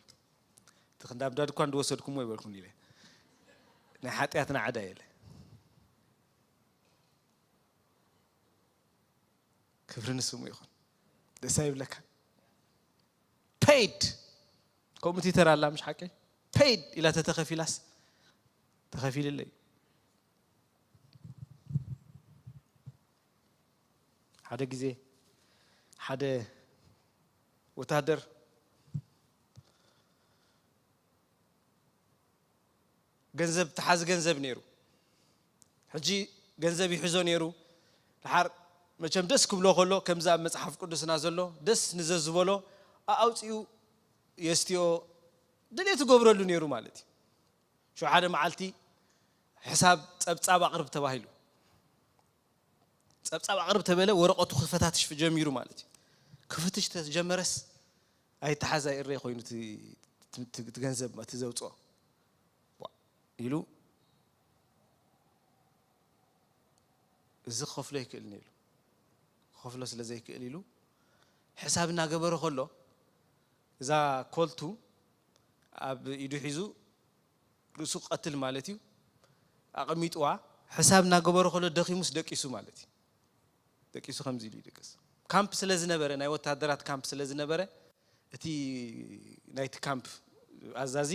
እቲ ክንዳብዳድ እኳ እንድወሰድኩምዎ ይበልኩም ኢለ። ናይ ሓጢኣትና ዕዳ የለ። ክብሪ ንስሙ ይኹን። ደስ ኣይብለካ? ፔይድ። ኮምፒውተር ኣላ ምሽ ሓቂ? ፔይድ ኢላ ተተኸፊላስ ተኸፊልለይ። ሓደ ግዜ ሓደ ወታደር ገንዘብ ተሓዚ ገንዘብ ነይሩ። ሕጂ ገንዘብ ይሕዞ ነይሩ። ድሓር መቸም ደስ ክብሎ ከሎ ከምዚ ኣብ መጽሓፍ ቅዱስና ዘሎ ደስ ንዘዝበሎ ኣውፂኡ የስትዮ ድሌት ትገብረሉ ነይሩ ማለት እዩ። ሽዑ ሓደ መዓልቲ ሕሳብ ጸብጻብ ኣቕርብ ተባሂሉ። ጸብጻብ ኣቕርብ ተበለ ወረቐቱ ክፈታትሽ ጀሚሩ ማለት እዩ። ክፍትሽ ተጀመረስ ኣይተሓዝ ኣይእረይ ኮይኑ እቲ፣ እቲ፣ እቲ ገንዘብ እቲ ዘውፅኦ። ዋ፣ ኢሉ እዚ ክኸፍሎ ኣይክእልን ኢሉ። ክኸፍሎ ስለ ዘይክእል ኢሉ ሕሳብ እናገበረ ከሎ እዛ ኮልቱ ኣብ ኢዱ ሒዙ ርእሱ ክቐትል ማለት እዩ። ኣቐሚጥዋ ሕሳብ እናገበረ ከሎ ደኺሙስ ደቂሱ ማለት እዩ። ደቂሱ ከምዚ ኢሉ ይደቅስ። ካምፕ ስለ ዝነበረ፣ ናይ ወታደራት ካምፕ ስለ ዝነበረ፣ እቲ ናይቲ ካምፕ ኣዛዚ፣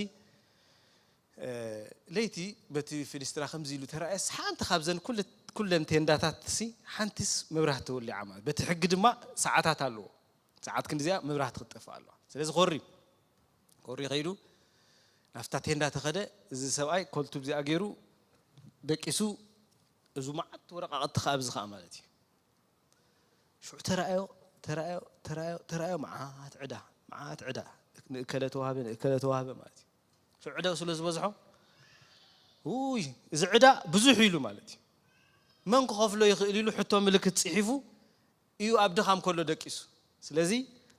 እ፣ ለይቲ በቲ ፊሊስትራ ከምዚ ኢሉ ተራእየስ፣ ሓንቲ ካብዘን ኩለ-፣ ኩለን ቴንዳታት ሲ ሓንቲስ መብራህቲ ተወሊዓ ማለት። በቲ ሕጊ ድማ ሰዓታት ኣለዎ። ሰዓት ክንዲዚኣ መብራህቲ ክትጠፍእ ኣለዋ። ስለዚ ኮሪ ወሪ ከይዱ ናብታ ቴንዳ ተኸደ። እዚ ሰብኣይ ኮልቱ ብዚኣ ገይሩ ደቂሱ፣ እዚ መዓት ወረቃቕቲ ከኣ ኣብዚ ከኣ ማለት እዩ። ሽዑ ተራእዮ፣ ተራእዮ፣ ተራእዮ፣ ተራእዮ፣ መዓት ዕዳ፣ መዓት ዕዳ፣ ንእከለ ተዋህበ፣ ንእከለ ተዋህበ ማለት እዩ። ሽዑ ዕዳኡ ስለ ዝበዝሖ፣ ውይ፣ እዚ ዕዳ ብዙሕ ኢሉ ማለት እዩ። መን ክኸፍሎ ይኽእል ኢሉ ሕቶ ምልክት ጽሒፉ እዩ ኣብ ድኻም ከሎ ደቂሱ። ስለዚ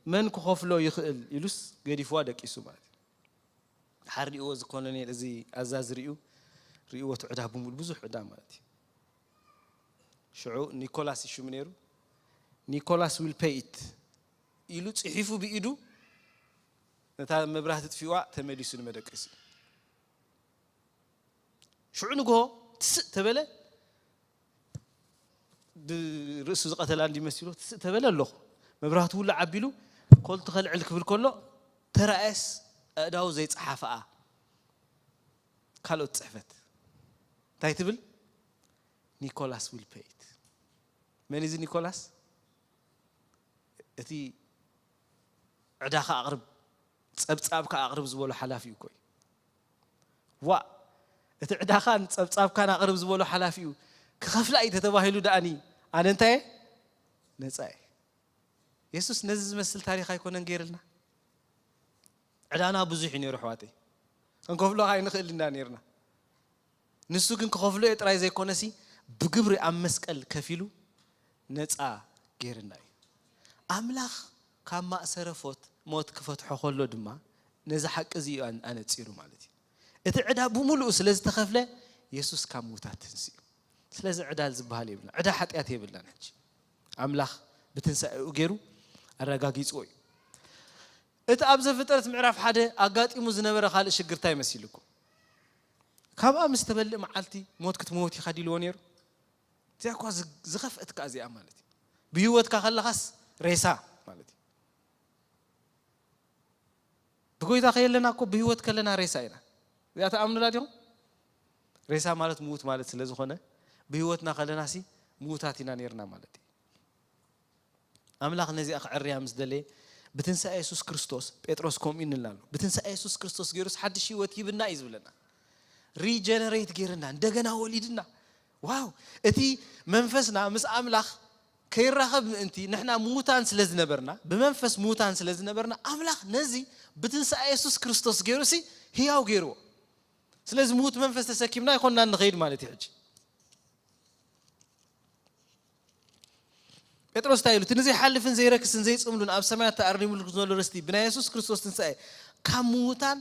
መን ክኸፍሎ ይኽእል ኢሉስ ገዲፍዋ ደቂሱ ማለት እዩ። ሓር ሪእዎ፣ እዚ ኮሎኔል፣ እዚ ኣዛዚ ሪኡ፣ ሪእዎ፣ እቲ ዕዳ ብምሉ ብዙሕ ዕዳ ማለት እዩ። ሽዑ ኒኮላስ እዩ ሽሙ ነይሩ። ኒኮላስ ዊል ፔይ ኢት ኢሉ ጽሒፉ ብኢዱ፣ ነታ መብራህቲ ጥፊዋ ተመሊሱ ንመደቀሲ። ሽዑ ንግሆ ትስእ ተበለ። ብርእሱ ዝቐተላ እንዲ መሲሉ ትስእ ተበለ ኣለኹ። መብራህቱ ውልዕ ኣቢሉ ኮልቱ ከልዕል ክብል ከሎ ተራእየስ፣ ኣእዳው ዘይጸሓፈኣ ካልኦት ጽሕፈት። እንታይ ትብል? ኒኮላስ ዊል ፔይ ኢት። መን እዚ ኒኮላስ? እቲ ዕዳኻ ኣቕርብ፣ ጸብጻብካ ኣቕርብ ዝበሎ ሓላፊ እዩ እኮ እዩ። ዋእ፣ እቲ ዕዳኻን ጸብጻብካን ኣቕርብ ዝበሎ ሓላፊ እዩ። ክኸፍላ እዩ ተተባሂሉ ደኣኒ ኣነ እንታይ እየ? ነጻ እየ። የሱስ ነዚ ዝመስል ታሪኽ ኣይኮነን ገይርልና። ዕዳና ብዙሕ እዩ ነይሩ ኣሕዋተይ። ክንከፍሎ ኣይንኽእል ኢና ነይርና። ንሱ ግን ክኸፍሎ እየ ጥራይ ዘይኮነሲ፣ ብግብሪ ኣብ መስቀል ከፊሉ ነጻ ገይርና እዩ። ኣምላኽ ካብ ማእሰረ ፎት ሞት ክፈትሖ ከሎ ድማ ነዚ ሓቂ እዚ እዩ ኣን-፣ ኣነጺሩ ማለት እዩ። እቲ ዕዳ ብምሉኡ ስለ ዝተኸፍለ የሱስ ካብ ምዉታት ተንሲኡ። ስለዚ ዕዳ ዝበሃል የብልና። ዕዳ ሓጢኣት የብልናን። ሕጂ ኣምላኽ ብትንሳኤኡ ገይሩ ኣረጋጊጽዎ እዩ። እቲ ኣብ ዘፍጥረት ምዕራፍ ሓደ ኣጋጢሙ ዝነበረ ካልእ ሽግር እንታይ መሲልኩም? ካብኣ ምስ ተበልእ መዓልቲ ሞት ክትመውት ኢኻ ዲልዎ ነይሩ? እዚኣ እኳ ዝ-፣ ዝኸፍአት ከኣ እዚኣ ማለት እዩ። ብህይወትካ ከለኻስ ሬሳ ማለት እዩ። ብጎይታ ከየለና እኮ ብህይወት ከለና ሬሳ ኢና። እዚኣ ትኣምኑላ ዲኹም? ሬሳ ማለት ምዉት ማለት ስለ ዝኾነ፣ ብህይወትና ከለናሲ ምዉታት ኢና ነይርና ማለት እዩ። ኣምላኽ ነዚኣ ክዕርያ ምስ ደለየ፣ ብትንሳኤ የሱስ ክርስቶስ፣ ጴጥሮስ ከምኡ ይንልና ኣሎ። ብትንሳኤ የሱስ ክርስቶስ ገይሩስ ሓድሽ ህይወት ሂብና እዩ ዝብለና። ሪጀነሬት ገይርና፣ እንደገና ወሊድና። ዋው! እቲ መንፈስና ምስ ኣምላኽ ከይራኸብ ምእንቲ፣ ንሕና ምዉታን ስለ ዝነበርና፣ ብመንፈስ ምዉታን ስለ ዝነበርና፣ ኣምላኽ ነዚ ብትንሳኤ የሱስ ክርስቶስ ገይሩሲ ህያው ገይርዎ። ስለዚ ምዉት መንፈስ ተሰኪምና ኣይኮንና ንኸይድ ማለት እዩ። ሕጂ ጴጥሮስ እንታይ ኢሉ? እቲ ንዘይሓልፍን ዘይረክስን ዘይጽምሉን ኣብ ሰማያት ተኣሪሙሉ ዘሎ ርስቲ ብናይ የሱስ ክርስቶስ ትንሳኤ ካብ ምዉታን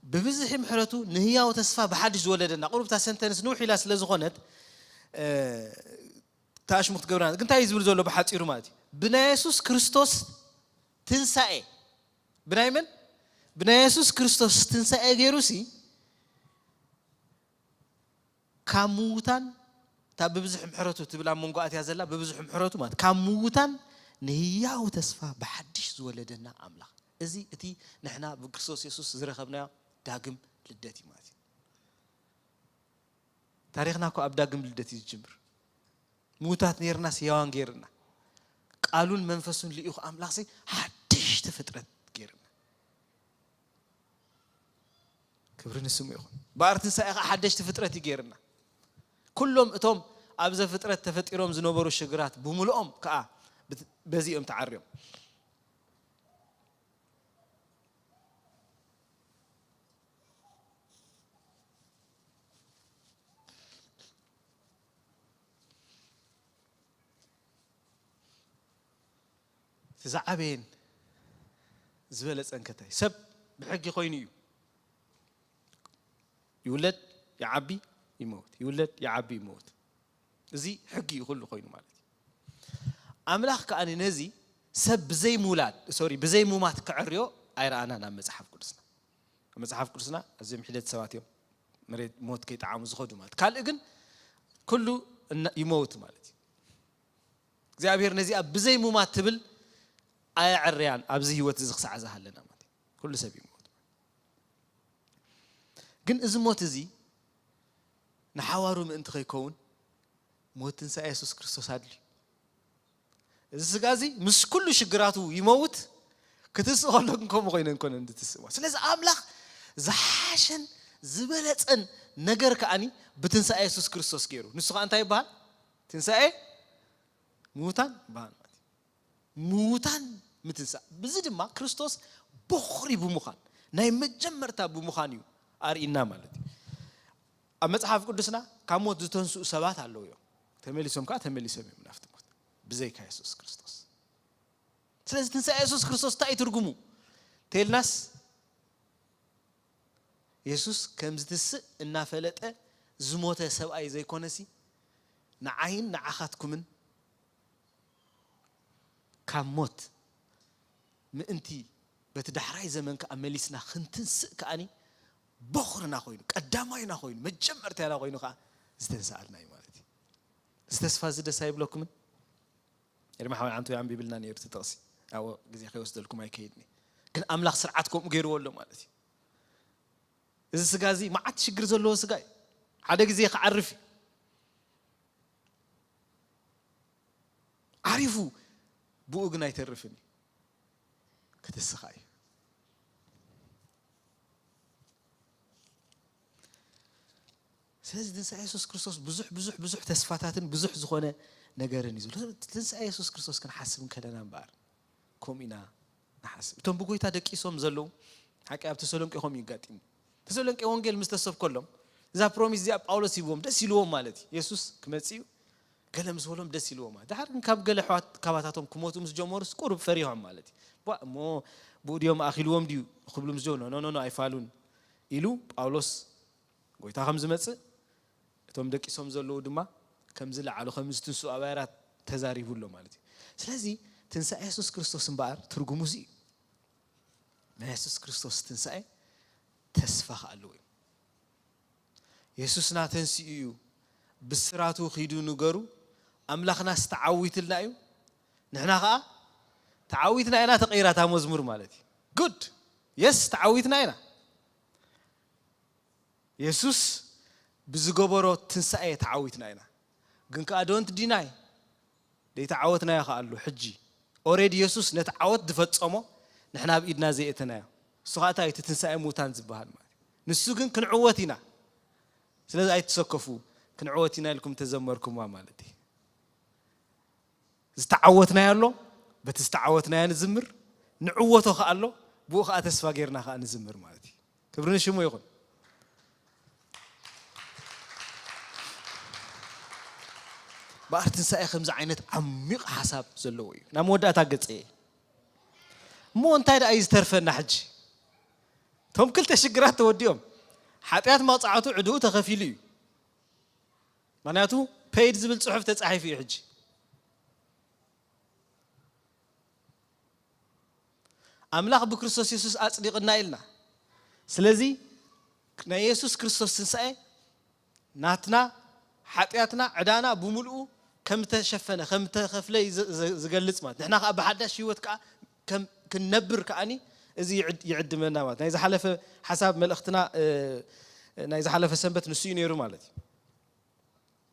ብብዝሒ ምሕረቱ ንህያው ተስፋ ብሓድሽ ዝወለደና። ቁሩብ እታ ሰንተንስ ንውሕ ኢላ ስለ ዝኾነት፣ እ፣ ተኣሽሙ ክትገብራ። ግን እንታይ እዩ ዝብል ዘሎ ብሓጺሩ ማለት እዩ? ብናይ የሱስ ክርስቶስ ትንሳኤ። ብናይ መን? ብናይ የሱስ ክርስቶስ ትንሳኤ ገይሩሲ ካብ ምዉታን፣ እታ ብብዝሒ ምሕረቱ ትብል ኣብ መንጎ ኣትያ ዘላ፣ ብብዝሒ ምሕረቱ ማለት ካብ ምዉታን ንህያው ተስፋ ብሓድሽ ዝወለደና ኣምላኽ። እዚ እቲ ንሕና ብክርስቶስ የሱስ ዝረኸብናዮ ዳግም ልደት እዩ ማለት እዩ። ታሪኽና እኮ ኣብ ዳግም ልደት እዩ ዝጅምር። ምዉታት ነይርናስ ህያዋን ገይርና። ቃሉን መንፈሱን ልኢኹ ኣምላኽሲ ሓድሽቲ ፍጥረት ገይርና። ክብሪ ንስሙ ይኹን። ብኣር ትንሳኤ ኸዓ ሓደሽቲ ፍጥረት እዩ ገይርና። ኩሎም እቶም ኣብ ዘፍጥረት ተፈጢሮም ዝነበሩ ሽግራት ብምልኦም ከኣ ብት-፣ በዚ እዮም ተዓርዮም። እቲ ዝዓበየን ዝበለጸን ከታይ ሰብ ብሕጊ ኮይኑ እዩ። ይውለድ፣ ይዓቢ፣ ይመውት፣ ይውለድ፣ ይዓቢ፣ ይመውት። እዚ ሕጊ እዩ ኩሉ ኮይኑ ማለት እዩ። ኣምላኽ ከኣ ነዚ ሰብ ብዘይ ምውላድ፣ ሶሪ፣ ብዘይ ሙማት ክዕርዮ ኣይረኣናን ኣብ መጽሓፍ ቅዱስና። ኣብ መጽሓፍ ቅዱስና ኣዝዮም ሒደት ሰባት እዮም መሬት ሞት ከይጠዓሙ ዝኸዱ ማለት። ካልእ ግን ኩሉ እና-፣ ይመውት ማለት እዩ። እግዚኣብሔር ነዚኣ ብዘይ ሙማት ትብል ኣየዕርያን ኣብዚ ህይወት እዚ ክሳዕ ዝሃለና ማለት እዩ። ኩሉ ሰብ ይመውት። ግን እዚ ሞት እዚ ንሓዋሩ ምእንቲ ከይከውን ሞት ትንሳኤ የሱስ ክርስቶስ ኣድልዩ። እዚ ስጋ እዚ ምስ ኩሉ ሽግራቱ ይመውት፣ ክትስእ ከሎ ግን ከምኡ ኮይነ እንኮነ እንትትስእዋ። ስለዚ ኣምላኽ ዝሓሸን ዝበለጸን ነገር ከኣኒ ብትንሳኤ የሱስ ክርስቶስ ገይሩ። ንሱ ከኣ እንታይ ይበሃል? ትንሳኤ ምዉታን ይበሃል ማለት እዩ። ምዉታን ምትንሳእ። ብዚ ድማ ክርስቶስ በኹሪ ብምዃን፣ ናይ መጀመርታ ብምዃን እዩ ኣርኢና ማለት እዩ። ኣብ መጽሓፍ ቅዱስና ካብ ሞት ዝተንስኡ ሰባት ኣለዉ እዮም። ተመሊሶም ከኣ ተመሊሶም እዮም ናብቲ ሞት። ብዘይካ የሱስ ክርስቶስ። ስለዚ ትንሳኤ የሱስ ክርስቶስ እንታይ እዩ ትርጉሙ? ተልናስ የሱስ ከም ዝትስእ እናፈለጠ ዝሞተ ሰብኣይ ዘይኮነሲ፣ ንዓይን ንዓኻትኩምን ካብ ሞት ምእንቲ በቲ ዳሕራይ ዘመን ከኣ መሊስና ክንትንስእ ከኣኒ በኹርና ኮይኑ፣ ቀዳማይና ኮይኑ፣ መጀመርታና ኮይኑ ከኣ ዝተንስኣልና እዩ ማለት እዩ። እዚ ተስፋ እዚ ደስ ኣይብለኩምን? ኤርሚ ሓወይ ዓንቱ ኣንቢብልና ነይሩ እቲ ጥቕሲ። ኣዎ፣ ግዜ ከይወስደልኩም ኣይከይድኒ። ግን ኣምላኽ ስርዓት ከምኡ ገይርዎ ኣሎ ማለት እዩ። እዚ ስጋ እዚ መዓት ሽግር ዘለዎ ስጋ እዩ። ሓደ ግዜ ክዓርፍ እዩ። ዓሪፉ ብኡ ግን ኣይተርፍን እዩ። ክትስኻ እዩ። ስለዚ ትንሳኤ የሱስ ክርስቶስ ብዙሕ ብዙሕ ብዙሕ ተስፋታትን ብዙሕ ዝኾነ ነገርን እዩ ዘሎ። ትንሳኤ የሱስ ክርስቶስ ክንሓስብ እንከለና እምበኣር ከምኡ ኢና ንሓስብ። እቶም ብጎይታ ደቂሶም ዘለዉ ሓቂ ኣብ ተሰሎንቄ ከምኡ እዩ ኣጋጢሙ። ተሰሎንቄ ወንጌል ምስ ተሰብከሎም እዛ ፕሮሚስ እዚኣ ጳውሎስ ሂብዎም ደስ ኢልዎም ማለት እዩ። የሱስ ክመጽእ እዩ ገለ ምስ በሎም ደስ ኢልዎም ማለት። ድሓር ግን ካብ ገለ ኣሕዋት ካባታቶም ክሞቱ ምስ ጀመሩስ ቁሩብ ፈሪሖም ማለት እዩ። ቧ እሞ ብኡ ድዮም ኣኺልዎም ድዩ ክብሉ ምስ ጀመሩ ኖ ኖ ኖ ኣይፋሉን ኢሉ ጳውሎስ ጎይታ ከም ዝመጽእ እቶም ደቂሶም ዘለዉ ድማ ከም ዝለዓሉ ከም ዝትንስኡ ኣባይራት ተዛሪቡ ኣሎ ማለት እዩ። ስለዚ ትንሳኤ የሱስ ክርስቶስ እምበኣር ትርጉሙ እዚ እዩ። ናይ የሱስ ክርስቶስ ትንሳኤ ተስፋ ከኣ ኣለዎ እዩ። የሱስና ተንሲኡ እዩ። ብስራቱ ኺዱ ንገሩ፣ ኣምላኽናስ ተዓዊትልና እዩ፣ ንሕና ኸኣ ተዓዊትና ኢና። ተቐይራ እታ መዝሙር ማለት እዩ። ጉድ የስ ተዓዊትና ኢና። የሱስ ብዝገበሮ ትንሳኤ ተዓዊትና ኢና። ግን ከኣ ዶንት ዲናይ ደይተዓወትናዮ ከኣ ኣሎ። ሕጂ ኦሬዲ የሱስ ነቲ ዓወት ዝፈጸሞ ንሕና ኣብ ኢድና ዘይእተናዮ። እሱ ኸኣ እንታይ እቲ ትንሳኤ ምዉታን ዝበሃል ማለት እዩ። ንሱ ግን ክንዕወት ኢና። ስለዚ ኣይትሰከፉ። ክንዕወት ኢና ኢልኩም ተዘመርኩማ ማለት እዩ። ዝተዓወትናዮ ኣሎ፣ በቲ ዝተዓወትናዮ ንዝምር፣ ንዕወቶ ከኣ ኣሎ፣ ብኡ ከኣ ተስፋ ጌርና ከኣ ንዝምር ማለት እዩ። ክብሪ ንሽሙ ይኹን። በኣር ትንሳኤ ከምዚ ዓይነት ዓሚቕ ሓሳብ ዘለዎ እዩ። ናብ መወዳእታ ገጸ እየ። እሞ እንታይ ደኣ እዩ ዝተርፈና ሕጂ? እቶም ክልተ ሽግራት ተወዲኦም። ሓጢኣት መቕጻዕቱ ዕድኡ ተኸፊሉ እዩ። ምኽንያቱ ፔይድ ዝብል ጽሑፍ ተጻሒፉ እዩ ሕጂ። ኣምላኽ ብክርስቶስ የሱስ ኣጽዲቕና ኢልና። ስለዚ ናይ የሱስ ክርስቶስ ትንሳኤ ናትና ሓጢኣትና ዕዳና ብምልኡ ከም ተሸፈነ ከም ተኸፍለ እዩ ዝ- ዝ- ዝገልጽ ማለት ንሕና ከዓ ብሓዳሽ ህይወት ከዓ ከም ክንነብር ከዓኒ እዚ ይዕድ- ይዕድመና ማለት ናይ ዝሓለፈ ሓሳብ መልእኽትና እ፣ ናይ ዝሓለፈ ሰንበት ንሱ እዩ ነይሩ ማለት እዩ።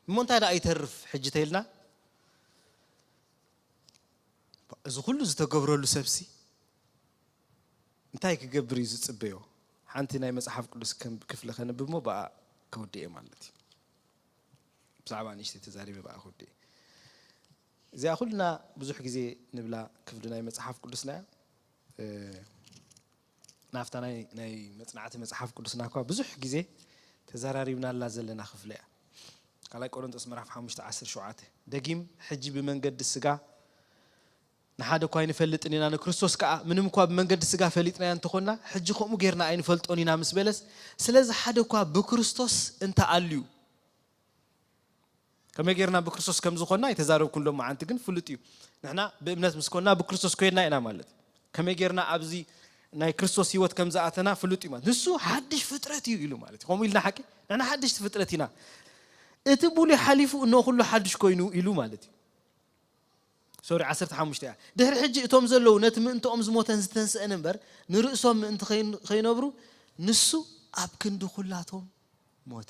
እሞ እንታይ ደኣ ይተርፍ ሕጂ ተይልና እዚ ኩሉ ዝተገብረሉ ሰብሲ እንታይ ክገብር እዩ ዝጽበዮ? ሓንቲ ናይ መጽሓፍ ቅዱስ ከም ክፍሊ ከንብብ እሞ ብኣ ከውድእ እየ ማለት እዩ። ብዛዕባ ንእሽተይ ተዛሪበ ብኣ ከውድእ እየ። እዚኣ ኩልና ብዙሕ ግዜ ንብላ ክፍሊ ናይ መጽሓፍ ቅዱስና እያ። እ፣ ናብታ ናይ ናይ መጽናዕቲ መጽሓፍ ቅዱስና እኳ ብዙሕ ግዜ ተዘራሪብናላ ዘለና ክፍሊ እያ። ካልኣይ ቆሮንቶስ ምዕራፍ ሓሙሽተ ዓሰርተ ሸውዓተ ደጊም ሕጂ ብመንገዲ ስጋ ንሓደ እኳ ኣይንፈልጥን ኢና ንክርስቶስ ከኣ ምንም እኳ ብመንገዲ ስጋ ፈሊጥናዮ እንተኾንና ሕጂ ከምኡ ጌርና ኣይንፈልጦን ኢና ምስ በለስ ስለዚ ሓደ እኳ ብክርስቶስ እንተኣልዩ ከመይ ጌርና ብክርስቶስ ከም ዝኾንና ኣይተዛረብኩን ሎማዓንቲ ግን ፍሉጥ እዩ ንሕና ብእምነት ምስ ኮንና ብክርስቶስ ኮይንና ኢና ማለት ከመይ ጌርና ኣብዚ ናይ ክርስቶስ ህይወት ከም ዝኣተና ፍሉጥ እዩ ማለት ንሱ ሓድሽ ፍጥረት እዩ ኢሉ ማለት እዩ ከምኡ ኢልና ሓቂ ንሕና ሓድሽቲ ፍጥረት ኢና እቲ ብሉይ ሓሊፉ እነሆ ኩሉ ሓድሽ ኮይኑ ኢሉ ማለት እዩ ሶሪ ዓሰርተ ሓሙሽተ እያ ድሕሪ ሕጂ እቶም ዘለዉ ነቲ ምእንትኦም ዝሞተን ዝተንስአን እምበር ንርእሶም ምእንቲ ከይን- ከይነብሩ ንሱ ኣብ ክንዲ ኩላቶም ሞተ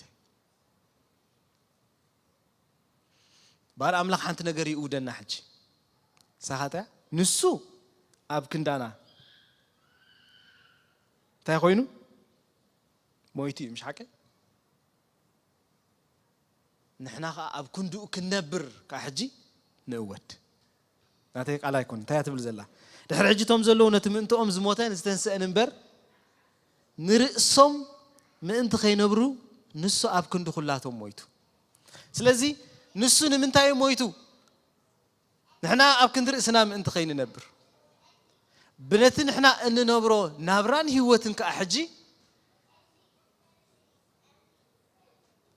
ባር ኣምላኽ ሓንቲ ነገር ይእውደና ሕጂ ሳኻታ ንሱ ኣብ ክንዳና እንታይ ኮይኑ? ሞይቱ እዩ፣ ምሽ ሓቂ? ንሕና ኸዓ ኣብ ክንድኡ ክንነብር፣ ከዓ ሕጂ ንእወድ። ናተይ ቃል ኣይኮን። እንታይ እያ ትብል ዘላ? ድሕሪ ሕጂ እቶም ዘለዉ ነቲ ምእንትኦም ዝሞተን ዝተንስአን እምበር፣ ንርእሶም ምእንቲ ከይነብሩ፣ ንሱ ኣብ ክንዲ ኩላቶም ሞይቱ። ስለዚ ንሱ ንምንታይ እዩ ሞይቱ? ንሕና ኣብ ክንዲ ርእስና ምእንቲ ከይንነብር፣ ብነቲ ንሕና እንነብሮ ናብራን ህይወትን ከዓ ሕጂ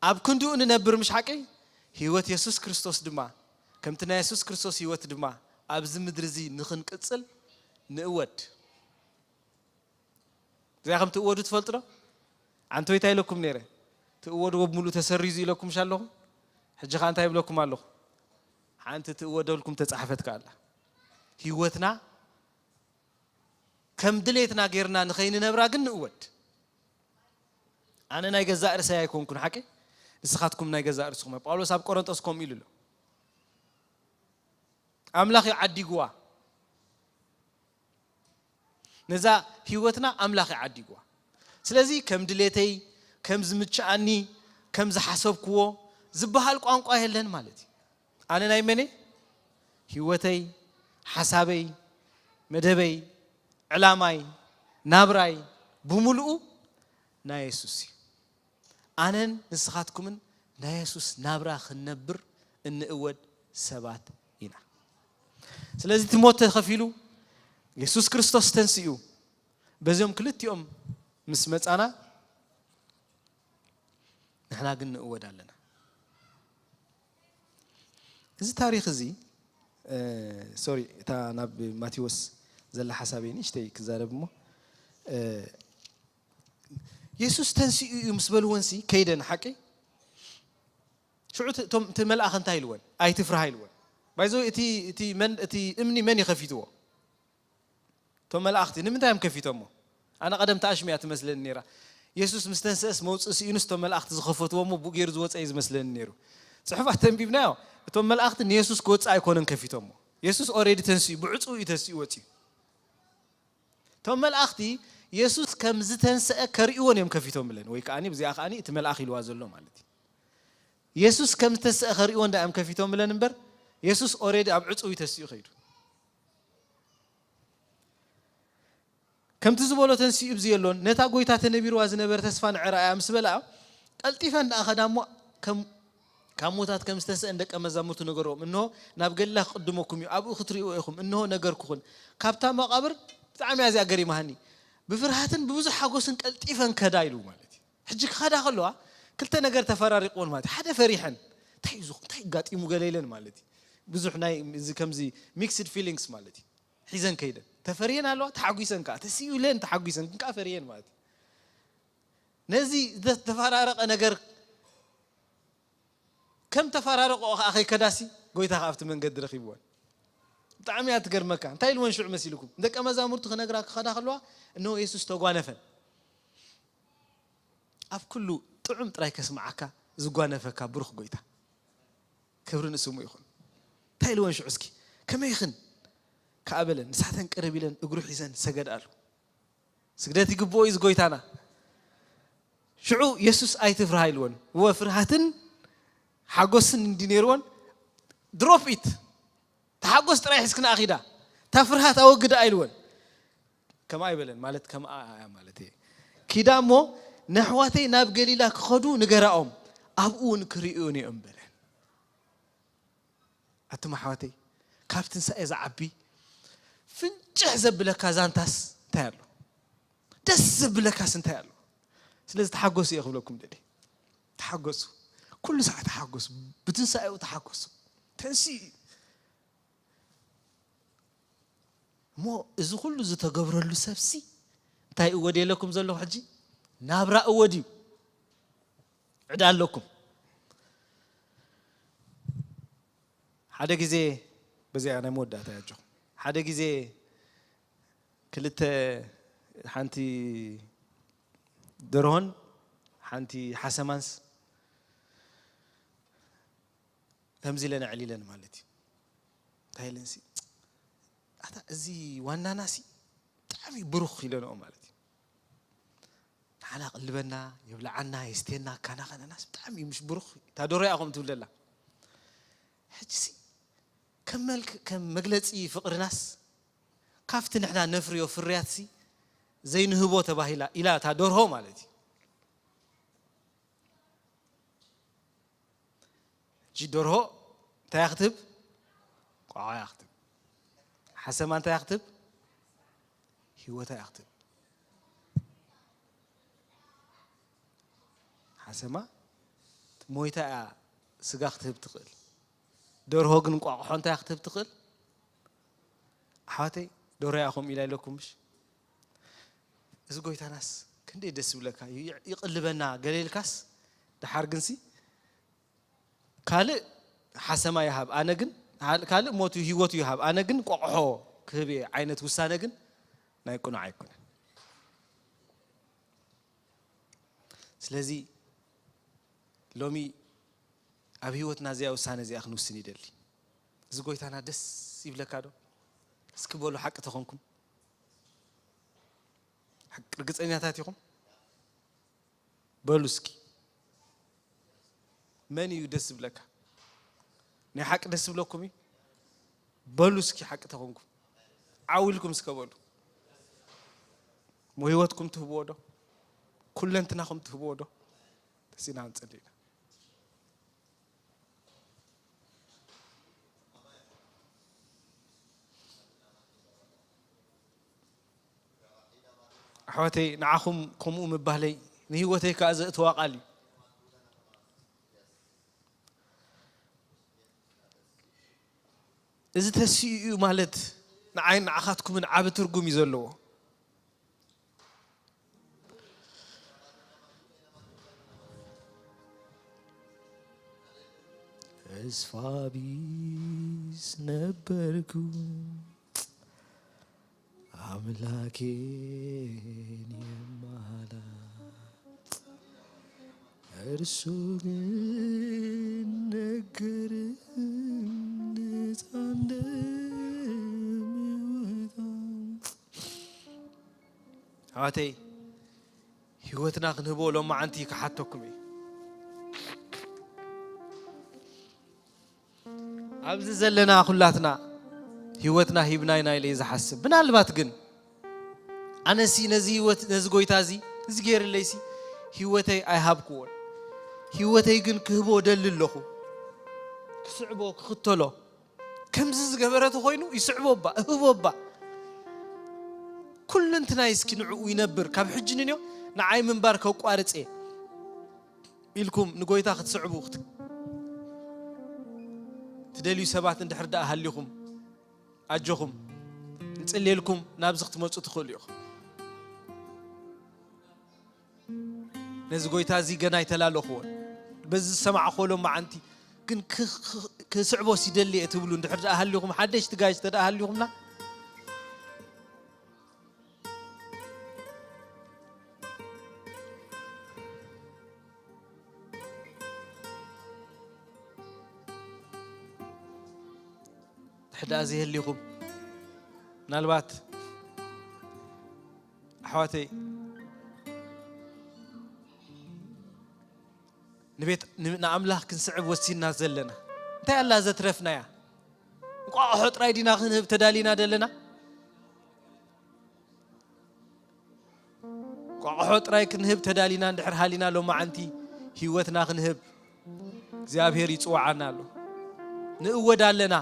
ኣብ ክንድኡ ንነብር፣ ምሽ ሓቂ? ህይወት የሱስ ክርስቶስ ድማ፣ ከምቲ ናይ የሱስ ክርስቶስ ህይወት ድማ፣ ኣብዚ ምድሪ እዚ ንኽንቅጽል ንእወድ። እዚኣ ከም ትእወዱ ትፈልጡ ዶ? ኣንቶይ እንታይ ኢለኩም ነይረ? ትእወድዎ ብምሉእ ተሰሪዙ ኢለኩም ሻ ኣለኹ። ሕጂ ኸዓ እንታይ ይብለኩም ኣለኹ? ሓንቲ ትእወደልኩም ተጻሕፈት ከኣ ኣላ። ህይወትና ከም ድሌትና ጌርና ንኸይንነብራ ግን ንእወድ። ኣነ ናይ ገዛእ ርእሰይ ኣይኮንኩን ሓቂ፣ ንስኻትኩም ናይ ገዛእ ርእስኹም። ጳውሎስ ኣብ ቆሮንጦስ ከምኡ ኢሉ ኣሎ። ኣምላኽ እዩ ዓዲግዋ። ነዛ ህይወትና ኣምላኽ እዩ ዓዲግዋ። ስለዚ ከም ድሌተይ፣ ከም ዝምችኣኒ፣ ከም ዝሓሰብክዎ ዝበሃል ቋንቋ የለን ማለት እዩ። ኣነ ናይ መን እየ? ህይወተይ፣ ሓሳበይ፣ መደበይ፣ ዕላማይ፣ ናብራይ ብምሉኡ ናይ የሱስ እዩ። ኣነን ንስኻትኩምን ናይ የሱስ ናብራ ክንነብር እንእወድ ሰባት ኢና። ስለዚ እቲ ሞት ተኸፊሉ፣ የሱስ ክርስቶስ ተንሲኡ፣ በዚኦም ክልቲኦም ምስ መጻና፣ ንሕና ግን ንእወድ ኣለና። እዚ ታሪኽ እዚ፣ እ፣ ሶሪ፣ እታ ናብ ማቴዎስ ዘላ ሓሳበይ ንእሽተይ ክዛረብ እሞ፣ እ፣ የሱስ ተንሲኡ እዩ ምስ በልወንሲ ከይደን ሓቂ። ሽዑ እቲ፣ እቶም፣ እቲ መልኣኽ እንታይ ኢልወን? ኣይትፍርሃ ኢልወን። ባይዞ እቲ፣ እቲ መን፣ እቲ እምኒ መን ይኸፊትዎ? እቶም መላእኽቲ ንምንታይ እዮም ከፊቶሞ? ኣነ ቀደም ተኣሽሚያ ትመስለኒ ነይራ። የሱስ ምስ ተንስአስ መውፅእ ስኢኑስ እቶም መላእኽቲ ዝኸፈትዎ እሞ ብኡ ገይሩ ዝወፀ እዩ ዝመስለኒ ነይሩ። ፅሑፋት ተንቢብናዮ፣ እቶም መላእኽቲ ንየሱስ ክወፅእ ኣይኮነን ከፊቶሞ። የሱስ ኦሬዲ ተንስኡ፣ ብዕፁ እዩ ተንስኡ ወፅዩ። እቶም መላእኽቲ የሱስ ከም ዝተንስአ ከርእይዎን እዮም ከፊቶምለን፣ ወይ ከዓኒ ብዚኣ ከዓኒ እቲ መልኣኽ ኢልዋ ዘሎ ማለት እዩ። የሱስ ከም ዝተንስአ ከርእይዎ እንዳ እዮም ከፊቶምለን እምበር፣ የሱስ ኦሬዲ ኣብ ዕፁ እዩ ተንስኡ ከይዱ። ከምቲ ዝበሎ ተንሲኡ ብዚ የሎን፣ ነታ ጎይታ ተነቢርዋ ዝነበረ ተስፋ ንዕረኣያ ምስ በልኣ፣ ቀልጢፈን ደኣ ኸዳ እሞ ከም፣ ካብ ሞታት ከም ዝተንስአን ደቀ መዛሙርቱ ነገርዎም። እንሆ፣ ናብ ገሊላ ክቕድመኩም እዩ፣ ኣብኡ ክትርእይዎ ኢኹም። እንሆ፣ ነገርኩኽን። ካብታ መቓብር፣ ብጣዕሚ እያ እዚኣ ገሪማሃኒ። ብፍርሃትን ብብዙሕ ሓጎስን ቀልጢፈን ከዳ ኢሉ ማለት እዩ። ሕጂ ክኸዳ ከለዋ፣ ክልተ ነገር ተፈራሪቕወን ማለት እዩ። ሓደ ፈሪሐን፣ እንታይ እዩ ዝኹ-፣ እንታይ ኣጋጢሙ ገለ ኢለን ማለት እዩ። ብዙሕ ናይ፣ እዚ ከምዚ ሚክስድ ፊሊንግስ ማለት እዩ። ሒዘን ከይደን። ተፈርየን ኣለዋ፣ ተሓጒሰን ከኣ። ተሲኡ ኢለን ተሓጒሰን፣ ግን ከኣ ፈርየን ማለት እዩ። ነዚ ዝተፈራረቐ ነገር ከም ተፈራረቐኦ ከኣ ከይከዳሲ፣ ጎይታ ከኣ ኣብቲ መንገዲ ረኺብወን። ብጣዕሚ እያ ትገርመካ። እንታይ ኢልወን ሽዑ መሲልኩም? ንደቀ መዛሙርቱ ክነግራ ክኸዳ ከለዋ፣ እነሆ የሱስ ተጓነፈን። ኣብ ኩሉ ጥዑም ጥራይ ከስምዓካ ዝጓነፈካ ብሩኽ ጎይታ። ክብሪ ንስሙ ይኹን። እንታይ ኢልወን ሽዑ እስኪ? ከመይ ኢኽን? ከኣ በለን። ንሳተን ቅርብ ኢለን እግሩ ሒዘን ሰገድኣሉ። ስግደት ይግብኦ እዩ እዚ ጎይታና። ሽዑ የሱስ ኣይትፍርሃ ኢልወን። እወ ፍርሃትን ሓጎስን እንዲ ነይርወን፣ ድሮፕ ኢት። ተሓጎስ ጥራይ ሒዝክና ኣኺዳ። እታ ፍርሃት ኣወግዳ ኢልወን። ከምኣ ኣይበለን፣ ማለት ከምኣ እያ ማለት እየ። ኪዳ እሞ ነሕዋተይ ናብ ገሊላ ክኸዱ ንገራኦም፣ ኣብኡ እውን ክርእዩኒ እዮም በለን። ኣቱም ኣሕዋተይ፣ ካብ ትንሳኤ ዝዓቢ ፍንጭሕ ዘብለካ ዛንታስ እንታይ ኣሎ? ደስ ዘብለካስ እንታይ ኣሎ? ስለዚ ተሓጎሱ እየ ክብለኩም ደሊ። ተሓጎሱ። ኩሉ ሰዓት ተሓጎሱ። ብትንሳኤኡ ተሓጎሱ። ተንስኡ እዩ። እሞ እዚ ኩሉ ዝተገብረሉ ሰብሲ እንታይ እወድ የለኩም ዘለኹ ሕጂ? ናብራ እወድ እዩ። ዕዳ ኣለኩም። ሓደ ግዜ፣ በዚኣ ናይ መወዳእታ ያጆ። ሓደ ግዜ ክልተ፣ ሓንቲ ደርሆን ሓንቲ ሓሰማንስ ከምዚ ኢለን ኣዕሊለን ማለት እዩ። እንታይ ኢለንሲ? ኣታ እዚ ዋናናሲ ብጣዕሚ ብሩኽ ኢለንኦ ማለት እዩ። ዓና ቅልበና የብልዓና የስቴና ካና ከነናስ ብጣዕሚ እዩ ምሽ ብሩኽ እታ ዶሮ እያ ከምኡ ትብል ዘላ። ሕጂ ሲ ከም መልክ ከም መግለፂ ፍቕርናስ ካብቲ ንሕና ነፍርዮ ፍርያትሲ ዘይንህቦ ተባሂላ ኢላ እታ ደርሆ ማለት እዩ። ሕጂ ደርሆ እንታይ እያ ክትህብ? ቋቋ እያ ክትህብ። ሓሰማ እንታይ እያ ክትህብ? ህይወታ እያ ክትህብ። ሓሰማ ሞይታ እያ ስጋ ክትህብ ትኽእል። ደርሆ ግን እንቋቑሖ እንታይ ክትህብ ትኽእል? ኣሕዋተይ፣ ደርሆ እያ ከምኡ ኢላ ኢለኩም ምሽ? እዚ ጎይታናስ ክንደይ ደስ ይብለካ እዩ። ይቕልበና ገለ ኢልካስ፣ ደሓር ግንሲ ካልእ ሓሰማ ይሃብ፣ ኣነ ግን ካልእ ሞት ህይወቱ ይሃብ፣ ኣነ ግን ቆቕሖ ክህብ እየ ዓይነት ውሳነ ግን ናይ ቅኑዕ ኣይኮነን። ስለዚ ሎሚ ኣብ ህይወትና እዚኣ ውሳነ እዚኣ ክንውስን ይደሊ። እዚ ጎይታና ደስ ይብለካ ዶ? እስኪ በሉ ሓቂ ተኾንኩም። ሓቂ ርግጸኛታት ኢኹም? በሉ እስኪ። መን እዩ ደስ ዝብለካ? ናይ ሓቂ ደስ ዝብለኩም እዩ? በሉ እስኪ ሓቂ ተኾንኩም። ዓው ኢልኩም እስከ በሉ። እሞ ህይወትኩም ትህብዎ ዶ? ኩለንትናኹም ትህብዎ ዶ? ተሲና ክንጸሊ ኢና። ኣሕዋተይ፣ ንዓኹም ከምኡ ምባህለይ ንህይወተይ ከኣ ዘእተዋ ቃል እዩ። እዚ ተስኡ እዩ ማለት ንዓይን ንዓኻትኩምን ዓቢ ትርጉም እዩ ዘለዎ። ተስፋ ቢስ ነበርኩ፣ ኣምላኬን የማላ፣ እርሱ ግን ነገረኝ ነፃ እንደምወጣ። ኣሕዋተይ፣ ህይወትና ክንህቦ ሎማዓንቲ ክሓተኩም እዩ። ኣብዚ ዘለና ኩላትና ህይወትና ሂብና ኢና ኢለ ዝሓስብ። ምናልባት ግን ኣነሲ ነዚ ህይወት፣ ነዚ ጎይታ እዚ፣ እዚ ገይርለይሲ ህይወተይ ኣይሃብክዎን። ህይወተይ ግን ክህቦ ደሊ ኣለኹ። ክስዕቦ፣ ክኽተሎ። ከምዚ ዝገበረ ተኾይኑ ይስዕቦ እባ፣ እህቦ እባ። ኩለንትናይ እስኪ ንዕኡ ይነብር። ካብ ሕጂ ንንዮ ንዓይ ምንባር ከቋርጽ እየ ኢልኩም ንጎይታ ክትስዕቡ ክት-፣ ትደልዩ ሰባት እንድሕር ደኣ ሃሊኹም፣ ኣጆኹም፣ ንጽልየልኩም፣ ናብዚ ክትመጹ ትኽእሉ ኢኹም። ነዚ ጎይታ እዚ ገና ኣይተላለኽዎን። በዚ ዝሰማዕክዎ ሎማዓንቲ ግን ክ-፣ ክ-፣ ክስዕቦ ሲደሊ እየ ትብሉ እንድሕር ደኣ ሃሊኹም፣ ሓደሽቲ ጋይሽ ተደኣ ሃሊኹምና፣ ድሕር ደኣ ዘይህሊኹም፣ ምናልባት ኣሕዋተይ፣ ንቤት፣ ን-፣ ንኣምላኽ ክንስዕብ ወሲንና ዘለና፣ እንታይ ኣላ ዘትረፍናያ? እንቋቑሖ ጥራይ ዲና ክንህብ ተዳሊና ዘለና? እንቋቑሖ ጥራይ ክንህብ ተዳሊና እንድሕር ሃሊና፣ ሎማዓንቲ ህይወትና ክንህብ እግዚኣብሔር ይጽውዓና ኣሎ። ንእወድ ኣለና።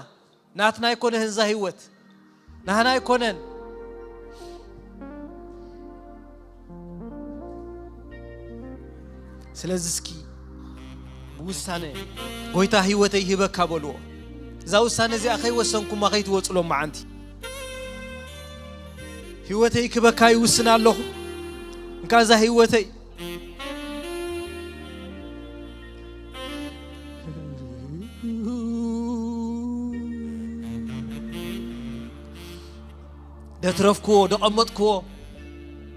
ናትና ኣይኮነን እዛ ህይወት፣ ናህና ኣይኮነን። ስለዚ እስኪ ብውሳነ ጎይታ ህይወተይ ይህበካ በልዎ። እዛ ውሳነ እዚኣ ከይወሰንኩማ ከይትወጹ ሎማዓንቲ። ህይወተይ ክበካ ይውስን ኣለኹ። እንካ እዛ ህይወተይ ደትረፍክዎ፣ ደቐመጥክዎ፣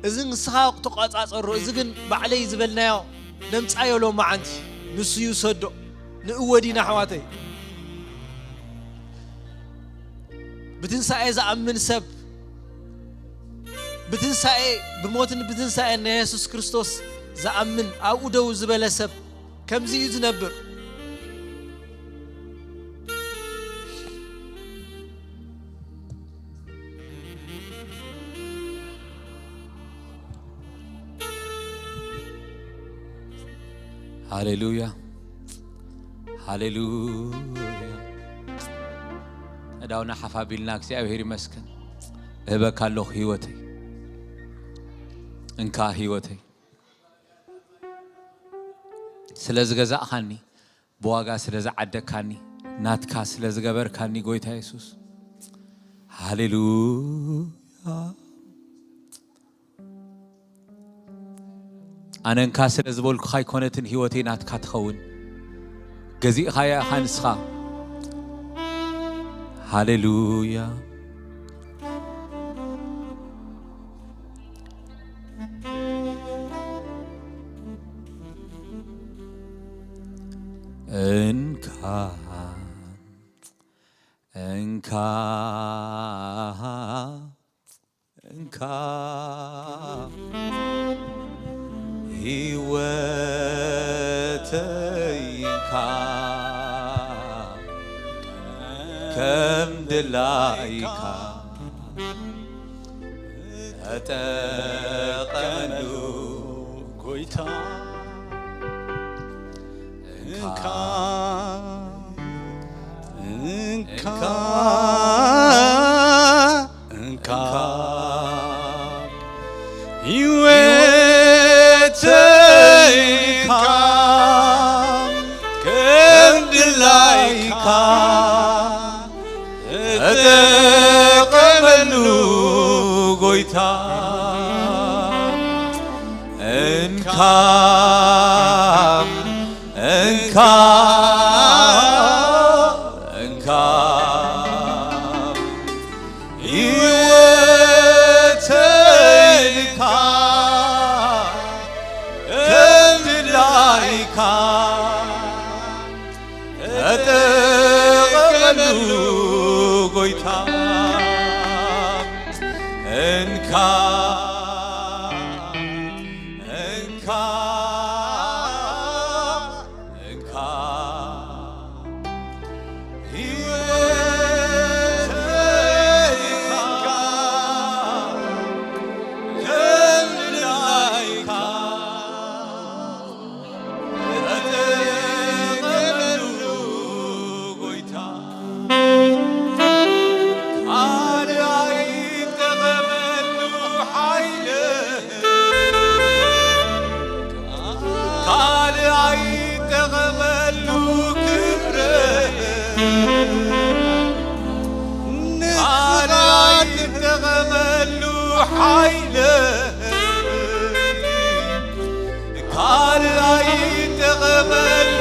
እዚ ንስኻ ተቋጻጸሮ፣ እዚ ግን ባዕለይ ዝበልናዮ ነምጻዮ ሎማዓንቲ፣ ንሱ ይውሰዶ። ንእወዲና ኣሕዋተይ። ብትንሳኤ ዝኣምን ሰብ ብትንሳኤ፣ ብሞትን ብትንሳኤን ናይ የሱስ ክርስቶስ ዝኣምን ኣብኡ ደው ዝበለ ሰብ ከምዚ እዩ ዝነብር። ሃሌሉያ፣ ሃሌሉያ። እዳውና ሓፍ ኣቢልና እግዚኣብሔር ይመስገን። እህበካ ኣለኹ ህይወተይ፣ እንካ ህይወተይ። ስለ ዝገዛእኻኒ፣ ብዋጋ ስለ ዝዓደግካኒ፣ ናትካ ስለ ዝገበርካኒ ጎይታ የሱስ። ሃሌሉያ። ኣነ እንካ ስለ ዝበልኩኻ ኣይኮነትን ህይወተይ ናትካ ትኸውን። ገዚእኻያ ኢኻ ንስኻ። ሃሌሉያ። እንካ፣ እንካ፣ እንካ፣ ህይወተይ እንካ፣ ከም ድላይካ ተጠቐመሉ ጎይታ። እንካ፣ እንካ፣ እንካ፣ ህይወተይ እንካ፣ ከም ድላይካ ተጠቐመሉ ጎይታ። እንካ፣ እንካ፣ እንካ፣ ህይወተይ እንካ፣ ከም ድላይካ ተጠቐመሉ ጎይታ። እንካ፣ እንካ፣ እንካ፣ ህይወተይ እንካ፣ ከም ድላይካ ተጠቐመሉ ጎይታ። ካልእ ኣይጠቐመሉ ሓይለ፣ ካልእ ኣይጠቐመሉ ክብረ፣ ካልእ ኣይጠቐመሉ ሓይለ፣ ካልእ ኣይጠቐመሉ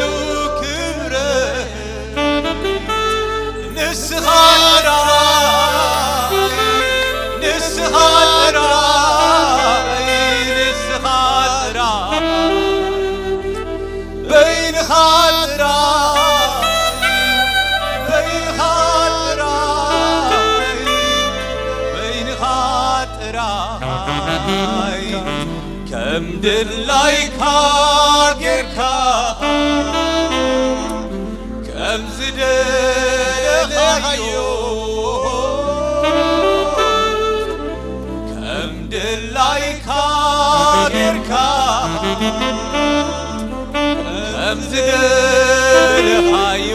ክብረ፣ ንስኻ ጥራይ፣ ንስኻ ጥራይ፣ ንስኻ ጥራይ፣ በይንኻ ጥራይ፣ በይንኻ ጥራይ፣ በይንኻ ጥራይ፣ ከም ድላይካ ጌርካ፣ ከም ዝደለኻዮ፣ ከም ድላይካ ጌርካ፣ ከም ዝደለኻዮ፣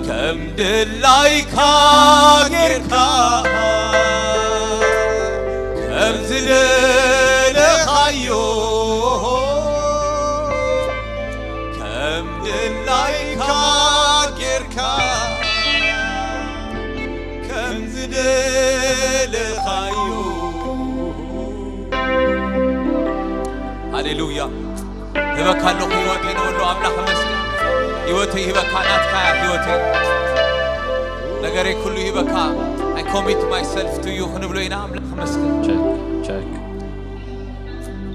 ከም ድላይካ ጌርካ፣ ከም ዝደለኻዮ፣ ከም ድላይካ ጌርካ፣ ከም ዝደለኻዮ። ሃሌሉያ። ህበካ ኣለኹ ህይወተይ ንበሎ ኣምላኽ መስገን። ህይወተይ ህበካ ናትካ እያ ህይወተይ። ነገረይ ኩሉ ህበካ። I commit myself to you ክንብሎ ኢና ኣምላኽ መስገን። ቸክ፣ ቸክ።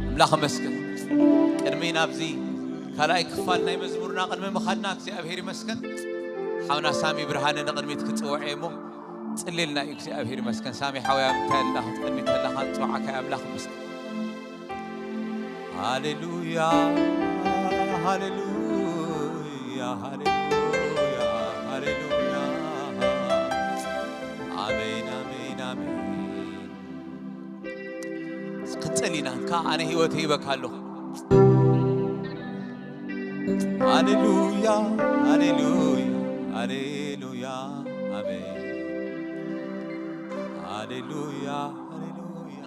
ኣምላኽ መስገን። ቅድሚ ናብዚ ካልኣይ ክፋል ናይ መዝሙርና ቅድሚ ምኻድና እግዚኣብሔር ይመስገን። ሓውና ሳሚ ብርሃነ ንቕድሚት ክጽውዕ እየ እሞ ጽልልና እዩ እግዚኣብሔር ይመስገን። ሳሚ ሓወይ ኣብ እንታይ ኣለኻ? ትጠሚ ተለኻ ዝጸዋዕካ ኣምላኽ ይመስገን። ሃሌሉያ፣ ሃሌሉያ፣ ሃሌሉያ፣ ሃሌሉያ። ኣሜን፣ ኣሜን፣ ኣሜን። እስኪ ጸሊና እንካ ኣነ ህይወት ይበካ ኣለኹ። ሃሌሉያ፣ ሃሌሉያ፣ ሃሌሉያ፣ ኣሜን። ሃሌሉያ፣ ሃሌሉያ።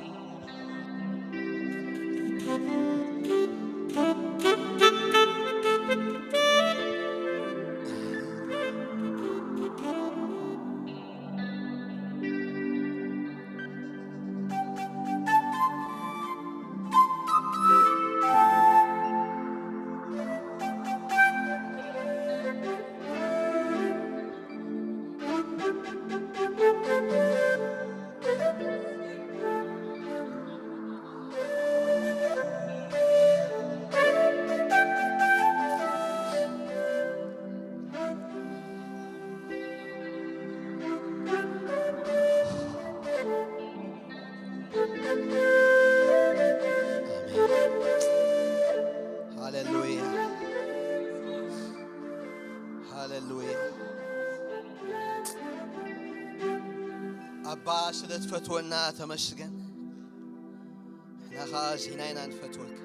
ሃሌሉያ፣ ሃሌሉያ። ኣባ ስለ ትፈትወና ተመስገን። ንሕና ኸዓ ኣዚና ኢና ንፈትወካ።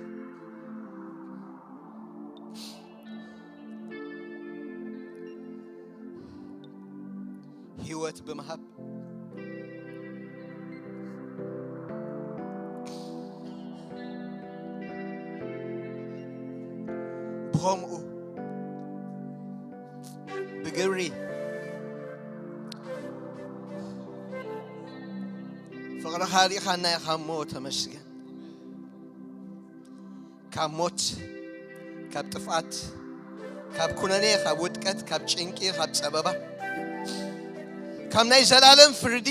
ህይወት ብምሃብ ብኸምኡ ብግብሪ ፍቕርኻ ርኢኻና ኢኻ እሞ ተመስገን። ካብ ሞት፣ ካብ ጥፍኣት፣ ካብ ኩነኔ፣ ካብ ውድቀት፣ ካብ ጭንቂ፣ ካብ ጸበባ፣ ካብ ናይ ዘላለም ፍርዲ፣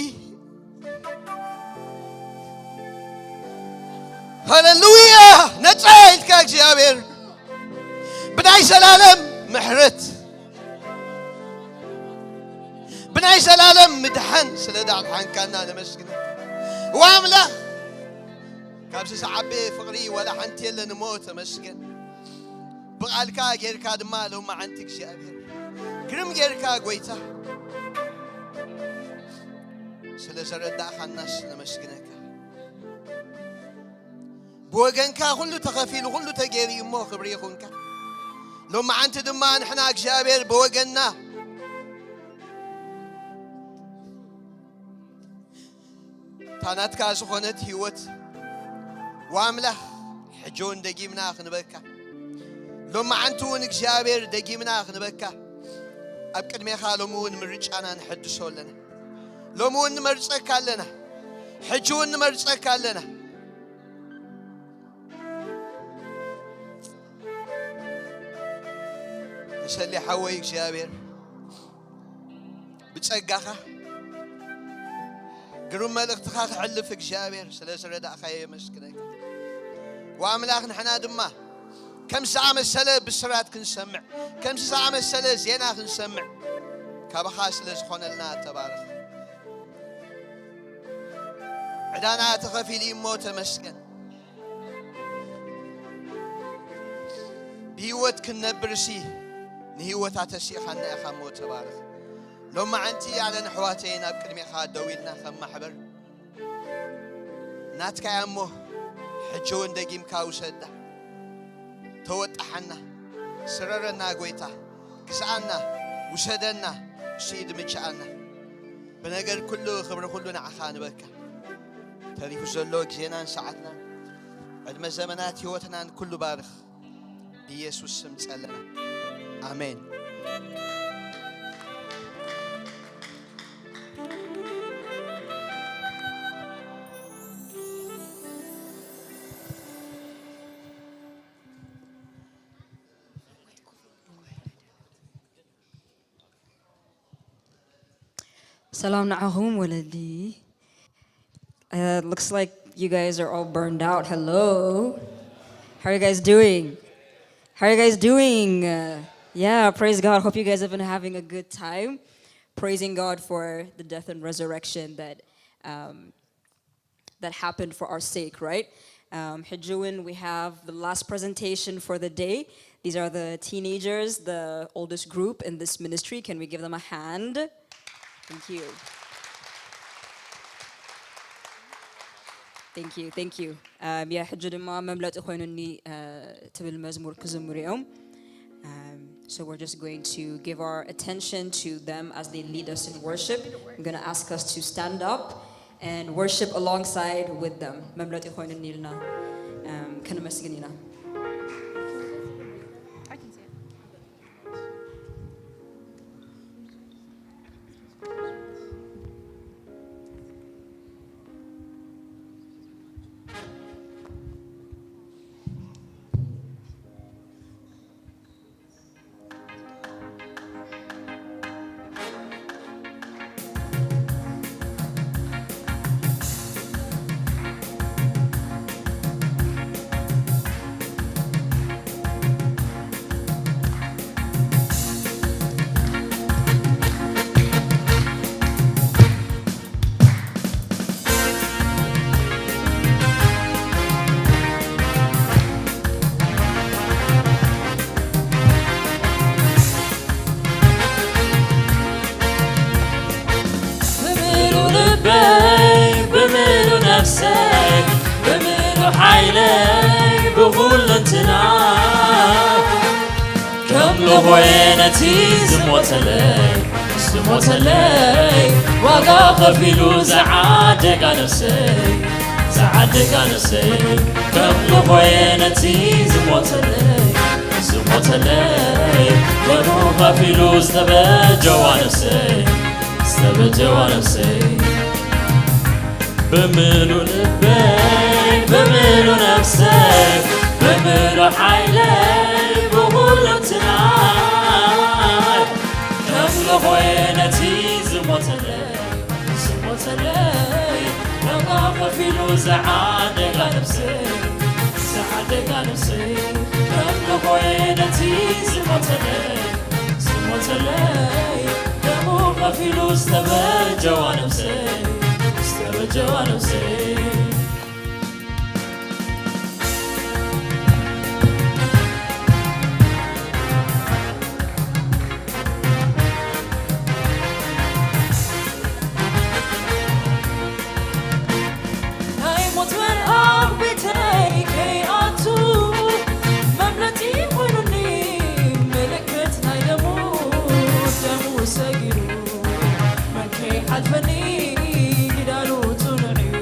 ሃሌሉያ፣ ነጻ ኢልካ እግዚኣብሔር ብናይ ዘላለም ምሕረት፣ ብናይ ዘላለም ምድሓን ስለ ዳድሓንካና ነመስግነካ። ወኣምላኽ፣ ካብዚ ዝዓበየ ፍቕሪ ዋላ ሓንቲ የለን እሞ ተመስገን። ብቓልካ ጌርካ ድማ ሎማዓንቲ እግዚኣብሔር ግርም ጌርካ ጎይታ ስለ ዘረዳእኻናስ ነመስግነካ። ብወገንካ ኩሉ ተኸፊሉ ኩሉ ተገይሩ እዩ እሞ ክብሪ ይኹንካ። ሎማዓንቲ ድማ ንሕና እግዚኣብሔር ብወገንና እታ ናትካ ዝኾነት ህይወት ወኣምላኽ ሕጂ እውን ደጊምና ክንበካ ሎማዓንቲ እውን እግዚኣብሔር ደጊምና ክንበካ ኣብ ቅድሜኻ ሎሚ እውን ምርጫና ንሐድሶ ኣለና። ሎሚ እውን ንመርጸካ ኣለና። ሕጂ እውን ንመርጸካ ኣለና። ንሰሊ ሓወይ እግዚኣብሔር ብጸጋኻ ግሩም መልእኽትኻ ክሕልፍ እግዚኣብሔር ስለ ዝረዳእኻዮ የመስግነካ። ወኣምላኽ ንሕና ድማ ከም ዝኣመሰለ ብስራት ክንሰምዕ ከም ዝኣመሰለ ዜና ክንሰምዕ ካባኻ ስለ ዝኾነልና ተባረኽ። ዕዳና ተኸፊሉ እሞ ተመስገን። ብህይወት ክንነብርሲ ንህይወታ ተሲእኻና ኢኻ እሞ ተባረኽ። ሎማዓንቲ ኣነን ኣሕዋተይ ናብ ቅድሜኻ ደው ኢልና ከም ማሕበር ናትካ እያ እሞ ሕጂ እውን ደጊምካ ውሰዳ። ተወጣሓና፣ ስረረና ጎይታ፣ ግዝኣና፣ ውሰደና፣ እሱ ድምችኣና። ብነገር ኩሉ ክብሪ ኩሉ ንዓኻ ንበካ። ተሪፉ ዘሎ ግዜናን ሰዓትናን ዕድመ ዘመናት ህይወትናን ኩሉ ባርኽ። ብኢየሱስ ስም ጸለና። ኣሜን። ሰላም ንዓኹም ወለዲ። Uh, looks like you guys are all burned out. Hello. How are you guys doing? How are you guys doing? Uh, yeah, praise God. Hope you guys have been having a good time. praising God for the death and resurrection that um, that happened for our sake, right? Um, ሕጂ እውን, we have the last presentation for the day. These are the teenagers, the oldest group in this ministry. Can we give them a hand? Thank you. Thank you, thank you. Um, yeah, ሕጂ ድማ መምለጢ ኮይኑኒ ትብል መዝሙር ክዝምሩ እዮም. Um, so we're just going to give our attention to them as they lead us in worship. I'm going to ask us to stand up and worship alongside with them. መምለጢ ኮይኑኒ ኢልና um, ከነመስግን ኢና። ብምሉ ልበይ ብምሉ ነፍሰይ ብምሉ ሓይለይ ብኹሉ እንትና ከም ልኾየ ነቲ ዝሞተለይ ዝሞተለይ ዋጋ ከፊሉ ዝዓደጋ ነፍሰይ ዝዓደጋ ነፍሰይ ከም ልኾየ ነቲ ዝሞተለይ ዝሞተለይ ደሙ ከፊሉ ዝተበጀዋ ነፍሰይ ዝተበጀዋ ነፍሰይ ብምሉ ልበይ ብምሉ ነፍሰይ ብምሉ ሓይለይ ብኹሉ ትናይ ከም ልኾየ ነቲ ዝሞተለይ ዝሞተለይ ዋጋ ከፊሉ ዝዓደጋ ነፍሰይ ዝዓደጋ ነፍሰይ ከም ልኾየ ነቲ ዝሞተለይ ዝሞተለይ ደሙ ከፊሉ ዝተበጀዋ ነፍሰይ ዝተበጀዋ ነፍሰይ ናይ ሞት መልኣኽ ቤተይ ከይኣቱ መምለጢ ኮይኑኒ ምልክት ናይ ደሙ ደሙ ሰጊሩ መን ከይሓልፈኒ ኪዳኑ ጽኑዕ እዩ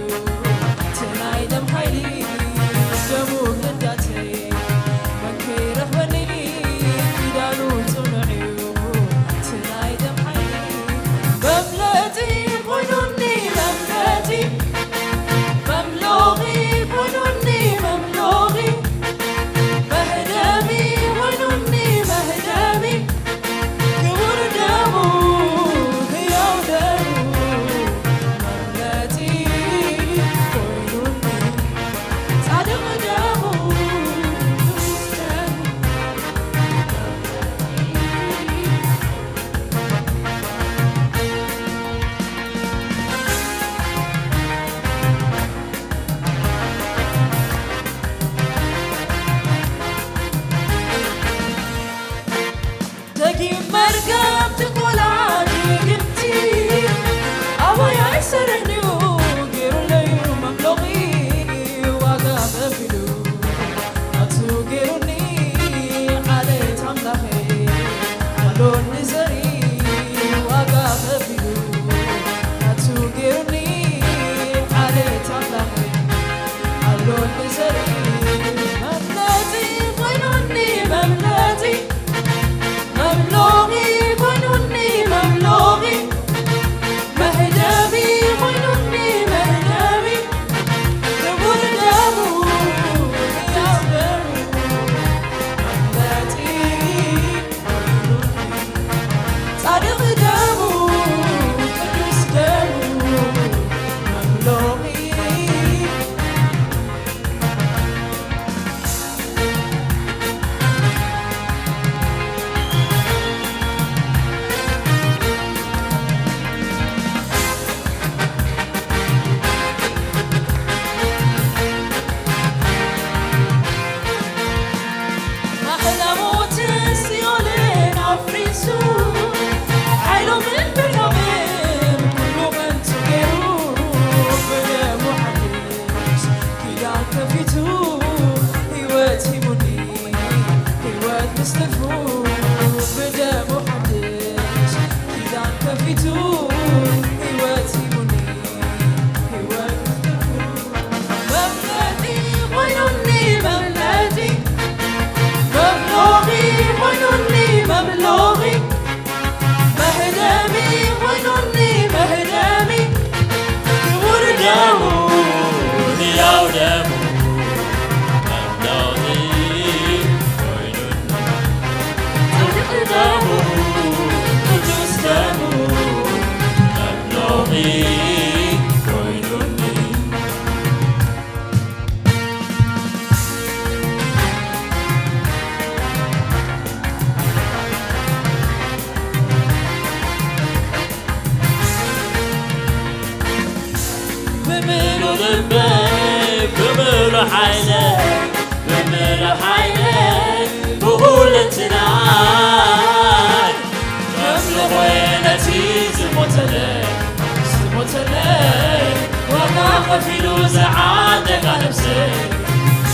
ከፊሉ ዝዓደጋ ነፍሰይ፣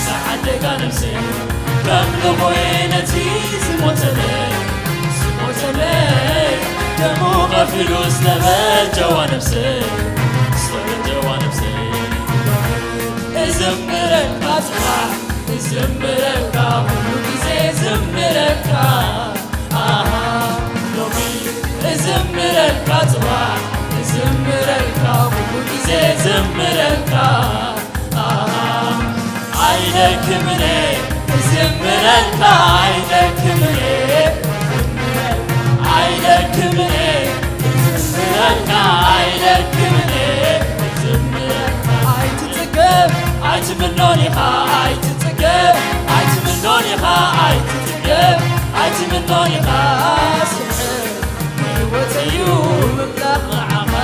ዝዓደጋ ነፍሰይ፣ ከም ንጎየ ነቲ ዝሞተለይ፣ ዝሞተለይ፣ ደሙ ከፊሉ ዝተበጀዋ ነፍሰይ፣ ዝተበጀዋ ነፍሰይ። እዝምረልካ ጽባሕ፣ እዝምረልካ ኩሉ ግዜ እዝምረልካ። ኣሃ፣ ሎሚ እዝምረልካ ጽባሕ፣ እዝምረልካ ኩሉ ግዜ እዝምረልካ። ኣሃ፣ ኣይደክምን እየ እዝምረልካ፣ ኣይደክምን እየ፣ ኣይደክምን እየ እዝምረልካ፣ ኣይደክምን እየ እዝምረልካ። ኣይትጽገብ ኣይትምኖን ኢኻ፣ ኣይትጽገብ ኣይትምኖን ኢኻ፣ ኣይትጽገብ ኣይትምኖን ኢኻ። ስምዒ ህይወተዩ ምምላኽ ንዓኻ።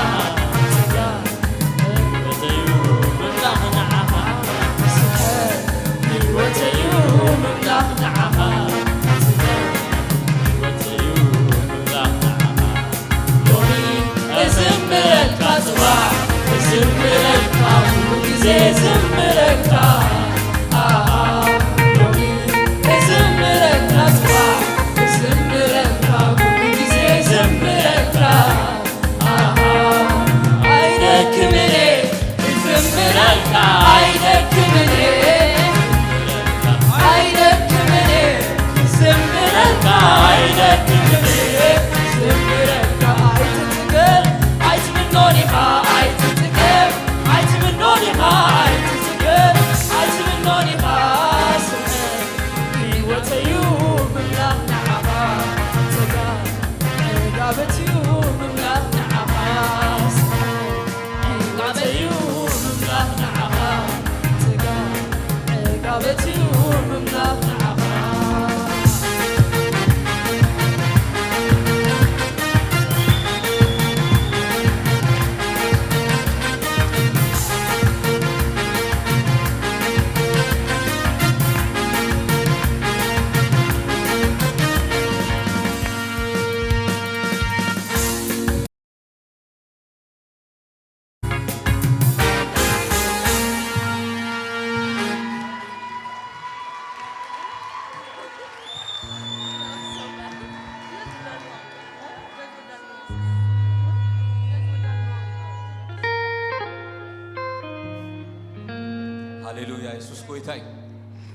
ሃሌሉያ፣ የሱስ ጎይታ እዩ።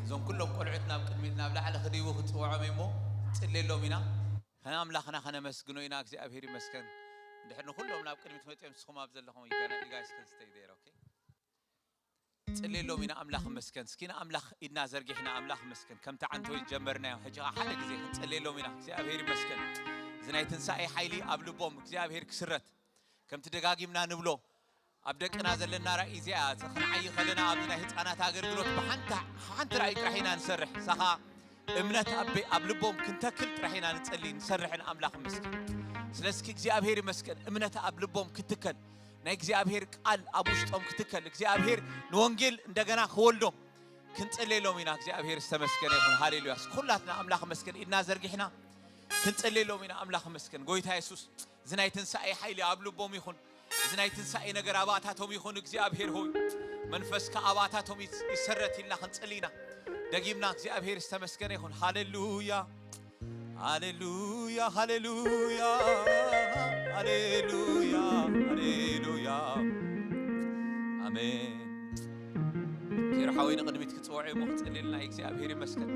እዞም ኩሎም ቆልዑት ናብ ቅድሚት ናብ ላዕሊ ክድይቡ ክንጽውዖም እሞ ክንጽልየሎም ኢና። ከነ ኣምላኽና ከነመስግኖ ኢና። እግዚኣብሔር ይመስገን። እንድሕር ንኹሎም ናብ ቅድሚት መጺኦም ንስኹም ኣብ ዘለኹም you guys can stay there, okay? ክንጽልየሎም ኢና። ኣምላኽ ይመስገን። እስኪ ንኣምላኽ ኢድና ዘርጊሕና ኣምላኽ ይመስገን። ከምቲ ዓንቶ ጀመርናዮ ሕጂ ኸዓ ሓደ ግዜ ክንጽልየሎም ኢና። እግዚኣብሔር ይመስገን። እዚ ናይ ትንሳኤ ሓይሊ ኣብ ልቦም እግዚኣብሔር ክስረት ከምቲ ደጋጊምና ንብሎ ኣብ ደቅና ዘለና ራእይ እዚኣ ክንዓይ ከለና ኣብዚ ናይ ህፃናት ኣገልግሎት ብሓንቲ ሓንቲ ራእይ ጥራሕ ኢና ንሰርሕ። ሳኻ እምነት ኣብ ኣብ ልቦም ክንተክል ጥራሕ ኢና ንጸሊ ንሰርሕን ኣምላኽ ይመስገን። ስለዚ እግዚኣብሔር ይመስገን እምነት ኣብ ልቦም ክትከል ናይ እግዚኣብሔር ቃል ኣብ ውሽጦም ክትከል እግዚኣብሔር ንወንጌል እንደገና ክወልዶም ክንጽልየሎም ኢና። እግዚኣብሔር ዝተመስገነ ይኹን። ሃሌሉያ። ኩላትና ኣምላኽ መስገን ኢድና ዘርጊሕና ክንጽልየሎም ኢና። ኣምላኽ መስገን ጎይታ የሱስ እዚ ናይ ትንሳኤ ሓይሊ ኣብ ልቦም ይኹን። እዚ ናይ ትንሳኤ ነገር ኣባታቶም ይኹን። እግዚኣብሔር ሆይ መንፈስካ ኣባታቶም ይስ- ይሰረት ኢልና ክንጽሊ ኢና። ደጊምና እግዚኣብሔር ዝተመስገነ ይኹን። ሃሌሉያ፣ ሃሌሉያ፣ ሃሌሉያ፣ ሃሌሉያ፣ ሃሌሉያ። ኣሜን። ኪር ሓወይ ንቕድሚት ክጽውዑ እሞ ክጽልልና እግዚኣብሔር ይመስገን።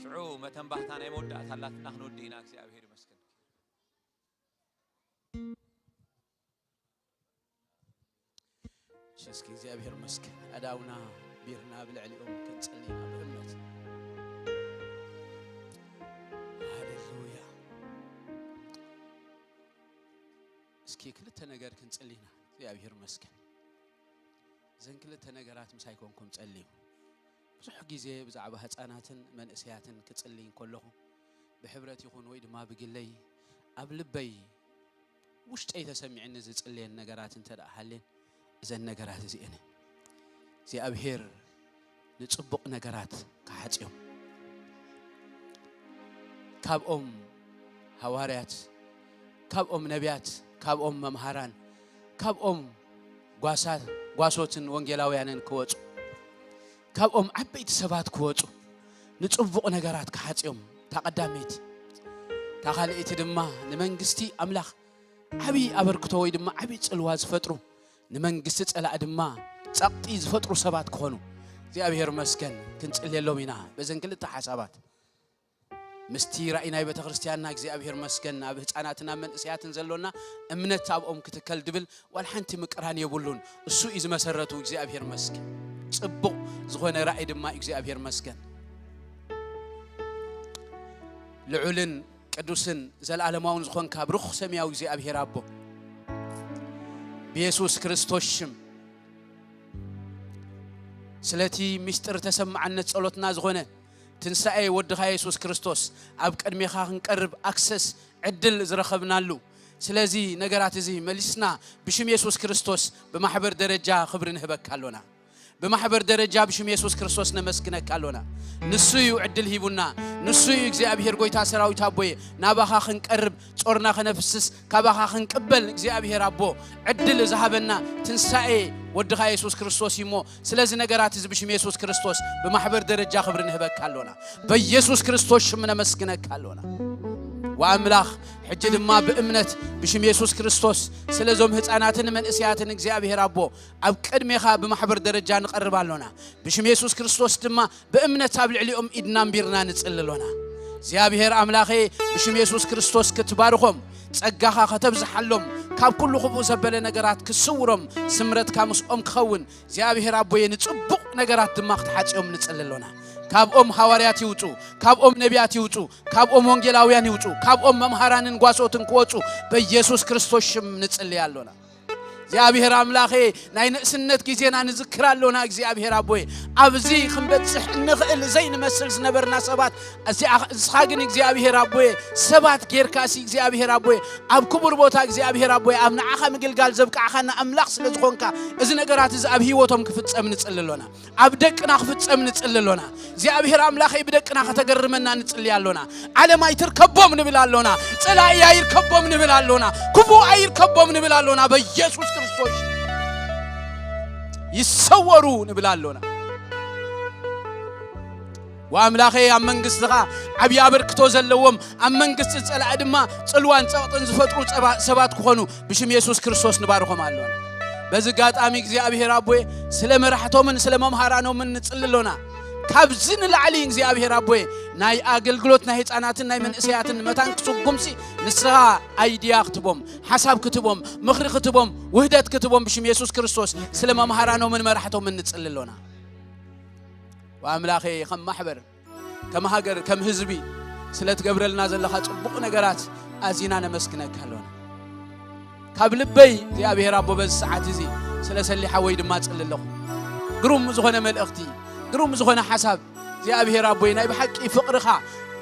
ሽዑ መተንባህታ ናይ መወዳእታ ኣላትና ክንወዲ ኢና። እግዚኣብሔር ይመስገን። እሺ፣ እስኪ እግዚኣብሔር ይመስገን። ኣእዳውና ቢርና ብልዕሊኦም ክንጽሊ ኢና ብእምነት። ሃሌሉያ። እስኪ ክልተ ነገር ክንጽሊ ኢና። እግዚኣብሔር ይመስገን። እዘን ክልተ ነገራት ምሳይ ኮንኩም ጸልዩ። ብዙሕ ግዜ ብዛዕባ ህጻናትን መንእሰያትን ክጽሊ እንከለኹ ብሕብረት ይኹን ወይ ድማ ብግለይ ኣብ ልበይ ውሽጠይ ተሰሚዕኒ ዝጽልየን ነገራት እንተ ደኣ ሃልየን እዘን ነገራት እዚኤን እግዚኣብሔር ንጽቡቕ ነገራት ክሓጽዮም ካብኦም ሃዋርያት ካብኦም ነቢያት ካብኦም መምሃራን ካብኦም ጓሳ ጓሶትን ወንጌላውያንን ክወጹ፣ ካብኦም ዓበይቲ ሰባት ክወጹ፣ ንጽቡቕ ነገራት ክሓጽዮም፣ እታ ቀዳመይቲ። እታ ካልኣይቲ ድማ ንመንግስቲ ኣምላኽ ዓብዪ ኣበርክቶ ወይ ድማ ዓብዪ ጽልዋ ዝፈጥሩ፣ ንመንግስቲ ጸላኢ ድማ ጸቕጢ ዝፈጥሩ ሰባት ክኾኑ እግዚኣብሔር መስገን ክንጽልየሎም ኢና። በዘን ክልተ ሓሳባት ምስቲ ራእይ ናይ ቤተ ክርስቲያንና እግዚኣብሔር መስገን ኣብ ህፃናትን ኣብ መንእሰያትን ዘሎና እምነት ኣብኦም ክትከል ድብል ዋላ ሓንቲ ምቅራን የብሉን። እሱ እዩ ዝመሰረቱ። እግዚኣብሔር መስገን። ጽቡቕ ዝኾነ ራእይ ድማ እዩ። እግዚኣብሔር መስገን። ልዑልን ቅዱስን ዘለዓለማውን ዝኾንካ ብሩኽ ሰማያዊ እግዚኣብሔር ኣቦ፣ ብየሱስ ክርስቶስ ሽም ስለቲ ምስጢር ተሰማዕነት ጸሎትና ዝኾነ ትንሳኤ ወድኻ የሱስ ክርስቶስ ኣብ ቅድሜኻ ክንቀርብ ኣክሰስ ዕድል ዝረኸብናሉ፣ ስለዚ ነገራት እዚ መሊስና ብሽም የሱስ ክርስቶስ ብማሕበር ደረጃ ክብሪ ንህበካ ኣሎና። ብማሕበር ደረጃ ብሽም የሱስ ክርስቶስ ነመስግነካ ኣሎና። ንሱ እዩ ዕድል ሂቡና። ንሱ እዩ እግዚኣብሔር ጎይታ ሰራዊት ኣቦየ፣ ናባኻ ክንቀርብ፣ ጾርና ከነፍስስ፣ ካባኻ ክንቅበል እግዚኣብሔር ኣቦ ዕድል ዝሃበና ትንሳኤ ወድኻ የሱስ ክርስቶስ እዩ እሞ፣ ስለዚ ነገራት እዚ ብሽም የሱስ ክርስቶስ ብማሕበር ደረጃ ክብሪ ንህበካ ኣሎና። በየሱስ ክርስቶስ ሽም ነመስግነካ ኣሎና። ወኣምላኽ፣ ሕጂ ድማ ብእምነት ብሽም የሱስ ክርስቶስ ስለዞም ህፃናትን መንእሰያትን እግዚኣብሔር ኣቦ ኣብ ቅድሜኻ ብማሕበር ደረጃ ንቐርብ ኣሎና። ብሽም የሱስ ክርስቶስ ድማ ብእምነት ኣብ ልዕሊኦም ኢድና ኣንቢርና ንጽሊ ኣሎና። እግዚኣብሔር ኣምላኸ፣ ብሽም የሱስ ክርስቶስ ክትባርኾም፣ ጸጋኻ ከተብዝሓሎም፣ ካብ ኩሉ ክፉእ ዘበለ ነገራት ክስውሮም፣ ስምረትካ ምስኦም ክኸውን፣ እግዚኣብሔር ኣቦየ፣ ንጽቡቕ ነገራት ድማ ክትሓጽዮም ንጽሊ ኣሎና። ካብኦም ሃዋርያት ይውጹ፣ ካብኦም ነቢያት ይውጹ፣ ካብኦም ወንጌላውያን ይውጹ፣ ካብኦም መምሃራንን ጓሶትን ክወጹ በኢየሱስ ክርስቶስ ሽም ንጽሊ ኣሎና። እግዚኣብሔር ኣምላኸ፣ ናይ ንእስነት ግዜና ንዝክር ኣሎና። እግዚኣብሔር ኣቦየ፣ ኣብዚ ክንበጽሕ እንኽእል ዘይንመስል ዝነበርና ሰባት፣ እዚኣ፣ ንስኻ ግን እግዚኣብሔር ኣቦየ፣ ሰባት ጌርካሲ እግዚኣብሔር ኣቦየ፣ ኣብ ክቡር ቦታ እግዚኣብሔር ኣቦየ፣ ኣብ ንዓኻ ምግልጋል ዘብቃዕኻና ኣምላኽ ስለ ዝኾንካ፣ እዚ ነገራት እዚ ኣብ ህይወቶም ክፍጸም ንጽሊ ኣሎና። ኣብ ደቅና ክፍጸም ንጽሊ ኣሎና። እግዚኣብሔር ኣምላኸይ፣ ብደቅና ከተገርመና ንጽሊ ኣሎና። ዓለም ኣይትርከቦም ንብል ኣሎና። ጸላኢ ኣይርከቦም ንብል ኣሎና። ክፉእ ኣይርከቦም ንብል ኣሎና። በኢየሱስ ክርስቶስ ይሰወሩ ንብል ኣሎና። ወኣምላኸይ፣ ኣብ መንግስትኻ ዓብዪ ኣበርክቶ ዘለዎም፣ ኣብ መንግስቲ ጸላኢ ድማ ጽልዋን ጸቕጥን ዝፈጥሩ ጸባ-፣ ሰባት ክኾኑ ብሽም የሱስ ክርስቶስ ንባርኾም ኣሎና። በዚ ኣጋጣሚ እግዚኣብሔር ኣቦየ፣ ስለ መራሕቶምን ስለ መምሃራኖምን ንጽሊ ኣሎና። ካብዚ ንላዕሊ እግዚኣብሔር ኣቦየ፣ ናይ ኣገልግሎት ናይ ህፃናትን ናይ መንእሰያትን መታን ክስጉምሲ ንስኻ ኣይድያ ክትቦም፣ ሓሳብ ክትቦም፣ ምኽሪ ክትቦም፣ ውህደት ክትቦም ብሽም የሱስ ክርስቶስ ስለ መምሃራኖምን መራሕቶምን ንጽሊ ኣሎና። ወኣምላኸ፣ ከም ማሕበር፣ ከም ሃገር፣ ከም ህዝቢ ስለ ትገብረልና ዘለኻ ጽቡቕ ነገራት ኣዚና ነመስግነካ ኣሎና። ካብ ልበይ እግዚኣብሔር ኣቦ በዚ ሰዓት እዚ ስለ ሰሊሓ ወይ ድማ ጽሊ ኣለኹ። ግሩም ዝኾነ መልእኽቲ፣ ግሩም ዝኾነ ሓሳብ እግዚኣብሔር ኣቦይ፣ ናይ ብሓቂ ፍቕርኻ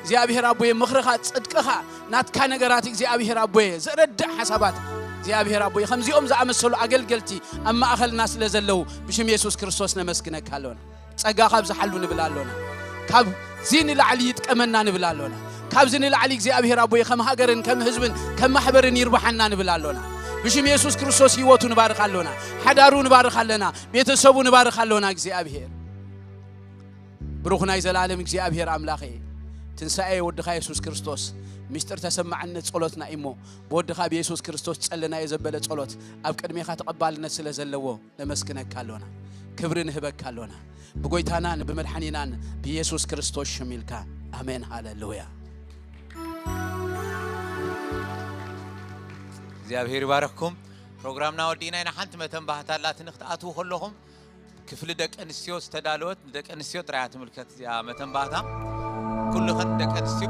እግዚኣብሔር ኣቦይ፣ ምኽርኻ፣ ጽድቅኻ፣ ናትካ ነገራት እግዚኣብሔር ኣቦይ፣ ዘረድእ ሓሳባት እግዚኣብሔር ኣቦይ፣ ከምዚኦም ዝኣመሰሉ ኣገልገልቲ ኣብ ማእኸልና ስለ ዘለዉ ብሽም የሱስ ክርስቶስ ነመስግነካ ኣሎና። ጸጋ ካብዝሓሉ ንብል ኣሎና። ካብዚ ንላዕሊ ይጥቀመና ንብል ኣሎና። ካብዚ ንላዕሊ እግዚኣብሔር ኣቦይ፣ ከም ሃገርን ከም ህዝብን ከም ማሕበርን ይርብሓና ንብል ኣሎና። ብሽም የሱስ ክርስቶስ ህይወቱ ንባርኽ ኣሎና። ሓዳሩ ንባርኽ ኣለና። ቤተሰቡ ንባርኽ ኣሎና። እግዚኣብሔር ብሩኽ ናይ ዘላለም እግዚኣብሔር ኣምላኸ፣ ትንሳኤ ወድኻ የሱስ ክርስቶስ ምስጢር ተሰማዕነት ጸሎትና እዩ እሞ፣ ብወድኻ ብየሱስ ክርስቶስ ጸለናዮ ዘበለ ጸሎት ኣብ ቅድሜኻ ተቐባልነት ስለ ዘለዎ ነመስግነካ ኣሎና። ክብሪ ንህበካ ኣሎና። ብጎይታናን ብመድሓኒናን ብየሱስ ክርስቶስ ሽም ኢልካ። ኣሜን። ሃሌሉያ። እግዚኣብሔር ይባርኽኩም። ፕሮግራምና ወዲእና ኢና። ሓንቲ መተንባህታ ኣላትኒ ክትኣትዉ ከለኹም፣ ክፍሊ ደቂ ኣንስትዮ ዝተዳለወት፣ ንደቂ ኣንስትዮ ጥራይ እያ ትምልከት እዚኣ መተንባህታ። ኩልኽን ደቂ ኣንስትዮ